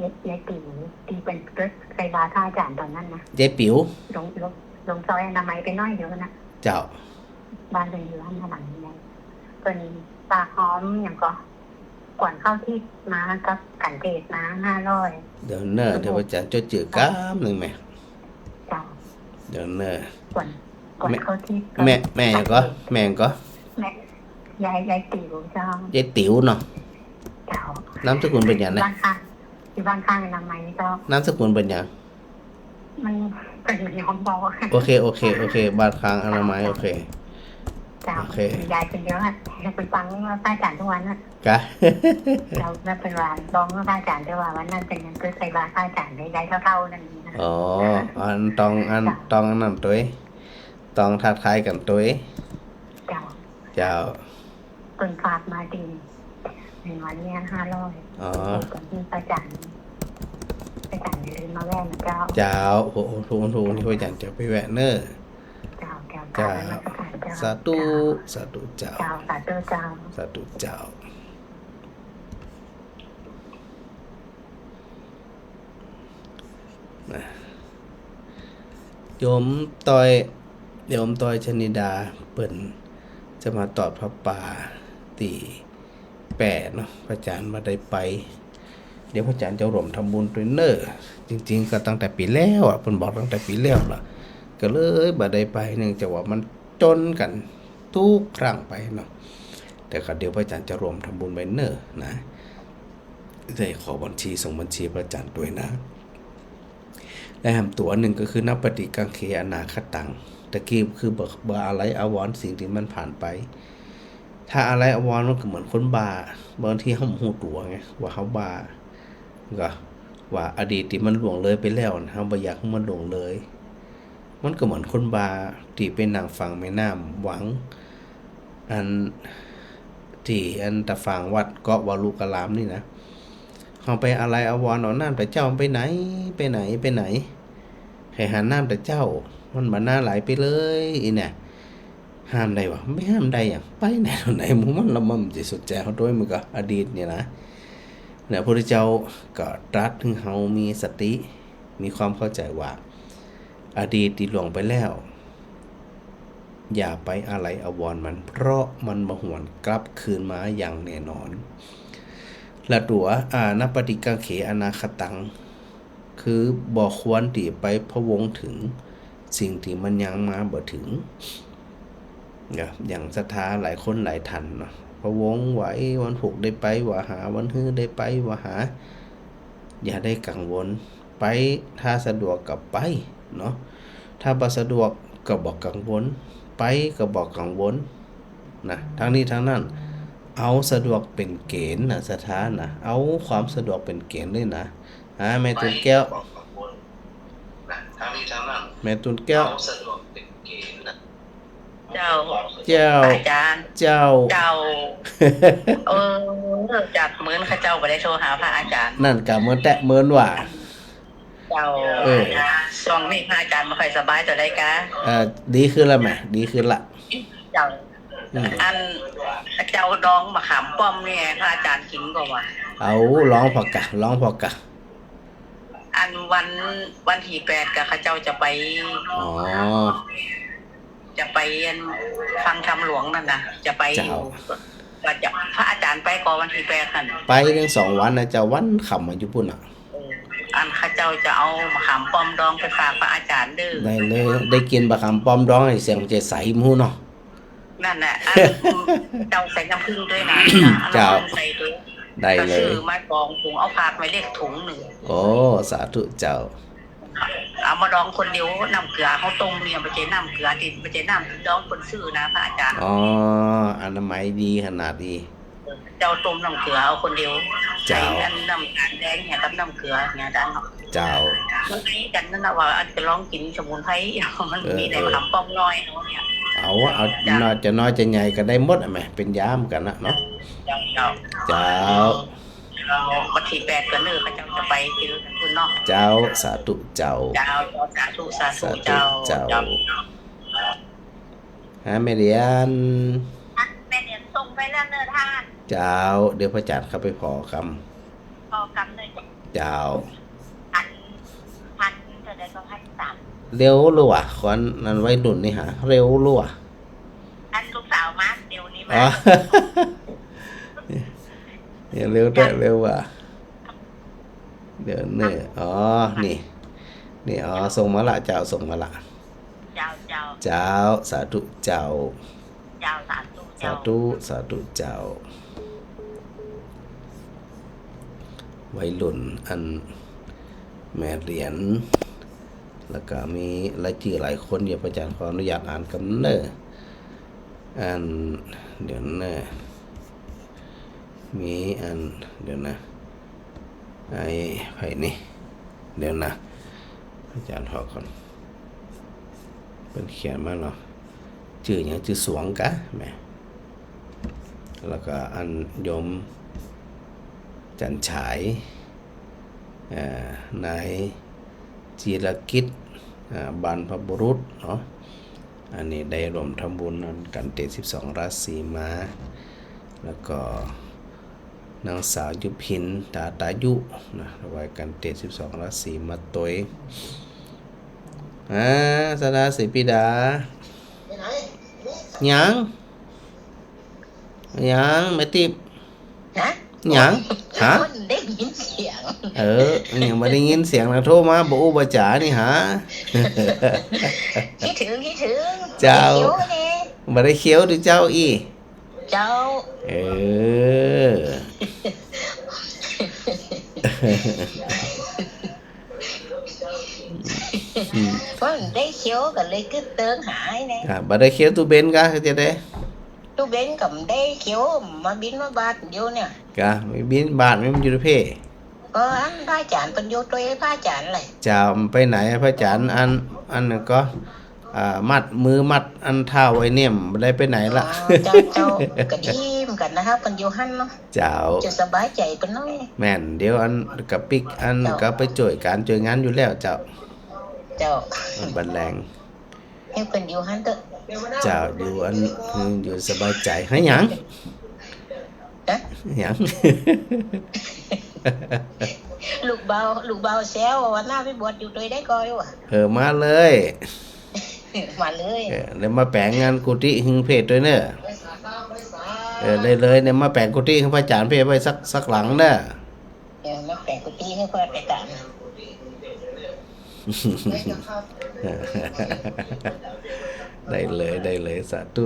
ยาย ยายติ๋วตี้เปิ้นเกิดใส่บาตรพระอาจ๋ารย์ต๋อนนั้นนะ ยายปิ๋ว ลง ลง ลงซอยอนามัยไปหน้อยเดียวนะ เจ้า บ้านเปิ้นอยู่ข้างหลังนี่นะ เปิ้นฝากหอมหยังก็ ขวัญข้าวทิพย์มากับขันเทศมาห้าร้อย เดี๋ยวเน่อ เดี๋ยวพระอาจ๋ารย์จดจื้อกำนึ่งแม่ เจ้า เดี๋ยวเน่อ ขวัญ ขวัญ แม่ ข้าวทิพย์ แม่ แม่หยังก็ แม่หยังก็ แม่ ยาย ยายติ๋วเจ้า ยายติ๋วเนาะ เจ้า นามสกุลเปิ้นหยังนะ บ้านข้าง อยู่บ้านข้างอนามัยเจ้า นามสกุลเปิ้นหยัง มันเปิ้นบ่ยอมบอก โอเค โอเค โอเค บ้านข้างอนามัย โอเค เจ้า โอเค ยายเปิ้นเดียวอะ ยายเปิ้นฟังพระอาจ๋ารย์ทุกวันอะ กะ เจ้า แล้วเปิ้นว่าบอกพระอาจ๋ารย์แต่ว่าวันนั้นเปิ้นยังเกิดใส่บาตรพระอาจ๋ารย์เลย ยายเฒ่าๆ นั่นเองนะ อ๋อ อันต้อง อัน เจ้า ต้องอันนั้นตวย ต้องทักทายกั๋นตวย เจ้า เจ้า เปิ้นฝากมาตี้ ในวันนี้ห้าร้อย อ๋อ ขอบคุณพระอาจ๋ารย์ พระอาจ๋ารย์อย่าลืมมาแวะนะเจ้า เจ้า โอ้โห ทุกคน ทุกคน พระอาจ๋ารย์จะไปแวะเน่อ เจ้า เจ้า เจ้า นมัสการเจ้า สาธุ เจ้า สาธุเจ้า เจ้า สาธุเจ้า สาธุเจ้า นะ โยมต้อย โยมต้อยชนิดา เปิ้นจะมาตอบผ้าป่าตี้แปดเนาะ พระอาจ๋ารย์บ่ได้ไป เดี๋ยวพระอาจ๋ารย์จะร่วมทำบุญตวยเน่อ จริงๆ ก็ตั้งแต่ปี๋แล้วอะ เปิ้นบอกตั้งแต่ปี๋แล้วล่ะ ก็เลยบ่ได้ไป เนื่องจากว่ามันจนกั๋นทุกครั้งไปเนาะ แต่ก็เดี๋ยวพระอาจ๋ารย์จะร่วมทำบุญไปเน่อนะ ได้ขอบัญชี ส่งบัญชีพระอาจ๋ารย์ตวยนะ และแหมตั๋วนึ่งก็คือ นัปปะติกังเข อนาคตัง ตะกี้คือบ่ บ่อาลัยอาวรณ์สิ่งตี้มันผ่านไป ถ้าอาลัยอาวรณ์มันก็เหมือนคนบ้า บางทีเฮาบ่ฮู้ตั๋วไง ว่าเฮาบ้า ก็ว่าอดีตตี้มันล่วงเลยไปแล้วน่ะ เฮาบ่อยากหื้อมันล่วงเลย มันก็เหมือนคนบ้าตี้ไปนั่งฝั่งแม่น้ำวัง อันตี้อันตะฝั่งวัดเกาะวาลุกะลามนี่นะ เฮาไปอาลัยอาวรณ์เอาน้ำตะเจ้าไปไหน ไปไหน ไปไหน ใค่หันน้ำตะเจ้า มันบ่หน้าไหลไปเลย อี้เนี่ย ห้ามได้วะ บ่ห้ามได้หยัง ไปไหนตอนไหนหมู่มัน แล้วมันจะสนใจ๋เฮาตวย มันก็อดีตเนี่ยนะ เนี่ย พระพุทธเจ้าก็ตรัสหื้อเฮามีสติ มีความเข้าใจ๋ว่า อดีตตี้ล่วงไปแล้ว อย่าไปอาลัยอาวรณ์มัน เพราะมันบ่หวนกลับคืนมาอย่างแน่นอน และตั๋ว อานัปปะติกังเข อนาคตัง คือบ่ควรตี้ไปพะวงเถิงสิ่งตี้มันยังมาบ่เถิง นะ อย่างศรัทธาหลายคนหลายท่านเนาะ พะวงว่า เอ๊ะ วันพูกได้ไปบ่หา วันฮื้อได้ไปบ่หา อย่าได้กังวล ไป ถ้าสะดวกก็ไปเนาะ ถ้าบ่สะดวกก็บ่กังวล ไปก็บ่กังวลนะ ทั้งนี้ทั้งนั้น เอาสะดวกเป๋นเก๋ณฑ์นะ ศรัทธานะ เอาความสะดวกเป๋นเก๋ณฑ์เลยนะ อ่า แม่ตูนแก้ว แม่ตูนแก้ว เจ้า เจ้า อาจ๋ารย์ เจ้า เจ้า เออ จากเมินข้าเจ้าบ่ได้โทรหาพระอาจ๋ารย์ นั่นก็เมินแต๊เมินว่า เจ้า เออ ช่วงนี้พระอาจ๋ารย์บ่ค่อยสบายเต้าใดกา เออ ดีขึ้นละแหม ดีขึ้นละ เจ้า อืม อันเจ้าดองมะขามป้อมนี่ พระอาจ๋ารย์กิ๋นก่อว่า เอา ลองผ่อกะ ลองผ่อกะ อันวัน วันตี้แปดกะข้าเจ้าจะไป อ๋อ จะไปอันฟังธรรมหลวงนั่นนะ จะไป เจ้า อยู่ ว่าจะ พระอาจ๋ารย์ไปก่อวันตี้แปดนั่น ไปตึงสองวันนะเจ้า วันค่ำมาอยู่ปู้นน่ะ เออ อันข้าเจ้าจะเอามะขามป้อมดองไปฝากพระอาจ๋ารย์เด้อ ได้เลย ได้กิ๋นมะขามป้อมดองนี่เสียงจะใสฮู้เนาะ นั่นแหละ อันเจ้าใส่น้ำผึ้งด้วยนะ เจ้า เอาน้ำผึ้งใส่ด้วย ได้เลย ก็ซื้อมาสองถุง เอาฝากไว้เล็กถุงนึ่ง โอ้ สาธุเจ้า เอามาดองคนเดียว น้ำเกลือเฮาต้มเนี่ย บ่ใจ้น้ำเกลือตี้ บ่ใจ้น้ำดองเปิ้นซื้อนะ พระอาจ๋ารย์ อ๋อ อนามัยดีขนาดนี้ เจ้าต้มน้ำเกลือเอาคนเดียว เจ้า ใส่อันน้ำตาลแดงเนี่ยกับน้ำเกลือเนี่ยอาจ๋ารย์เนาะ เจ้า มันใก้กั๋นนั่นนะว่า อันจะลองกิ๋นสมุนไพร มันมีแต่ เออ เออ มะขามป้อมน้อยเนาะเนี่ย เอา เอา เจ้า น้อยจะน้อยจะใหญ่ก็ได้หมดอะแหม เป๋นยาเหมือนกั๋นนะเนาะ เจ้า เจ้า เจ้า เจ้า วันตี้แปดกะเน้อ ข้าเจ้าจะไปเตื้อปู้นเนาะ เจ้า สาธุเจ้า เจ้า เจ้า สาธุ สาธุ สาธุ เจ้า เจ้า เจ้า ฮะ แม่เหรียญ แม่เหรียญส่งไปแล้วเน้อต้าน เจ้า เดี๋ยวพระอาจ๋ารย์เข้าไปผ่อกำ ผ่อกำเลย เจ้า พัน พันเท่าใดก็ พันสาม เร็วหรือวะ คนนั้นวัยรุ่นนี่หา เร็วหรือวะ อันลูกสาวมา เดี๋ยวนี้มา อ๋อ เดี๋ยวเร็วแต๊เร็วว่ะ เดี๋ยวเน้อ อ๋อ นี่ นี่ อ๋อ ส่งมาละเจ้า ส่งมาละ เจ้า เจ้า เจ้า สาธุเจ้า เจ้า สาธุ สา เจ้า ธุ สาธุเจ้า วัยรุ่นอันแม่เหรียญ แล้วก็มีรายจื้อหลายคนอยู่ พระอาจ๋ารย์ขออนุญาตอ่านกำเน้อ อัน เดี๋ยวนะ มีอัน เดี๋ยวนะ ไอ้ไผนี่ เดี๋ยวนะ พระอาจ๋ารย์ขอก่อน เปิ้นเขียนมาเนาะ จื้อหยัง จื้อสวงกาแหม แล้วก็อันโยมจันทร์ฉาย อ่า นายจิรกิจ อ่า บรรพบุรุษเนาะ อันนี้ได้ร่วมทำบุญกั๋นเต๋อสิบสองราศีมา แล้วก็นางสาวยุพิน ตาตายุ นะ ถวายกั๋นเต๋อสิบสองราศีมาตวย อ่า สดาศรีปิดา หยัง หยัง แม่ติ๊บ ฮะ หยัง ฮะ บ่ได้ยินเสียง เออ ยังบ่ได้ยินเสียงนะ โทรมาบ่อู้บ่จ๋านี่หา คิดถึง คิดถึง เจ้า บ่ได้เคี้ยวนี่ บ่ได้เคี้ยวดูเจ้าอี้ เจ้า เออ อืม บ่ได้เคี้ยวก็เลยกึ๊ดเติงหายเนี่ย อ่ะ บ่ได้เคี้ยวตู้เบนกะ จะได้ ตู้เบนก็บ่ได้เคี้ยว มาบิณฑบาตเดี๋ยวเนี่ย กะ บิณฑบาตมันอยู่ในเพ ก็อันพระอาจ๋ารย์เปิ้นอยู่ตวยพระอาจ๋ารย์เลย เจ้า มันไปไหนพระอาจ๋ารย์ อัน อันนั้นก็ อ่า มัดมือมัดอันเท้าไว้เนี่ย บ่ได้ไปไหนละ อ๋อ เจ้า เจ้า ก็ดีเหมือนกั๋นนะครับ เปิ้นอยู่หั้นเนาะ เจ้า จะสบายใจ๋เปิ้นหน้อย แม่น เดี๋ยวอันกะปิ๊กอัน เจ้า ก็ไปจ้วยก๋านจ้วยงานอยู่แล้วเจ้า เจ้า บ่แลง ให้เปิ้นอยู่หั้นเต๊อะ เจ้า อยู่อัน อยู่สบายใจ๋ หาหยัง ฮะ หยัง ลูกบ่าว ลูกบ่าวแซวว่าหน้าไปบวชอยู่ตวยได้ก่อว่ะ เออ มาเลย มาเลย เออ เดี๋ยวมาแป๋งอันกุฏิหื้อเพ่ตวยเน่อ เออ ได้เลย เดี๋ยวมาแป๋งกุฏิหื้อพระอาจ๋ารย์เพ่ไว้สัก สักหลังเน่อ เออ มาแป๋งกุฏิหื้อพระอาจ๋ารย์ ได้เลย ได้เลย สาธุ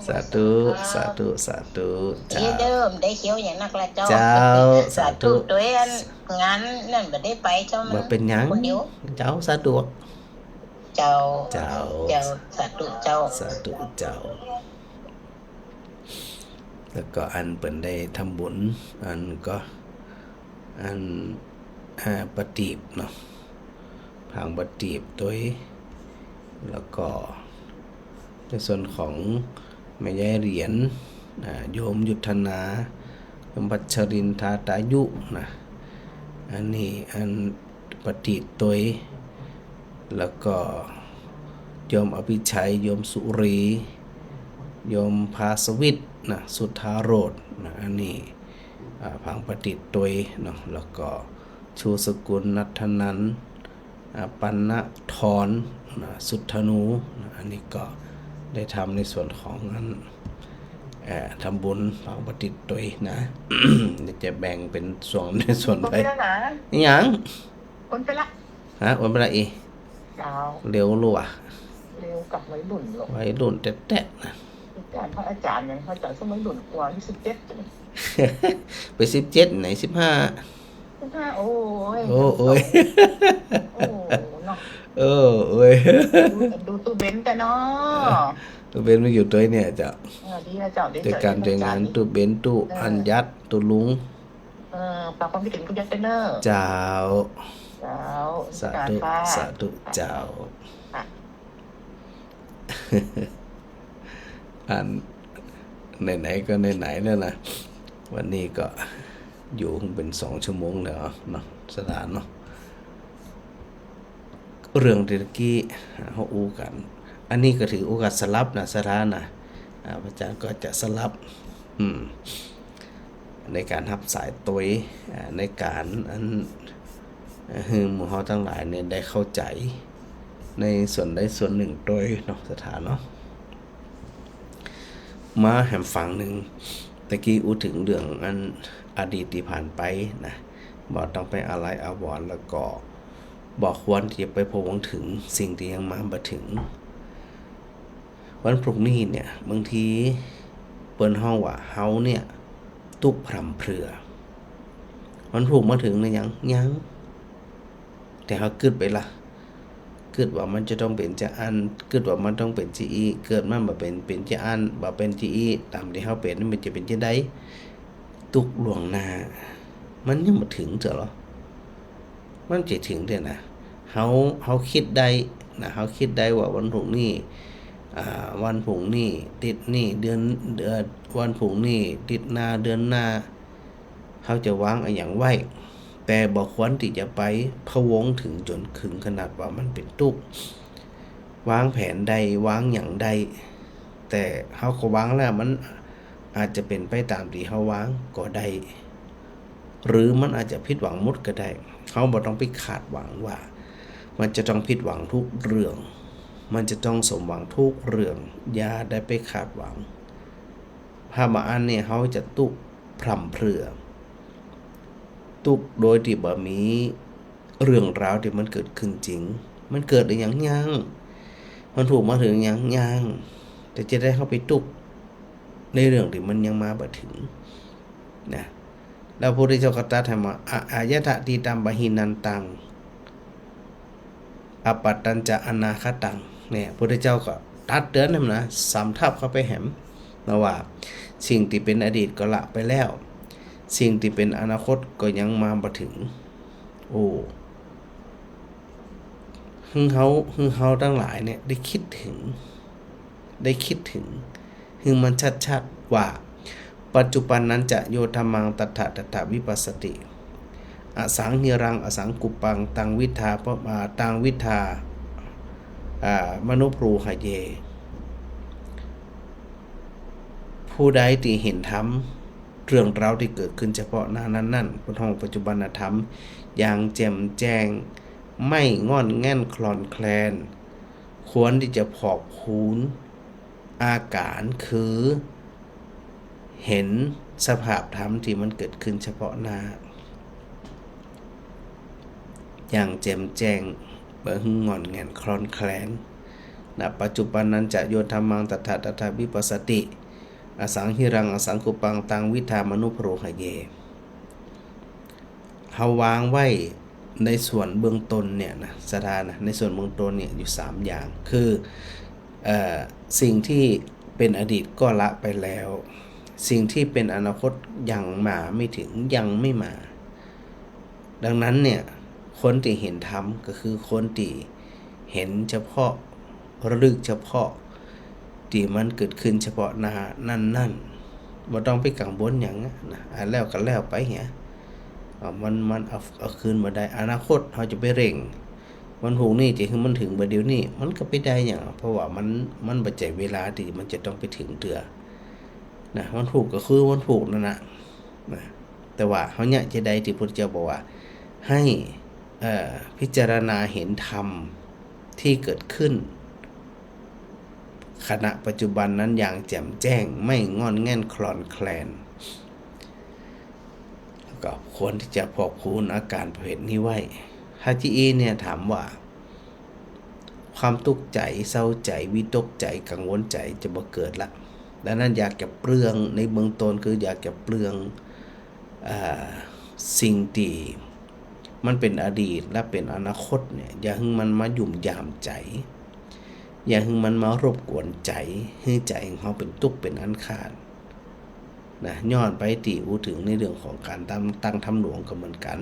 สาธุ สาธุ สาธุ เจ้า เดิมได้เขียวอย่างนักละเจ้า เจ้า สาธุ สาธุ ตวยอันงานนั่นบ่ได้ไปเจ้า บ่เป๋นหยัง คนเดียว เจ้าสะดวก เจ้า เจ้า เจ้า สาธุเจ้า สาธุเจ้า แล้วก็อันเปิ้นได้ทำบุญ อันก็ อัน อ่า ประทีปเนาะ ผางประทีปตวย แล้วก็ในส่วนของแม่ยายเหรียญ อ่า โยมยุทธนา โยมพัชรินทาตายุนะ อันนี้อันประทีปตวย แล้วก็โยมอภิชัย โยมสุรี โยมภาสวิทย์นะ สุทธาโรจน์นะ อันนี้ อ่า ผางประทีปตวยเนาะ แล้วก็ชูสกุล นัทธนันท์ อ่า ปัณณธรนะ สุทธานุนะ อันนี้ก็ได้ทำในส่วนของอัน เอ่อ ทำบุญผางประทีปตวยนะ เดี๋ยวจะแบ่งเป๋นส่วนในส่วนไป คนไปละนะ อิหยัง คนไปละ ฮะ คนไปละอีก เจ้า เร็วลัว เร็วกับวัยรุ่นหรอก วัยรุ่นแต๊ๆ นะ อาจ๋ารย์ พระอาจ๋ารย์ยัง พระอาจ๋ารย์สมัยรุ่นกว่า อายุสิบเจ็ด เป๋นสิบเจ็ดไหน สิบห้า สิบห้า โอ้ย โอ้ โอ้ย โอ้ เนาะ เออ โอ้ย ดู ดูตู้เบนซ์แต่เนาะ เออ ตู้เบนซ์มาอยู่ตวยเนี่ยเจ้า เออ ดีนะเจ้า เดี๋ยว ตวยก๋าน เจ้า ตวยงาน อาจ๋ารย์ ตู้เบนซ์ ตู้ เออ อัญญัต ตู้ลุง เออ ฝากความคิดถึงคุณยักษ์ด้วยเนอะ เจ้า เจ้า สาธุ สาธุเจ้า ค่ะ อัน ไหนๆ ก็ไหนๆ แล้วนะ วันนี้ก็อยู่เป๋นสองชั่วโมงแล้วเนาะ สถานเนาะ เรื่องตี้ตะกี้ อ่า เฮาอู้กั๋น อันนี้ก็ถือโอกาสสลับนะ สถานนะ อ่า พระอาจ๋ารย์ก็จะสลับ อืม ในก๋านฮับสายตวย อ่า ในก๋านอัน อ่า หื้อหมู่เฮาตังหลายเนี่ยได้เข้าใจ๋ ในส่วนใดส่วนนึ่งตวยเนาะ สถานเนาะ มาแหมฟังนึ่ง ตะกี้อู้เถิงเรื่องอันอดีตตี้ผ่านไปนะ บ่ต้องไปอาลัยอาวรณ์ แล้วก็บ่ควรตี้จะไปพะวงเถิงสิ่งตี้ยังมาบ่เถิง วันพรุ่งนี้เนี่ย บางทีเปิ้นฮ้องว่าเฮาเนี่ยตุ๊กพร่ำเพรื่อ วันพรุ่งมาเถิงหรือยัง ยัง แต่เฮากึ๊ดไปละ กึ๊ดว่ามันจะต้องเป๋นจาอั้น กึ๊ดว่ามันต้องเป๋นจาอี้ เกิดมันบ่เป๋น เป๋นจาอั้น บ่เป๋นจาอี้ ต๋ามตี้เฮาเป๋นนี่มันจะเป๋นจาใด ตุ๊กล่วงหน้า มันยังบ่เถิงเตื้อลอ มันจะเถิงเตื้อนะ เฮา เฮากึ๊ดได้นะ เฮากึ๊ดได้ว่าวันพรุ่งนี้ อ่า วันพรุ่งนี้ ติ๊ดนี้ เดือน เดือน วันพรุ่งนี้ ติ๊ดหน้า เดือนหน้า เฮาจะวางอะหยังไว้ แต่บ่ควรตี้จะไปพะวงเถิงจ๋นเถิงขนาดว่ามันเป๋นตุ๊ก วางแผนได้ วางหยังได้ แต่เฮาก็วางแล้ว มันอาจจะเป๋นไปต๋ามตี้เฮาวางก็ได้ หรือมันอาจจะผิดหวังหมดก็ได้ เฮาบ่ต้องไปคาดหวังว่ามันจะต้องผิดหวังทุกเรื่อง มันจะต้องสมหวังทุกเรื่อง อย่าได้ไปคาดหวัง ถ้าบ่อั้นเนี่ย เฮาจะตุ๊กพร่ำเพรื่อ ตุ๊กโดยตี้บ่มีเรื่องราวตี้มันเกิดขึ้นจริง มันเกิดหรือยัง ยัง มันถูกมาเถิงยัง ยัง แต่จะได้เฮาไปตุ๊กในเรื่องตี้มันยังมาบ่เถิงนะ แล้วพระพุทธเจ้าก็ตรัสแหมว่า อะ อายัตถะอตีตัง ปะหินันตัง อปัตตัญจะอนาคตัง เนี่ย พระพุทธเจ้าก็ตรัสเตื๋อนแหมนะ สำทับเข้าไปแหมนะว่า สิ่งตี้เป๋นอดีตก็ละไปแล้ว สิ่งตี้เป๋นอนาคตก็ยังมาบ่เถิง โอ้ หื้อเฮา หื้อเฮาตังหลายเนี่ยได้กึ๊ดเถิง ได้กึ๊ดเถิง หื้อมันชัดๆ ว่า ปัจจุปันนัญจะ โย ธัมมัง ตัตถะ ตัตถะ วิปัสสติ อสังหิรัง อสังกุปปัง ตัง วิทธา ปะ อ่า ตัง วิทธา อ่า มะนุบรูหะเย ผู้ใดตี้หันธรรม เรื่องราวตี้เกิดขึ้นเฉพาะหน้านั้นๆ เปิ้นฮ้องปัจจุบันธรรม อย่างแจ่มแจ้ง ไม่ง่อนแง่นคลอนแคลน ควรตี้จะพอกพูนอาก๋าน คือเห็นสภาพธรรมตี้มันเกิดขึ้นเฉพาะหน้า อย่างแจ่มแจ้ง บ่หื้อง่อนแง่นคลอนแคลน นะ ปัจจุปันนัญจะ โย ธัมมัง ตัตถะตัตถะวิปัสสติ อสังหิรัง อสังคุปัง ตัง วิทธา มะนุ พะโรหะเย เฮาวางไว้ในส่วนเบื้องต้นเนี่ยนะ ศรัทธานะ ในส่วนเบื้องต้นเนี่ยอยู่สามอย่าง คือ เอ่อ สิ่งที่เป็นอดีตก็ละไปแล้ว สิ่งที่เป็นอนาคตยังมาไม่ถึง ยังไม่มา ดังนั้นเนี่ย คนตี้เห็นธรรมก็คือคนตี้เห็นเฉพาะ ระลึกเฉพาะตี้มันเกิดขึ้นเฉพาะหน้านั้นๆ บ่ต้องไปกังวลหยังอะนะ อันแล้วก็แล้วไปเหีย อ่า มัน มันเอา เอาคืนบ่ได้ อนาคตเฮาจะไปเร่ง วันพรุ่งนี้จะหื้อมันถึงบ่าเดี่ยวนี้ มันก็ไปได้หยัง เพราะว่ามัน มันบ่ใจ้เวลาตี้มันจะต้องไปถึงเตื้อ นะ วันพูกก็คือวันพูกนั่นน่ะ นะ แต่ว่าเฮาเยียะจะใดตี้พุทธเจ้าบอกว่า ให้ เอ่อ พิจารณาเห็นธรรมที่เกิดขึ้น ขณะปัจจุบันนั้นอย่างแจ่มแจ้ง ไม่ง่อนแง่นคลอนแคลน แล้วก็ควรที่จะพอกพูนอาก๋านประเภทนี้ไว้ ถ้าจะอี้เนี่ยถามว่า ความตุ๊กข์ใจ๋ เศร้าใจ๋ วิตกใจ๋ กังวลใจ๋จะบ่เกิดละ ดังนั้นอย่าเก็บเปลือง ในเบื้องต้นคืออย่าเก็บเปลือง เอ่อ สิ่งตี้มันเป๋นอดีตและเป๋นอนาคตเนี่ย อย่าหื้อมันมายุ่มย่ามใจ๋ อย่าหื้อมันมารบกวนใจ๋ หื้อใจ๋ของเฮาเป๋นตุ๊กข์เป๋นอันขาด นะ ย้อนไปตี้อู้ถึงในเรื่องของก๋านตั้ง ตั้งธรรมหลวงก็เหมือนกั๋น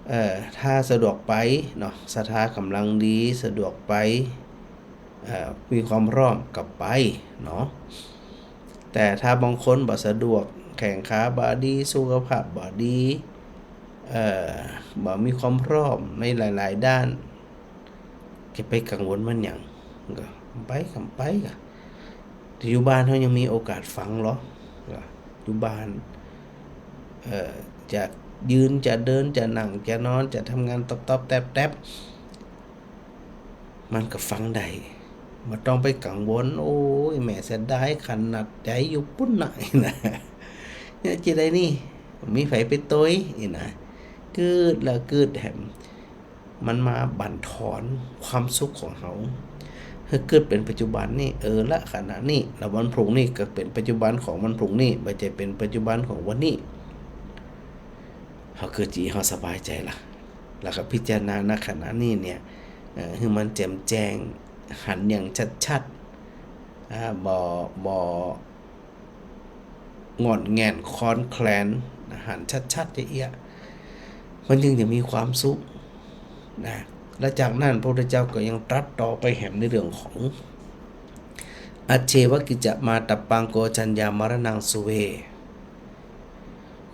เอ่อ ถ้าสะดวกไปเนาะ ศรัทธาก๋ำลังดี สะดวกไป เอ่อ มีความพร้อมก็ไปเนาะ แต่ถ้าบางคนบ่สะดวก แข้งขาบ่ดี สุขภาพบ่ดี เอ่อ บ่มีความพร้อมในหลายๆ ด้าน จะไปกังวลมันหยัง ก็ไปก็ไปก็ อยู่บ้านเฮายังมีโอกาสฟังลอ อยู่บ้าน เอ่อ จะยืน จะเดิน จะนั่ง จะนอน จะทำงานต๊อบๆ แต๊บๆ มันก็ฟังได้ บ่ต้องไปกังวล โอ้ย แม่เสียดายขนาดใจ๋อยู่ปู๊นนะ นะ เยียะจะใดนี่ มีใผไปตวย อี้นะ กึ๊ดละกึ๊ดแหม มันมาบั่นทอนความสุขของเฮา หื้อกึ๊ดเป๋นปัจจุบันนี่ เออ ละขณะนี้ แล้ววันพรุ่งนี้ก็เป๋นปัจจุบันของวันพรุ่งนี้ บ่ใจ้เป๋นปัจจุบันของวันนี้ เฮากึ๊ดจะอี้เฮาสบายใจ๋ละ แล้วก็พิจารณา ณ ขณะนี้เนี่ย เอ่อ หื้อมันแจ่มแจ้ง หันอย่างชัดๆ อ่า บ่ บ่ ง่อนแง่นคลอนแคลน หันชัดๆ จะอี้ มันจึงจะมีความสุขนะ และจากนั้นพระพุทธเจ้าก็ยังตรัสต่อไปแหมในเรื่องของ อัจเฉวกิจจะมาตะปัง โกจัญญามรณังสุเว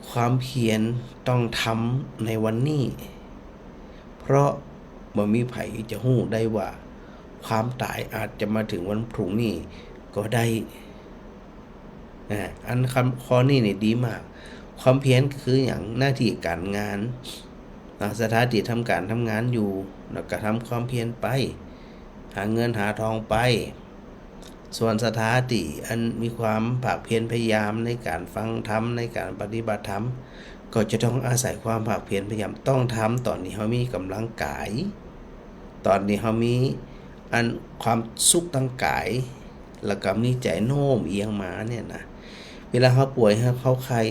ความเพียรต้องทำในวันนี้ เพราะบ่มีใผจะฮู้ได้ว่า ความต๋ายอาจจะมาเถิงวันพรุ่งนี้ก็ได้ อ่า อันคำข้อนี้เนี่ยดีมาก ความเพียรก็คือหยัง หน้าตี้ก๋านงาน อ่า ศรัทธาตี้ทำก๋านทำงานอยู่ แล้วก็ทำความเพียรไป หาเงินหาทองไป ส่วนศรัทธาตี้อันมีความภาคเพียรพยายามในก๋านฟังธรรม ในก๋านปฏิบัติธรรม ก็จะต้องอาศัยความภาคเพียรพยายาม ต้องทำต๋อนตี้เฮามีก๋ำลังกาย ต๋อนตี้เฮามีอันความสุขตางกาย แล้วก็มีใจ๋โน้มเอียงมาเนี่ยนะ เวลาเฮาป่วย เฮา เฮาไข้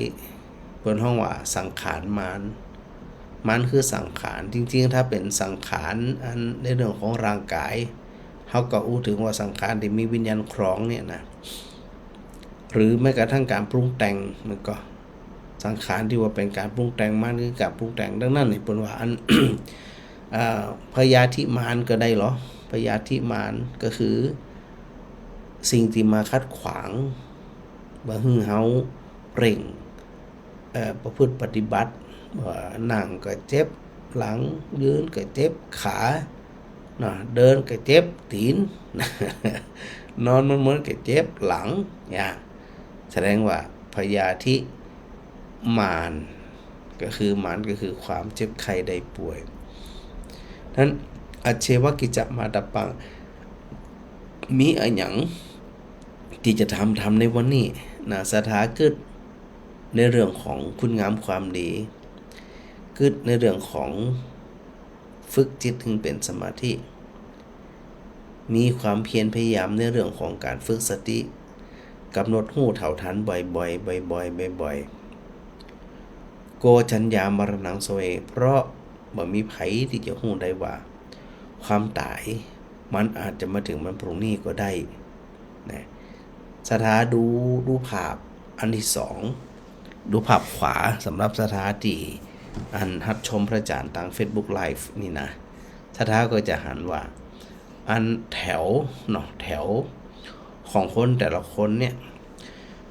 เปิ้นฮ้องว่าสังขารมาร มารคือสังขาร จริงๆ ถ้าเป๋นสังขารอันในเรื่องของร่างกาย เฮาก็อู้เถิงว่าสังขารตี้มีวิญญาณครองเนี่ยนะ หรือแม้กระทั่งก๋านปรุงแต่ง มันก็สังขารตี้ว่าเป๋นก๋านปรุงแต่ง มารคือก๋านปรุงแต่ง ดังนั้นเนี่ยเปิ้นว่าอัน อ่า พยาธิมารก็ได้ลอ พยาธิมารก็คือสิ่งตี้มาขัดขวาง บ่หื้อเฮาเร่ง เอ่อ ประพฤติปฏิบัติ ว่านั่งก็เจ็บหลัง ยืนก็เจ็บขา นะ เดินก็เจ็บตี๋น นอนเมินๆ ก็เจ็บหลัง เนี่ย แสดงว่าพยาธิมาร ก็คือมารก็คือความเจ็บไข้ได้ป่วย นั้น อัจเฉวกิจจะมาตะปัง มีอะหยังตี้จะทำ ทำในวันนี้นะ ศรัทธากึ๊ดในเรื่องของคุณงามความดี กึ๊ดในเรื่องของฝึกจิตหื้อเป๋นสมาธิ มีความเพียรพยายามในเรื่องของก๋านฝึกสติ ก๋ำหนดฮู้เท่าทันบ่อยๆ บ่อยๆ บ่อยๆ โก จัญญา มรณัง สเว เพราะบ่มีใผตี้จะฮู้ได้ว่า ความต๋ายมันอาจจะมาเถิงวันพรุ่งนี้ก็ได้นะ ศรัทธาดู ดูภาพอันตี้สอง ดูภาพขวา สำหรับศรัทธาตี้อันฮับชมพระอาจ๋ารย์ตางเฟซบุ๊กไลฟ์นี่นะ ศรัทธาก็จะหันว่า อันแถวเนาะ แถวของคนแต่ละคนเนี่ย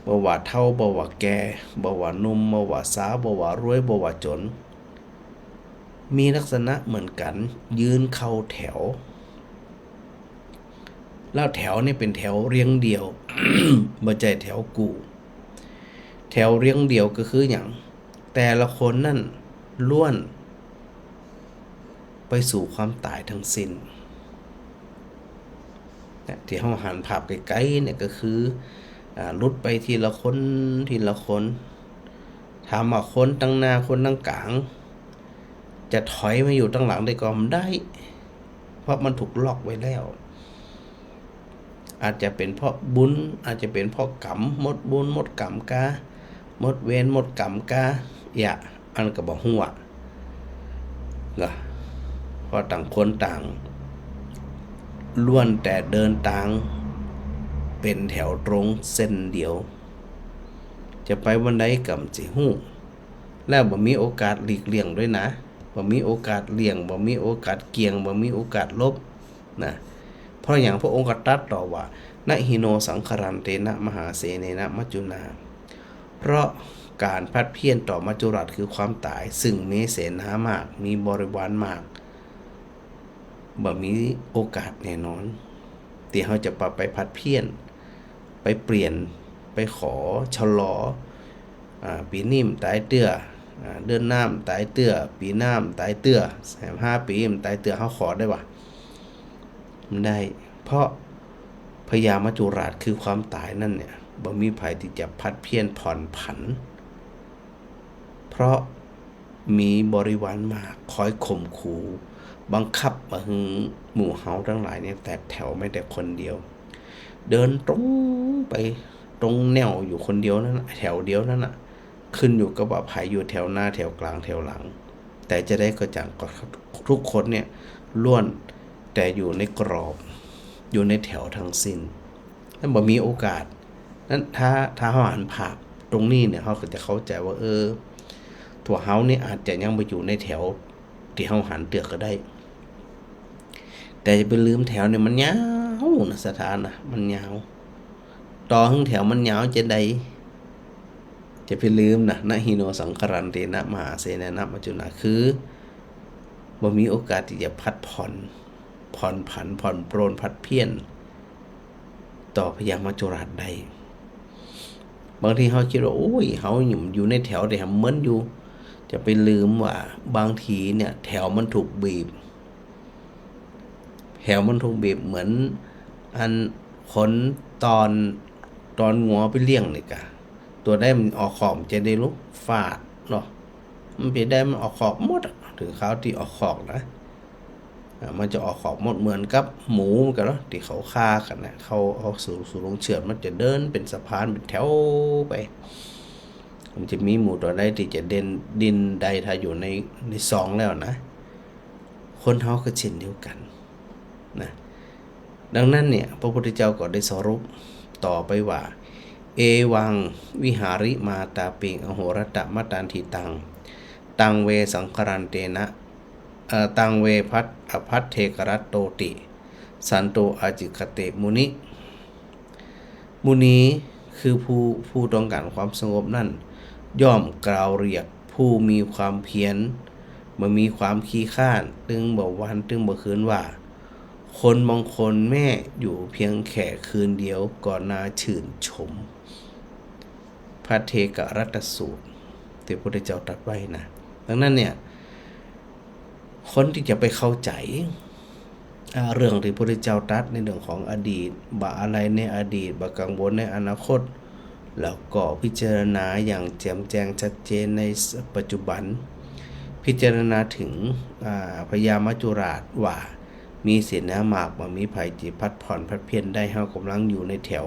บ่ว่าเฒ่า บ่ว่าแก่ บ่ว่าหนุ่ม บ่ว่าสาว บ่ว่ารวย บ่ว่าจ๋น มีลักษณะเหมือนกั๋น ยืนเข้าแถว แล้วแถวนี่เป๋นแถวเรียงเดี่ยว บ่ใจ้แถวกู้ แถวเรียงเดี่ยวก็คือหยัง แต่ละคนนั้นล้วนไปสู่ความต๋ายทั้งสิ้น เนี่ย ตี้เฮาหันภาพไก๋ๆ เนี่ยก็คือ อ่า หลุดไปทีละคน ทีละคน ถามว่าคนตังหน้า คนตังก๋าง จะถอยมาอยู่ตังหลังได้ก่อ บ่ได้ เพราะมันถูกล็อกไว้แล้ว อาจจะเป๋นเพราะบุญ อาจจะเป๋นเพราะกรรม หมดบุญหมดกรรมกา หมดเวรหมดกรรมกา เยียะ อันก็บ่ฮู้อะ ก็ เพราะต่างคนต่าง ล้วนแต่เดินตางเป๋นแถวตรงเส้นเดียว จะไปวันใดก็บ่ฮู้ แล้วบ่มีโอกาสหลีกเลี่ยงด้วยนะ บ่มีโอกาสเลี่ยง บ่มีโอกาสเกี่ยง บ่มีโอกาสหลบนะ เพราะหยัง พระองค์ก็ตรัสต่อว่า นะหิโน สังครันเตนะ มหาเสเนนะ มัจจุนา เพราะก๋านผัดเพี้ยนต่อมัจจุราชคือความต๋าย ซึ่งมีเสนามาก มีบริวารมาก บ่มีโอกาสแน่นอน ตี้เฮาจะปะไปผัดเพี้ยน ไปเปลี่ยน ไปขอชะลอ อ่า ปี๋นี้บ่ต๋ายเตื้อ อ่า เดือนหน้าบ่ต๋ายเตื้อ ปี๋หน้าบ่ต๋ายเตื้อ แหมห้าปี๋บ่ต๋ายเตื้อ เฮาขอได้บ่ บ่ได้ เพราะพญามัจจุราชคือความต๋ายนั้นเนี่ย บ่มีใผตี้จะผัดเพี้ยนผ่อนผัน เพราะมีบริวารมาก คอยข่มขู่ บังคับบ่หื้อหมู่เฮาตังหลายเนี่ยแตกแถวแม้แต่คนเดียว เดินตรงไป ตรงแนวอยู่คนเดียวนั้นน่ะ แถวเดียวนั้นน่ะ ขึ้นอยู่กับว่าใผอยู่แถวหน้า แถวกลาง แถวหลัง แต่จะใดก็จ่าง ก็ทุกคนเนี่ยล้วนแต่อยู่ในกรอบ อยู่ในแถวทั้งสิ้น นั้นบ่มีโอกาส นั้นถ้า ถ้าเฮาหันภาพตรงนี้เนี่ย เฮาก็จะเข้าใจ๋ว่า เออ ตั๋วเฮานี่อาจจะยังบ่อยู่ในแถวตี้เฮาหันเตื้อก็ได้ แต่จะไปลืมแถวเนี่ยมันยาวนะ ศรัทธานะ มันยาว ต่อหื้อแถวมันยาวจะใด จะไปลืมนะ นะหิโน สังครันเตนะ มหาเสเนนะ มัจจุนา คือบ่มีโอกาสตี้จะผัดผ่อน ผ่อนผัน ผ่อนปรน ผัดเพี้ยน ต่อพญามัจจุราชได้ บางทีเฮาคิดว่า โอ้ย เฮาอยู่ในแถวตี้หำเมินอยู่ จะไปลืมว่าบางทีเนี่ยแถวมันถูกบีบ แถวมันถูกบีบเหมือนอันคนต้อน ต้อนงัวไปเลี้ยงนี่กา ตั๋วใดมันออกคอกมันจะได้ลุกฟาดเนาะ มันไปได้มันออกคอกหมดอะ เถิงคราวตี้ออกคอกนะ อ่า มันจะออกคอกหมดเหมือนกับหมูเหมือนกั๋นเนาะ ตี้เขาฆ่ากั๋นนะ เขาเอาสู่ สู่โฮงเฉือด มันจะเดินเป๋นสะพานเป๋นแถวไป มันจะมีหมูตั๋วใดตี้จะเด่น ดิ้นได้ถ้าอยู่ใน ในซองแล้วนะ คนเฮาก็เช่นเดียวกั๋นนะ ดังนั้นเนี่ย พระพุทธเจ้าก็ได้สรุปต่อไปว่า เอวังวิหาริมาตาปิง อโหรัตตมะตันถิตัง ตังเวสังครันเตนะ เอ่อ ตังเวภัท อภัทเทกรัตโตติ สันโตอาจิคเต มุนิ มุนี คือผู้ ผู้ต้องการความสงบนั้น ย่อมกล่าวเรียกผู้มีความเพียร บ่มีความขี้คร้าน ตึงบ่วัน ตึงบ่คืนว่า คนบางคนแม้อยู่เพียงแค่คืนเดียวก็น่าชื่นชม ภัทเทกรัตตสูตร ตี้พระพุทธเจ้าตรัสไว้นะ ดังนั้นเนี่ย คนตี้จะไปเข้าใจ๋ อ่า เรื่องตี้พระพุทธเจ้าตรัสในเรื่องของอดีต บ่าอาลัยในอดีต บ่ากังวลในอนาคต แล้วก็พิจารณาอย่างแจ่มแจ้งชัดเจนในปัจจุบัน พิจารณาเถิง อ่า พญามัจจุราชว่า มีเสนามาก บ่มีใผตี้ผัดผ่อนผัดเพี้ยนได้ เฮาก่ำลังอยู่ในแถว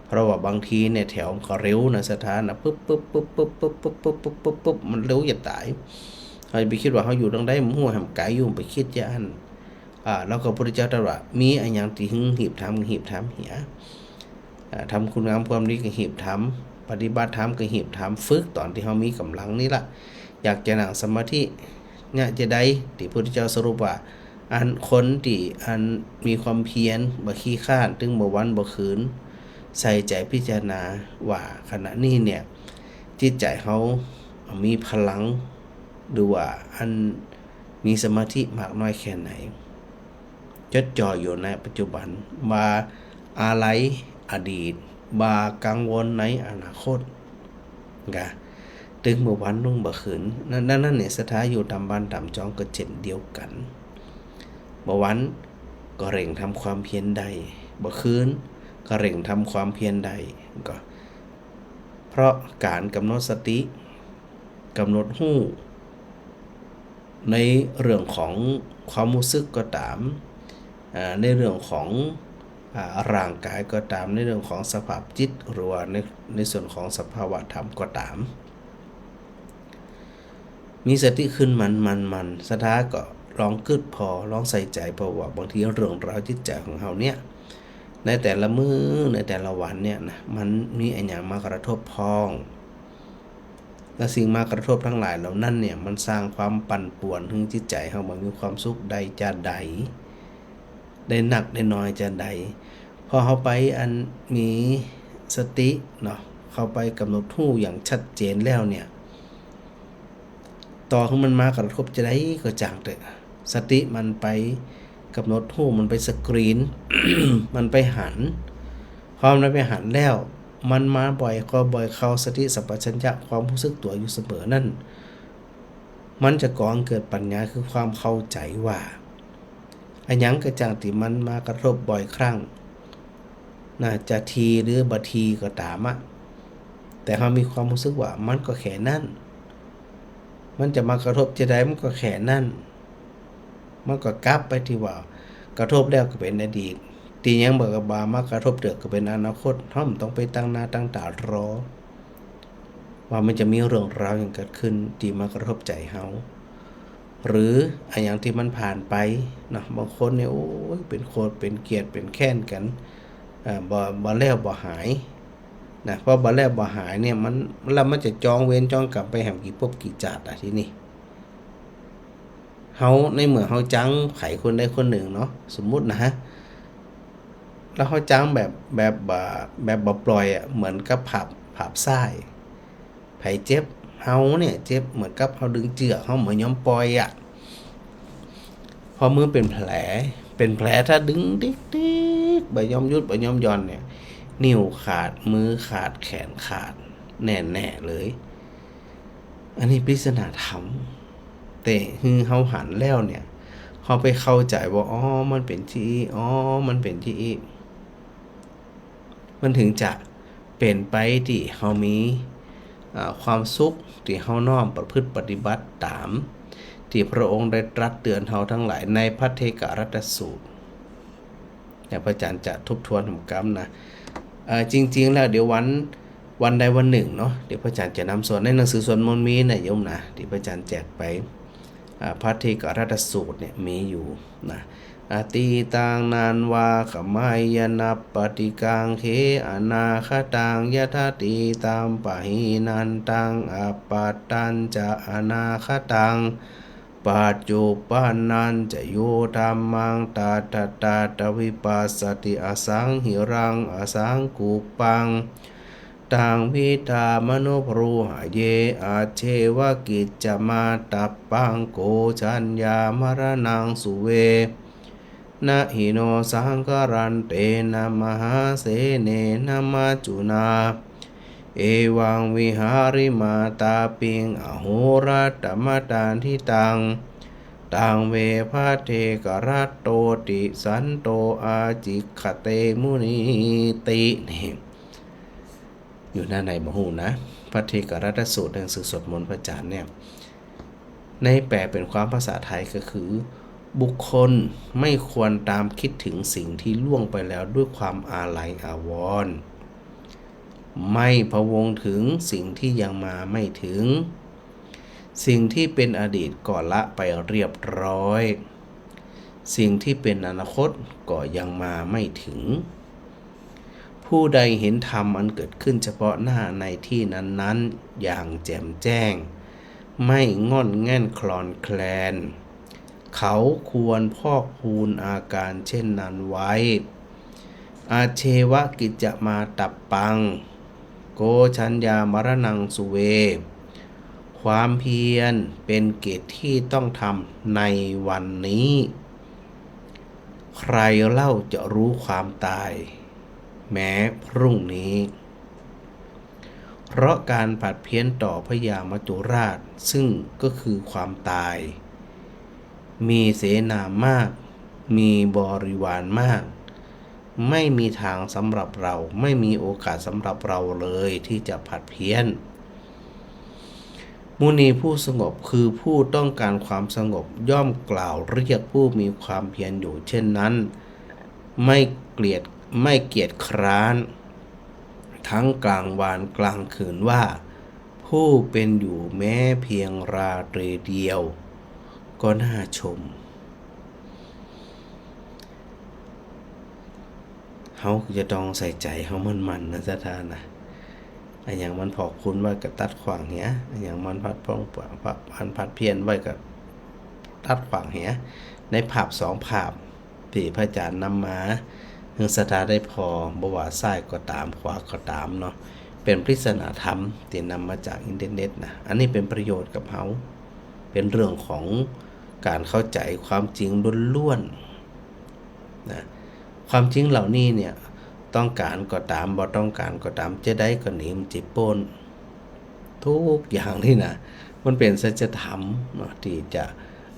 เพราะว่าบางทีเนี่ยแถวมันก็เร็วนะ ศรัทธานะ ปึ๊บ ปึ๊บ มันเร็วจะต๋าย เฮาจะไปกึ๊ดว่าเฮาอยู่ตรงใด มันฮู้แหมไก๋อยู่ ไปกึ๊ดจะอั้น อ่า แล้วก็พระพุทธเจ้าตรัสว่า มีอะหยังตี้หึงหีบทำ ก็หีบทำเหีย อ่า ทำคุณงามความดีก็หีบทำ ปฏิบัติธรรมก็หีบทำ ฝึกต๋อนตี้เฮามีก่ำลังนี่ละ อยากจะนั่งสมาธิ เนี่ยจะใด ตี้พระพุทธเจ้าสรุปว่า อันคนตี้อันมีความเพียร บ่ขี้คร้าน ตึงบ่วันบ่คืน ใส่ใจ๋พิจารณาว่าขณะนี้เนี่ย จิตใจ๋เฮามีพลัง หรือว่าอันมีสมาธิมากน้อยแค่ไหน จดจ่ออยู่ในปัจจุบัน บ่าอาลัยอดีต บ่ากังวลในอนาคต กะ ตึงบ่วันนุ่งบ่คืน นั้น นั้น นั้นเนี่ย ศรัทธาอยู่ต๋ามบ้านต๋ามจองก็เจ้นเดียวกั๋น บ่วันก็เร่งทำความเพียรได้ บ่คืนก็เร่งทำความเพียรได้ ก็ เพราะก๋านก๋ำหนดสติ ก๋ำหนดฮู้ ในเรื่องของความฮู้สึกก็ต๋าม อ่า ในเรื่องของ อ่า ร่างก๋ายก็ต๋าม ในเรื่องของสภาพจิต หรือว่าใน ในส่วนของสภาวะธรรมก็ต๋าม มีสติขึ้นมั่น มั่น มั่น ศรัทธาก็ลองกึ๊ดผ่อ ลองใส่ใจ๋ผ่อว่า บางทีเรื่องราวจิตใจ๋ของเฮาเนี่ย ในแต่ละมื้อ ในแต่ละวันเนี่ยนะ มันมีอะหยังมากระทบพ่อง และสิ่งมากระทบตังหลายเหล่านั้นเนี่ย มันสร้างความปั่นป่วนหื้อจิตใจ๋เฮาบ่มีความสุขได้จาใด ได้นักได้น้อยจาใด พอเฮาไปอันมีสติเนาะ เข้าไปก๋ำหนดฮู้อย่างชัดเจนแล้วเนี่ย ต่อหื้อมันมากระทบจาใดก็จ้างเต๊อะ สติมันไปก๋ำหนดฮู้ มันไปสกรีน มันไปหัน พอมันไปหันแล้ว มันมาบ่อยเข้าบ่อยเข้า สติสัมปชัญญะ ความฮู้สึกตั๋วอยู่เสมอนั้น มันจะก่อให้เกิดปัญญา คือความเข้าใจ๋ว่า อะหยังก็จ้างตี้มันมากระทบบ่อยครั้ง นะ จะทีหรือบ่ทีก็ต๋ามอะ แต่เฮามีความฮู้สึกว่ามันก็แค่นั้น มันจะมากระทบจาใดมันก็แค่นั้น มันก็กลับไปตี้ว่า กระทบแล้วก็เป๋นอดีต ตี้ยังบ่าบ่ามากระทบเตื้อก็เป๋นอนาคต เฮาบ่ต้องไปตั้งหน้าตั้งต๋ารอ ว่ามันจะมีเรื่องราวหยังเกิดขึ้นตี้มากระทบใจ๋เฮา หรืออะหยังตี้มันผ่านไปเนาะ บางคนเนี่ย โอ๊ย เป๋นโขดเป๋นเกลียด เป๋นแค้นกั๋น อ่า บ่ บ่แล้วบ่หายนะ พอบ่แล้วบ่หายเนี่ย มัน แล้วมันจะจองเวรจองกรรมไปแหมกี่ภพกี่จาติอะ ตี้นี่ เฮา ในเมื่อเฮาจังใผคนใดคนนึ่งเนาะ สมมุตินะฮะ แล้วเฮาจังแบบ แบบบ่ แบบบ่ปล่อยอะ เหมือนกับผาบ ผาบซ้าย ใผเจ็บ เฮาเนี่ยเจ็บ เหมือนกับเฮาดึงเจื้อ เฮาบ่ยอมปล่อยอะ พอมือเป๋นแผล เป๋นแผลถ้าดึงติ๊กๆ บ่ยอมหยุด บ่ยอมหย่อนเนี่ย นิ้วขาด มือขาด แขนขาด แน่ๆ เลย อันนี้ปริศนาธรรม แต่หื้อเฮาหันแล้วเนี่ย เฮาไปเข้าใจ๋ว่า อ๋อ มันเป๋นจาอี้ อ๋อ มันเป๋นจาอี้ มันถึงจะเป๋นไปตี้เฮามี อ่า ความสุข ตี้เฮาน้อมประพฤติปฏิบัติต๋าม ตี้พระองค์ได้ตรัสเตือนเฮาตังหลายในภัทเทกรัตตสูตร เดี๋ยวพระอาจ๋ารย์จะทบทวนหนกำนะ เอ่อ จริงๆ แล้วเดี๋ยววัน วันใดวันนึ่งเนาะ เดี๋ยวพระอาจ๋ารย์จะนำสวด ในหนังสือสวดมนต์มีนะโยมนะ ตี้พระอาจ๋ารย์แจกไป อ่า ภัทเทกรัตตสูตรเนี่ยมีอยู่นะ อตีตัง นานวา ขมายยะ นัปปะติกังเข อนาคตัง ยะถา ตีตัม ปะหีนันตัง อัปปะตัญจะ อนาคตัง ปัจจุปปันนัญจะ โยธัมมัง ตัตถะ ตัตถะ วิปัสสติ อสังหิรัง อสังกุปปัง ตัง วิดา มะนุ บรูหะ เย อัจเฉวะ กิจจะ มาตตะปปัง โก สัญญา มะระณัง สุเว นะหิโน สังคะรันเตนะ มหาเสเนนะ มัจจุนา เอวัง วิหาริมาตาปิง อโหรัตตะมะตาทิตัง ตัง เว ภัทเทกรัตโตติ สันโต อาจิคเขเต มุนีติ นี่ อยู่หน้าไหนบ่ฮู้นะ ภัทเทกรัตตสูตร หนังสือสวดมนต์พระอาจารย์เนี่ย ในแปลเป๋นความภาษาไทยก็คือ บุคคลไม่ควรตามคิดถึงสิ่งที่ล่วงไปแล้วด้วยความอาลัยอาวรณ์ ไม่พะวงถึงสิ่งที่ยังมาไม่ถึง สิ่งที่เป็นอดีตก็ละไปเรียบร้อย สิ่งที่เป็นอนาคตก็ยังมาไม่ถึง ผู้ใดเห็นธรรมอันเกิดขึ้นเฉพาะหน้าในที่นั้นๆ อย่างแจ่มแจ้ง ไม่ง่อนแง่นคลอนแคลน เขาควรพอกพูนอาการเช่นนั้นไว้ อาเชวะกิจจมาตัปปัง โกชัญญามรณังสุเว ความเพียรเป็นกิจที่ต้องทำในวันนี้ ใครเล่าจะรู้ความตายแม้พรุ่งนี้ เพราะการผัดเพี้ยนต่อพญามัจจุราช ซึ่งก็คือความตาย มีเสนามาก มีบริวารมาก ไม่มีทางสำหรับเรา ไม่มีโอกาสสำหรับเราเลยที่จะผัดเพี้ยน มุนีผู้สงบ คือผู้ต้องการความสงบ ย่อมกล่าวเรียกผู้มีความเพียรอยู่เช่นนั้น ไม่เกลียด ไม่เกียจคร้าน ทั้งกลางวานกลางคืนว่า ผู้เป็นอยู่แม้เพียงราตรีเดียว ก็น่าชม เฮาจะต้องใส่ใจ๋เฮามั่นๆ นะศรัทธานะ อะหยังมันพอกพูนไว้ก็ตัดขว้างเหีย อะหยังมันผัดพอง ผัด ผัดเพี้ยนไว้ก็ตัดขว้างเหีย ในภาพสองภาพ ตี้พระอาจารย์นำมาหื้อศรัทธาได้ผ่อ บ่ว่าซ้ายก็ต๋าม ขวาก็ต๋ามเนาะ เป๋นปริศนาธรรมตี้นำมาจากอินเทอร์เน็ตนะ อันนี้เป๋นประโยชน์กับเฮา เป๋นเรื่องของก๋านเข้าใจ๋ความจริงล้วนๆ นะ ความจริงเหล่านี้เนี่ย ต้องก๋านก็ต๋าม บ่ต้องก๋านก็ต๋าม จะใดก็หนีมันจะป๊น ทุกอย่างนี่นะ มันเป๋นสัจธรรมเนาะ ตี้จะ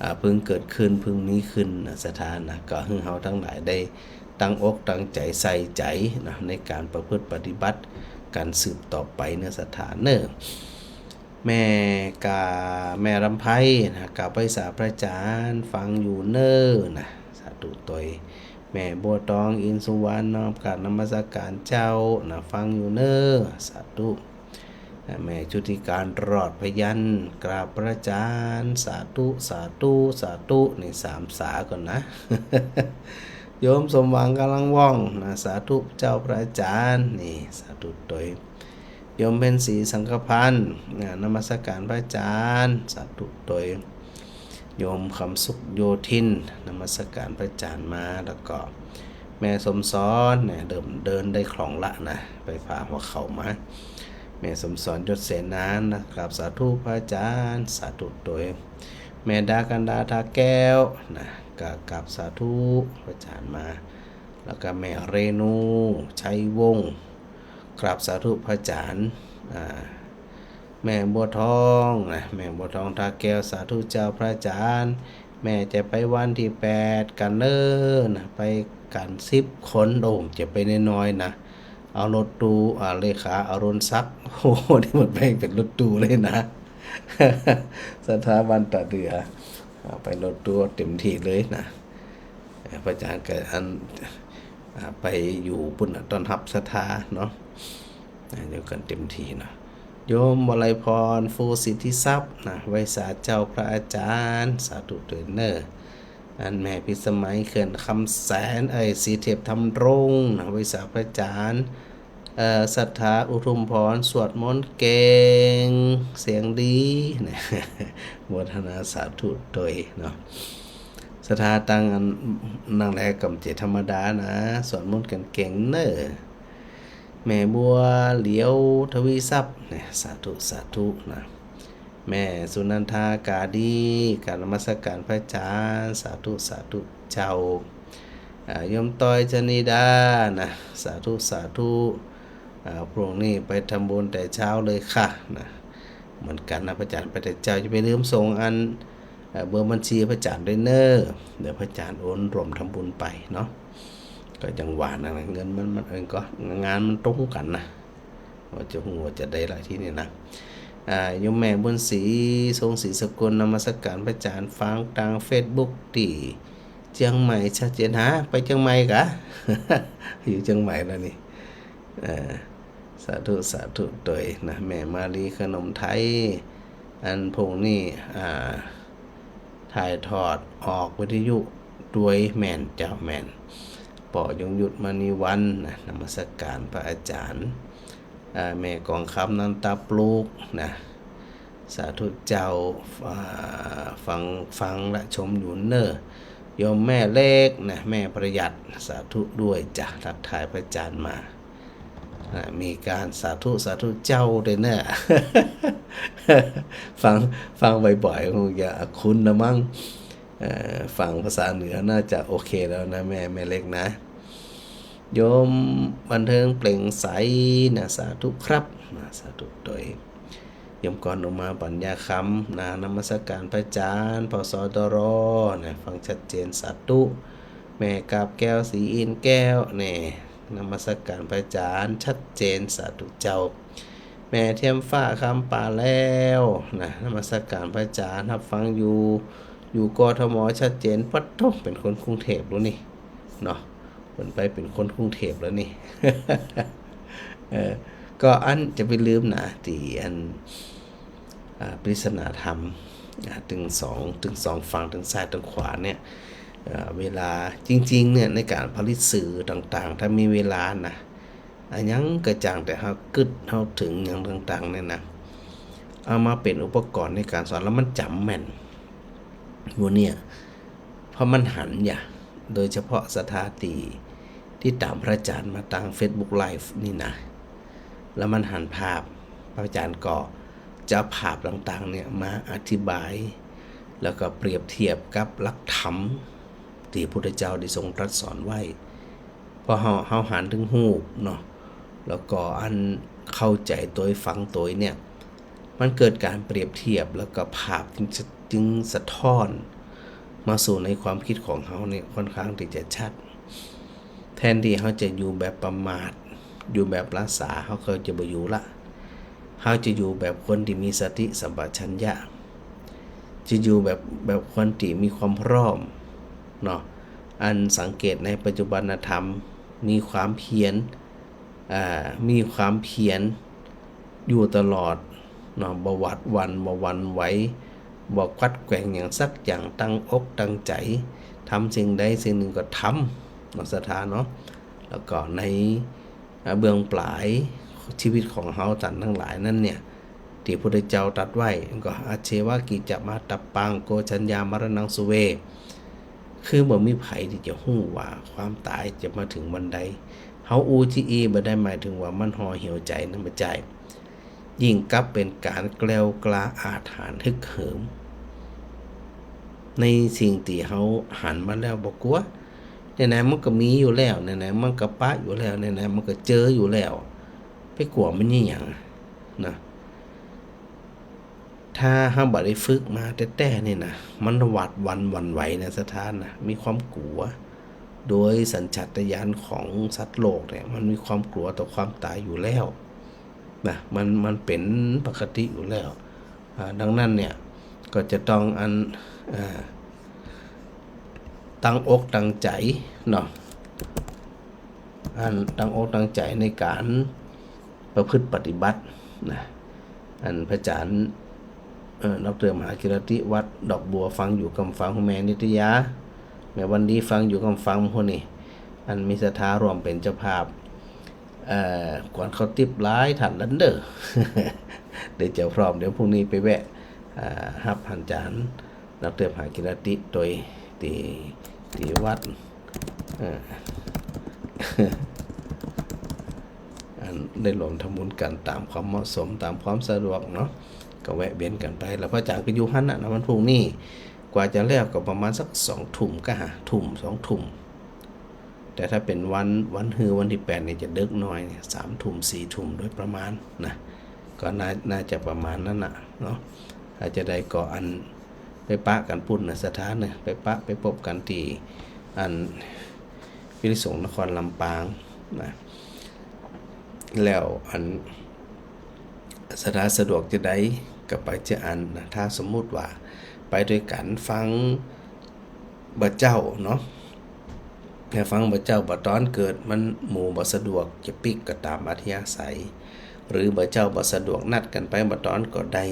อ่า เพิ่งเกิดขึ้น เพิ่งมีขึ้นนะศรัทธานะ ก็หื้อเฮาตังหลายได้ตั้งอกตั้งใจ๋ใส่ใจ๋เนาะ ในก๋านประพฤติปฏิบัติกั๋นสืบต่อไปเนาะศรัทธาเน่อ แม่กา แม่ลำไพนะ กราบไหว้สาพระอาจารย์ ฟังอยู่เน่อนะ สาธุตวย แม่บัวทอง อินทร์สุวรรณ น้อมกราบนมัสการเจ้านะ ฟังอยู่เน่อ สาธุ แม่ชุติการ รอดพยัญชนะ กราบพระอาจารย์ สาธุ สาธุ สาธุ นี่สามสาก่อนนะ โยมสมหวัง กำลังว่องนะ สาธุเจ้าพระอาจารย์ นี่ สาธุตวย โยมเพ็ญศรี สังขพันธ์ นะ นมัสการพระอาจารย์ สาธุตวย โยมคำสุข โยธิน นมัสการพระอาจารย์มา แล้วก็แม่สมสอนเนี่ย เริ่มเดินได้คล่องละนะ ไปผ่าหัวเข่ามา แม่สมสอน ยศเสนานะ กราบสาธุพระอาจารย์ สาธุตวย แม่ดา กันดา ทาแก้วนะ ก็กราบสาธุพระอาจารย์มา แล้วก็แม่เรนู ชัยวงศ์ กราบสาธุพระอาจารย์ อ่า แม่บัวทองนะ แม่บัวทอง ทาแก้ว สาธุเจ้าพระอาจารย์ แม่จะไปวันตี้แปดกั๋นเน่อนะ ไปกั๋นสิบคน โอ้ จะไปน้อยๆ นะ เอารถตู้ อ่า เลขาอรุณศักดิ์ โอ้โห นี่มันแบ่งเป๋นรถตู้เลยนะ ศรัทธาบ้านตาเดือ อ่า ไปรถตู้เต็มตี้เลยนะ เอ่อ พระอาจารย์ก็อัน อ่า ไปอยู่ปู๊นน่ะ ต้อนฮับศรัทธาเนาะ อ่า อยู่กั๋นเต็มตี้เนาะ โยมวลัยพร ฟูสิทธิทรัพย์นะ ไหว้สาเจ้าพระอาจารย์ สาธุตวยเน่อ อันแม่พิสมัย เขื่อนคำแสน เอ้ย ศรีเทพธำรงค์นะ ไหว้สาพระอาจารย์ เอ่อ ศรัทธา อุทุมพร สวดมนต์เก่ง เสียงดีนะ โมทนาสาธุตวยเนาะ ศรัทธาตังอัน นั่นแหละก็บ่ใจ้ธรรมดานะ สวดมนต์กั๋นเก่งเน่อ แม่บัวเหลียว ทวีทรัพย์นะ สาธุ สาธุนะ แม่สุนันทา กาดี กราบนมัสการพระอาจารย์ สาธุ สาธุเจ้า อ่า โยมต้อย ชนิดา นะ สาธุ สาธุ อ่า พรุ่งนี้ไปทำบุญแต่เช้าเลยค่ะ นะ เหมือนกั๋นนะ พระอาจารย์ไปแต่เช้า จะไปลืมส่งอัน เอ่อ เบอร์บัญชีพระอาจ๋ารย์ด้วยเน่อ เดี๋ยวพระอาจ๋ารย์โอนร่วมทำบุญไปเนาะ ก็จังหวะนั้นนะ เงินมัน มัน เออ ก็งานมันตรงกั๋นนะ ว่าจะฮู้ว่าจะได้ละทีนี้นะ อ่า โยมแม่บุญศรี ทรงศรีสกุล นมัสการพระอาจ๋ารย์ ฟังตางเฟซบุ๊กตี้เจียงใหม่ชัดเจน ฮะ ไปเจียงใหม่กะ อยู่เจียงใหม่แล้วนี่ เอ่อ สาธุ สาธุตวยนะ แม่มาลีขนมไทย อันพรุ่งนี้ อ่า ถ่ายทอดออกวิทยุตวย แม่นเจ้า แม่น ป้อยงยุทธ มณีวรรณนะ นมัสการพระอาจ๋ารย์ อ่า แม่กองคำ นันตาปลูกนะ สาธุเจ้า อ่า ฟัง ฟังและชมอยู่เน่อ โยมแม่เล็กนะ แม่ประหยัด สาธุด้วยจ้ะ ทักทายพระอาจ๋ารย์มา อ่า มีการสาธุ สาธุเจ้าด้วยเน่อ ฟัง ฟังบ่อยๆ คงจะคุ้นนะมั้ง เอ่อ ฟังภาษาเหนือน่าจะโอเคแล้วนะ แม่ แม่เล็กนะ โยมบันเทิงเปล่งใสนะ สาธุครับนะ สาธุตวย โยมกรอุมา ปัญญาคำนะ นมัสการพระอาจ๋ารย์ ผสตร นะ ฟังชัดเจน สาธุ แม่กาบแก้ว ศรีอินทร์แก้ว แน่ นมัสการพระอาจ๋ารย์ ชัดเจน สาธุเจ้า แม่เทียมฟ้า คำป่าแลวนะ นมัสการพระอาจ๋ารย์ ฮับฟังอยู่ อยู่ กทม ชัดเจน ปะโธ่ เป๋นคนกรุงเทพฯ ลูกนี่ เนาะ เปิ้นไปเป๋นคนกรุงเทพฯ แล้วนี่ เออ ก็อันจะไปลืมนะ ตี้อัน อ่า ปริศนาธรรม อ่า ตึงสอง ตึงสองฝั่ง ตึงซ้าย ตึงขวาเนี่ย เอ่อ เวลา จริงๆ เนี่ย ในก๋านผลิตสื่อต่างๆ ถ้ามีเวลานะ อะหยังก็จ้างแต่เฮากึ๊ดเฮาเถิงหยังต่างๆ เนี่ยนะ เอามาเป๋นอุปกรณ์ในก๋านสอน แล้วมันจ๋ำแม่น หมู่เนี่ย เพราะมันหันอย่า โดยเฉพาะศรัทธาตี้ ตี้ต๋ามพระอาจ๋ารย์มาตางเฟซบุ๊กไลฟ์นี่นะ แล้วมันหันภาพ พระอาจ๋ารย์ก็จะเอาภาพต่างๆ เนี่ยมาอธิบาย แล้วก็เปรียบเทียบกับหลักธรรมตี้พุทธเจ้าได้ทรงตรัสสอนไว้ พอเฮา เฮาหันเถิงฮูปเนาะ แล้วก็อันเข้าใจ๋ตวย ฟังตวยเนี่ย มันเกิดก๋านเปรียบเทียบ แล้วก็ภาพจึงสะ จึงสะท้อนมาสู่ในความกึ๊ดของเฮาเนี่ย ค่อนข้างตี้จะชัด แทนตี้เฮาจะอยู่แบบประมาท อยู่แบบละสา เฮาก็จะบ่อยู่ละ เฮาจะอยู่แบบคนตี้มีสติสัมปชัญญะ จะอยู่แบบ แบบคนตี้มีความพร้อมเนาะ อันสังเกตในปัจจุบันธรรม มีความเพียร อ่า มีความเพียรอยู่ตลอดเนาะ บ่หวาดหวั่น บ่หวั่นไหว บ่ควัดแกว่งหยังสักอย่าง ตั้งอกตั้งใจ๋ ทำสิ่งใดสิ่งนึ่งก็ทำเนาะ ศรัทธาเนาะ แล้วก็ใน อ่า เบื้องปลายชีวิตของเฮาต้านตังหลายนั้นเนี่ย ตี้พุทธเจ้าตรัสไว้ก็ อัจเฉวะกิจจะมาตะปัง โก จัญญามรณัง สุเว คือบ่มีใผตี้จะฮู้ว่าความต๋ายจะมาเถิงวันใด เฮาอู้จี้อี้บ่ได้หมายเถิงว่ามันห่อเหี่ยวใจ๋นะ บ่ใจ้ ยิ่งกับเป๋นก๋านแกล้วกล้าอาถรรพ์ฮึกเหิม ในสิ่งตี้เฮาหันมาแล้วบ่กั๋ว ไหนๆ มันก็มีอยู่แล้ว ไหนๆ มันก็ปะอยู่แล้ว ไหนๆ มันก็เจออยู่แล้ว ไปกั๋วมันอะหยังนะ ถ้าเฮาบ่ได้ฝึกมาแต๊ๆ นี่นะ มันหวาดหวั่นหวั่นไหวนะ ศรัทธานะ มีความกั๋ว โดยสัญชาตญาณของสัตว์โลกเนี่ย มันมีความกั๋วต่อความต๋ายอยู่แล้วนะ มัน มันเป๋นปกติอยู่แล้ว อ่า ดังนั้นเนี่ย ก็จะต้องอัน อ่า ตั้งอกตั้งใจ๋เนาะ อันตั้งอกตั้งใจ๋ในก๋านประพฤติปฏิบัตินะ อันพระอาจ๋ารย์ เอ่อ ด็อกเตอร์มหากิรติ วัดดอกบัว ฟังอยู่กำฟัง แม่นิตยา แม่วันดี ฟังอยู่กำฟัง หมู่นี้ อันมีศรัทธาร่วมเป๋นเจ้าภาพ เอ่อ กวนข้าวติ๊บหลายต้านแล้วเน่อ เดี๋ยวจะพร้อม เดี๋ยวพรุ่งนี้ไปแวะ อ่า ฮับอาจ๋ารย์ ด็อกเตอร์มหากิรติตวยตี้ ตี้วัด เอ่อ อันได้ร่วมทำบุญกั๋นต๋ามความเหมาะสม ต๋ามความสะดวกเนาะ ก็แวะเวียนกั๋นไป แล้วพระอาจ๋ารย์ก็อยู่หั้นน่ะนะ วันพรุ่งนี้ กว่าจะแล้วก็ประมาณสักสองทุ่มกะหา ทุ่ม สองทุ่ม แต่ถ้าเป๋นวัน วันฮือวันตี้แปดนี่จะเดิ็กหน่อย สามทุ่ม สี่ทุ่มโดยประมาณนะ ก็น่า น่าจะประมาณนั้นน่ะเนาะ อาจจะได้ก็อัน ไปปะกั๋นปุ้นนะ ศรัทธาเน่อ ไปปะ ไปปบกั๋นตี้ อัน พิธีสงฆ์นครลำปางนะ แล้วอัน ศรัทธาสะดวกจาใดก็ไปจาอั้นนะ ถ้าสมมุติว่าไปตวยกั๋นฟังบ่าเจ้าเนาะ ถ้าฟังบ่าเจ้าบ่าตอนเกิดมันหมู่บ่สะดวกจะปิ๊กก็ต๋ามอัธยาศัย หรือบ่าเจ้าบ่สะดวกนัดกั๋นไปบ่าตอนก็ได้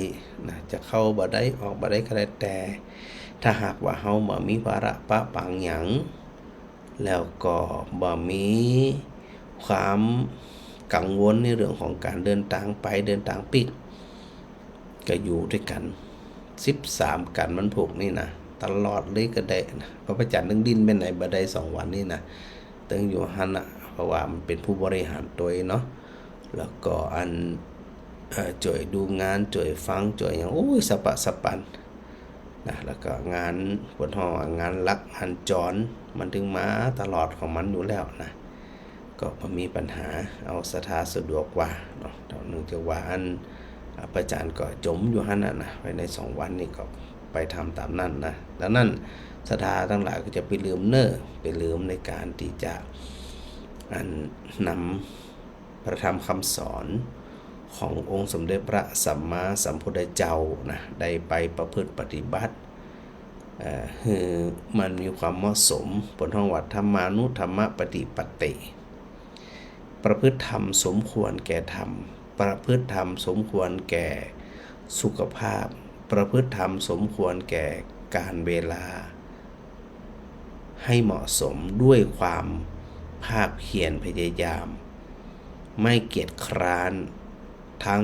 นะ จะเข้าบ่าใดออกบ่าใดก็แล้วแต่ ถ้าหากว่าเฮาบ่มีภาระปะปังหยัง แล้วก็บ่มีความกังวลในเรื่องของก๋านเดินตางไปเดินตางปิ๊ก ก็อยู่ตวยกั๋น สิบสามกั๋นวันพูกนี่นะ ตลอดเลยก็ได้นะ เพราะพระอาจารย์ตึงดิ้นไปไหนบ่ได้สองวันนี่นะ ตึงอยู่หั้นน่ะ เพราะว่ามันเป๋นผู้บริหารตวยเนาะ แล้วก็อัน เอ่อ จ้วยดูงาน จ้วยฟัง จ้วยหยัง โอ้ย สะปะสะปันนะ แล้วก็งาน เปิ้นฮ้องว่างานหลัก งานจร มันตึงมาตลอดของมันอยู่แล้วนะ ก็บ่มีปัญหา เอาศรัทธาสะดวกกว่าเนาะ เนื่องจากว่าอัน อ่า พระอาจารย์ก็จ๋มอยู่หั้นน่ะนะ ภายในสองวันนี่ก็ไปทำต๋ามนั้นนะ ดังนั้นศรัทธาตังหลายก็จะไปลืมเน่อ ไปลืมในก๋านตี้จะ อัน นำพระธรรมคำสอนขององค์สมเด็จพระสัมมาสัมพุทธเจ้านะ ได้ไปประพฤติปฏิบัติ เอ่อ หื้อมันมีความเหมาะสม เปิ้นฮ้องว่าธัมมานุธัมมปฏิปัตติ ประพฤติธรรมสมควรแก่ธรรม ประพฤติธรรมสมควรแก่สุขภาพ ประพฤติธรรมสมควรแก่กาลเวลา ให้เหมาะสมด้วยความภาคเพียรพยายาม ไม่เกียจคร้าน ทั้ง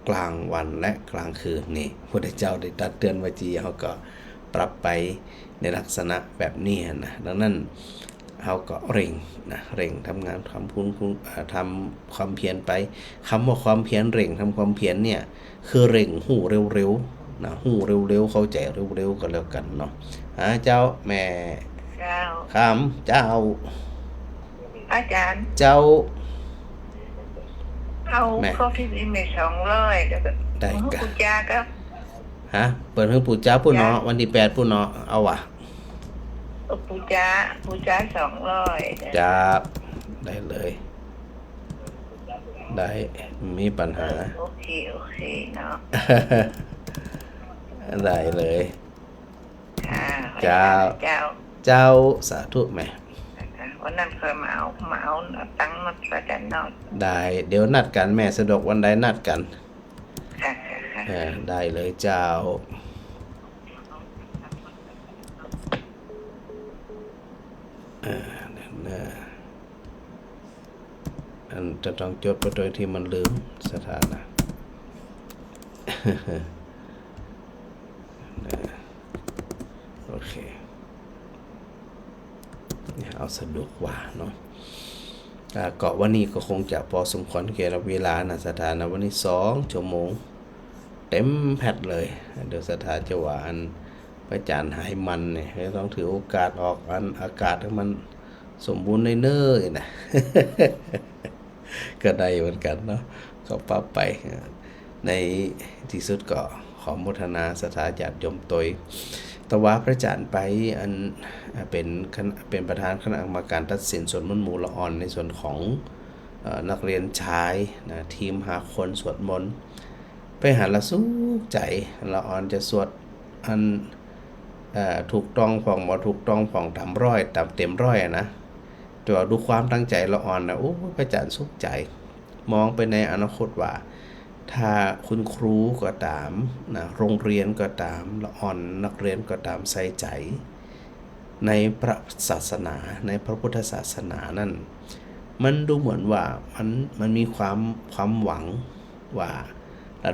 กลางวันและกลางคืนนี่ พุทธเจ้าได้ตรัสเตือนไว้จี๋ เฮาก็ปรับไปในลักษณะแบบนี้นะ ดังนั้นเฮาก็เร่งนะ เร่งทำงาน ทำคุณ คุณ อ่า ทำความเพียรไป กำว่าความเพียร เร่งทำความเพียรเนี่ย คือเร่งฮู้เร็วๆ นะ ฮู้เร็วๆ เข้าใจ๋เร็วๆ ก็แล้วกั๋นเนาะ อ่า เจ้าแม่ เจ้า คำ เจ้า อาจ๋ารย์ เจ้า เอา แม่ คอฟฟีเมดสองร้อย แล้วก็ ได้ หื้อ ก๋ะ ปู่จ๋าก็ ฮะ เปิ้นหื้อปู่จ๋าปุ้นเนาะ จ้ะ วันตี้แปดปุ้นเนาะ เอาวะ เออ ปู่จ๋า ปู่จ๋าสองร้อย จ้ะ ได้เลย ได้ บ่มีปัญหา เออ โอเค โอเคเนาะ ได้เลย ค่ะ เจ้า เจ้า เจ้า สาธุแม่ วันนั้นค่อยมาเอา มาเอาตังค์มาประจันเนาะ ได้ เดี๋ยวนัดกั๋นแม่ สะดวกวันใดนัดกั๋น ค่ะ ค่ะ ค่ะ เออ ได้เลยเจ้า เออ เดี๋ยวนะ อันจะต้องจดไปโดยตี้มันลืม ศรัทธานะ นะ โอเค เนี่ย เอาสะดวกกว่าเนาะ อ่า ก็วันนี้ก็คงจะปอสมควรแก่เวลานะ ศรัทธานะ วันนี้สองชั่วโมง เต๋มแพ็ดเลย เดี๋ยวศรัทธาจะว่าอันพระอาจ๋ารย์หายมันเนี่ย จะต้องถือโอกาสออกอันอากาศหื้อมันสมบูรณ์เน่อๆ นะ ก็ได้เหมือนกั๋นเนาะ ก็ปรับไป ในตี้สุดก็ขอโมทนาศรัทธาญาติโยมตวย ตะวาพระอาจ๋ารย์ไปอัน อ่า เป๋นคณะ เป๋นประธานคณะกรรมการตัดสินสวดมนต์หมู่ละอ่อนในส่วนของ เอ่อ นักเรียนชายนะ ทีมห้าคนสวดมนต์ ไปหันละสุขใจ๋ ละอ่อนจะสวดอัน เอ่อ ถูกต้องพ่อง บ่ถูกต้องพ่อง ต๋ามร้อย ต๋ามเต๋มร้อยอะนะ แต่ว่าดูความตั้งใจ๋ละอ่อนนะ โอ้ พระอาจ๋ารย์สุขใจ๋ มองไปในอนาคตว่า ถ้าคุณครูก็ต๋ามนะ โรงเรียนก็ต๋าม ละอ่อนนักเรียนก็ต๋าม ใส่ใจ๋ในพระศาสนา ในพระพุทธศาสนานั้น มันดูเหมือนว่ามัน มันมีความ ความหวังว่า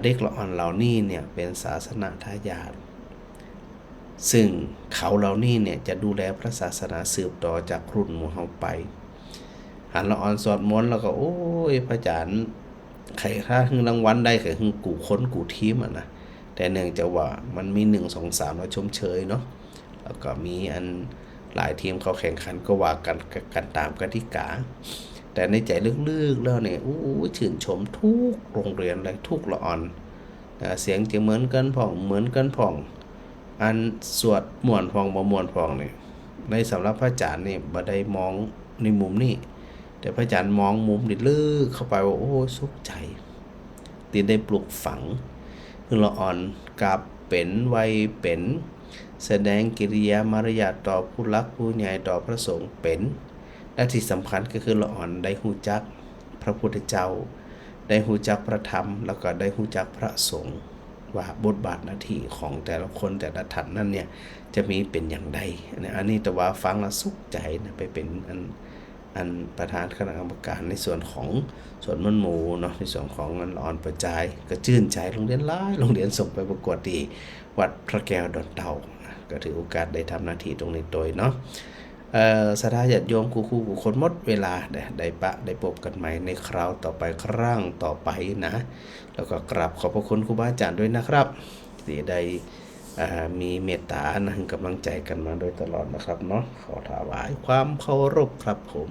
เด็กละอ่อนเหล่านี้เนี่ยเป๋นศาสนทายาท ซึ่งเขาเหล่านี้เนี่ยจะดูแลพระศาสนาสืบต่อจากรุ่นหมู่เฮาไป หันละอ่อนสวดมนต์แล้วก็ โอ้ย พระอาจ๋ารย์ ใค่ถ้าหื้อรางวัลได้ ใค่หื้อกู้คนกู้ทีมอะนะ แต่เนื่องจากว่ามันมีหนึ่ง สอง สาม แล้วชมเชยเนาะ แล้วก็มีอันหลายทีมเข้าแข่งขันก็ว่ากั๋น กั๋นต๋ามกติกา แต่ในใจ๋ลึกๆ แล้วเนี่ย อู้ ชื่นชมกู้โรงเรียนเลย กู้ละอ่อน อ่า เสียงจะเหมือนกั๋นพ่อง เหมือนกั๋นพ่อง อันสวดม่วนพ่องบ่ม่วนพ่องนี่ ในสำหรับพระอาจารย์นี่บ่ได้มองในมุมนี้ แต่พระอาจารย์มองมุมนี้ลึกเข้าไปว่า โอ้ สุขใจ๋ ตี้ได้ปลูกฝังหื้อละอ่อนกลับเป๋น ไหว้เป๋น แสดงกิริยามารยาทต่อผู้หลักผู้ใหญ่ ต่อพระสงฆ์เป๋น และตี้สำคัญก็คือละอ่อนได้ฮู้จักพระพุทธเจ้า ได้ฮู้จักพระธรรม แล้วก็ได้ฮู้จักพระสงฆ์ ว่าบทบาทหน้าตี้ของแต่ละคนแต่ละท่านนั้นเนี่ย จะมีเป๋นอย่างใดนะ อันนี้แต่ว่าฟังแล้วสุขใจ๋นะ ไปเป๋นอัน อันประธานคณะกรรมการในส่วนของสวดมนต์หมู่เนาะ ในส่วนของอันละอ่อนประจาย ก็จื้นใจ๋ โฮงเฮียนหลายโฮงเฮียนส่งไปประกวดตี้วัดพระแก้วดอนเต่านะ ก็ถือโอกาสได้ทำหน้าตี้ตรงนี้โตยเนาะ เอ่อ ศรัทธาญาติโยมกู้ๆ กู้คนหมดเวลา ได้ ได้ปะ ได้ปบกั๋นใหม่ในคราวต่อไป ครั้งต่อไปนะ แล้วก็กราบขอบพระคุณครูบาอาจารย์ด้วยนะครับ ตี้ได้ เอ่อ มีเมตต๋านะ หื้อกำลังใจ๋กั๋นมาโดยตลอดนะครับเนาะ ขอถวายความเคารพครับผม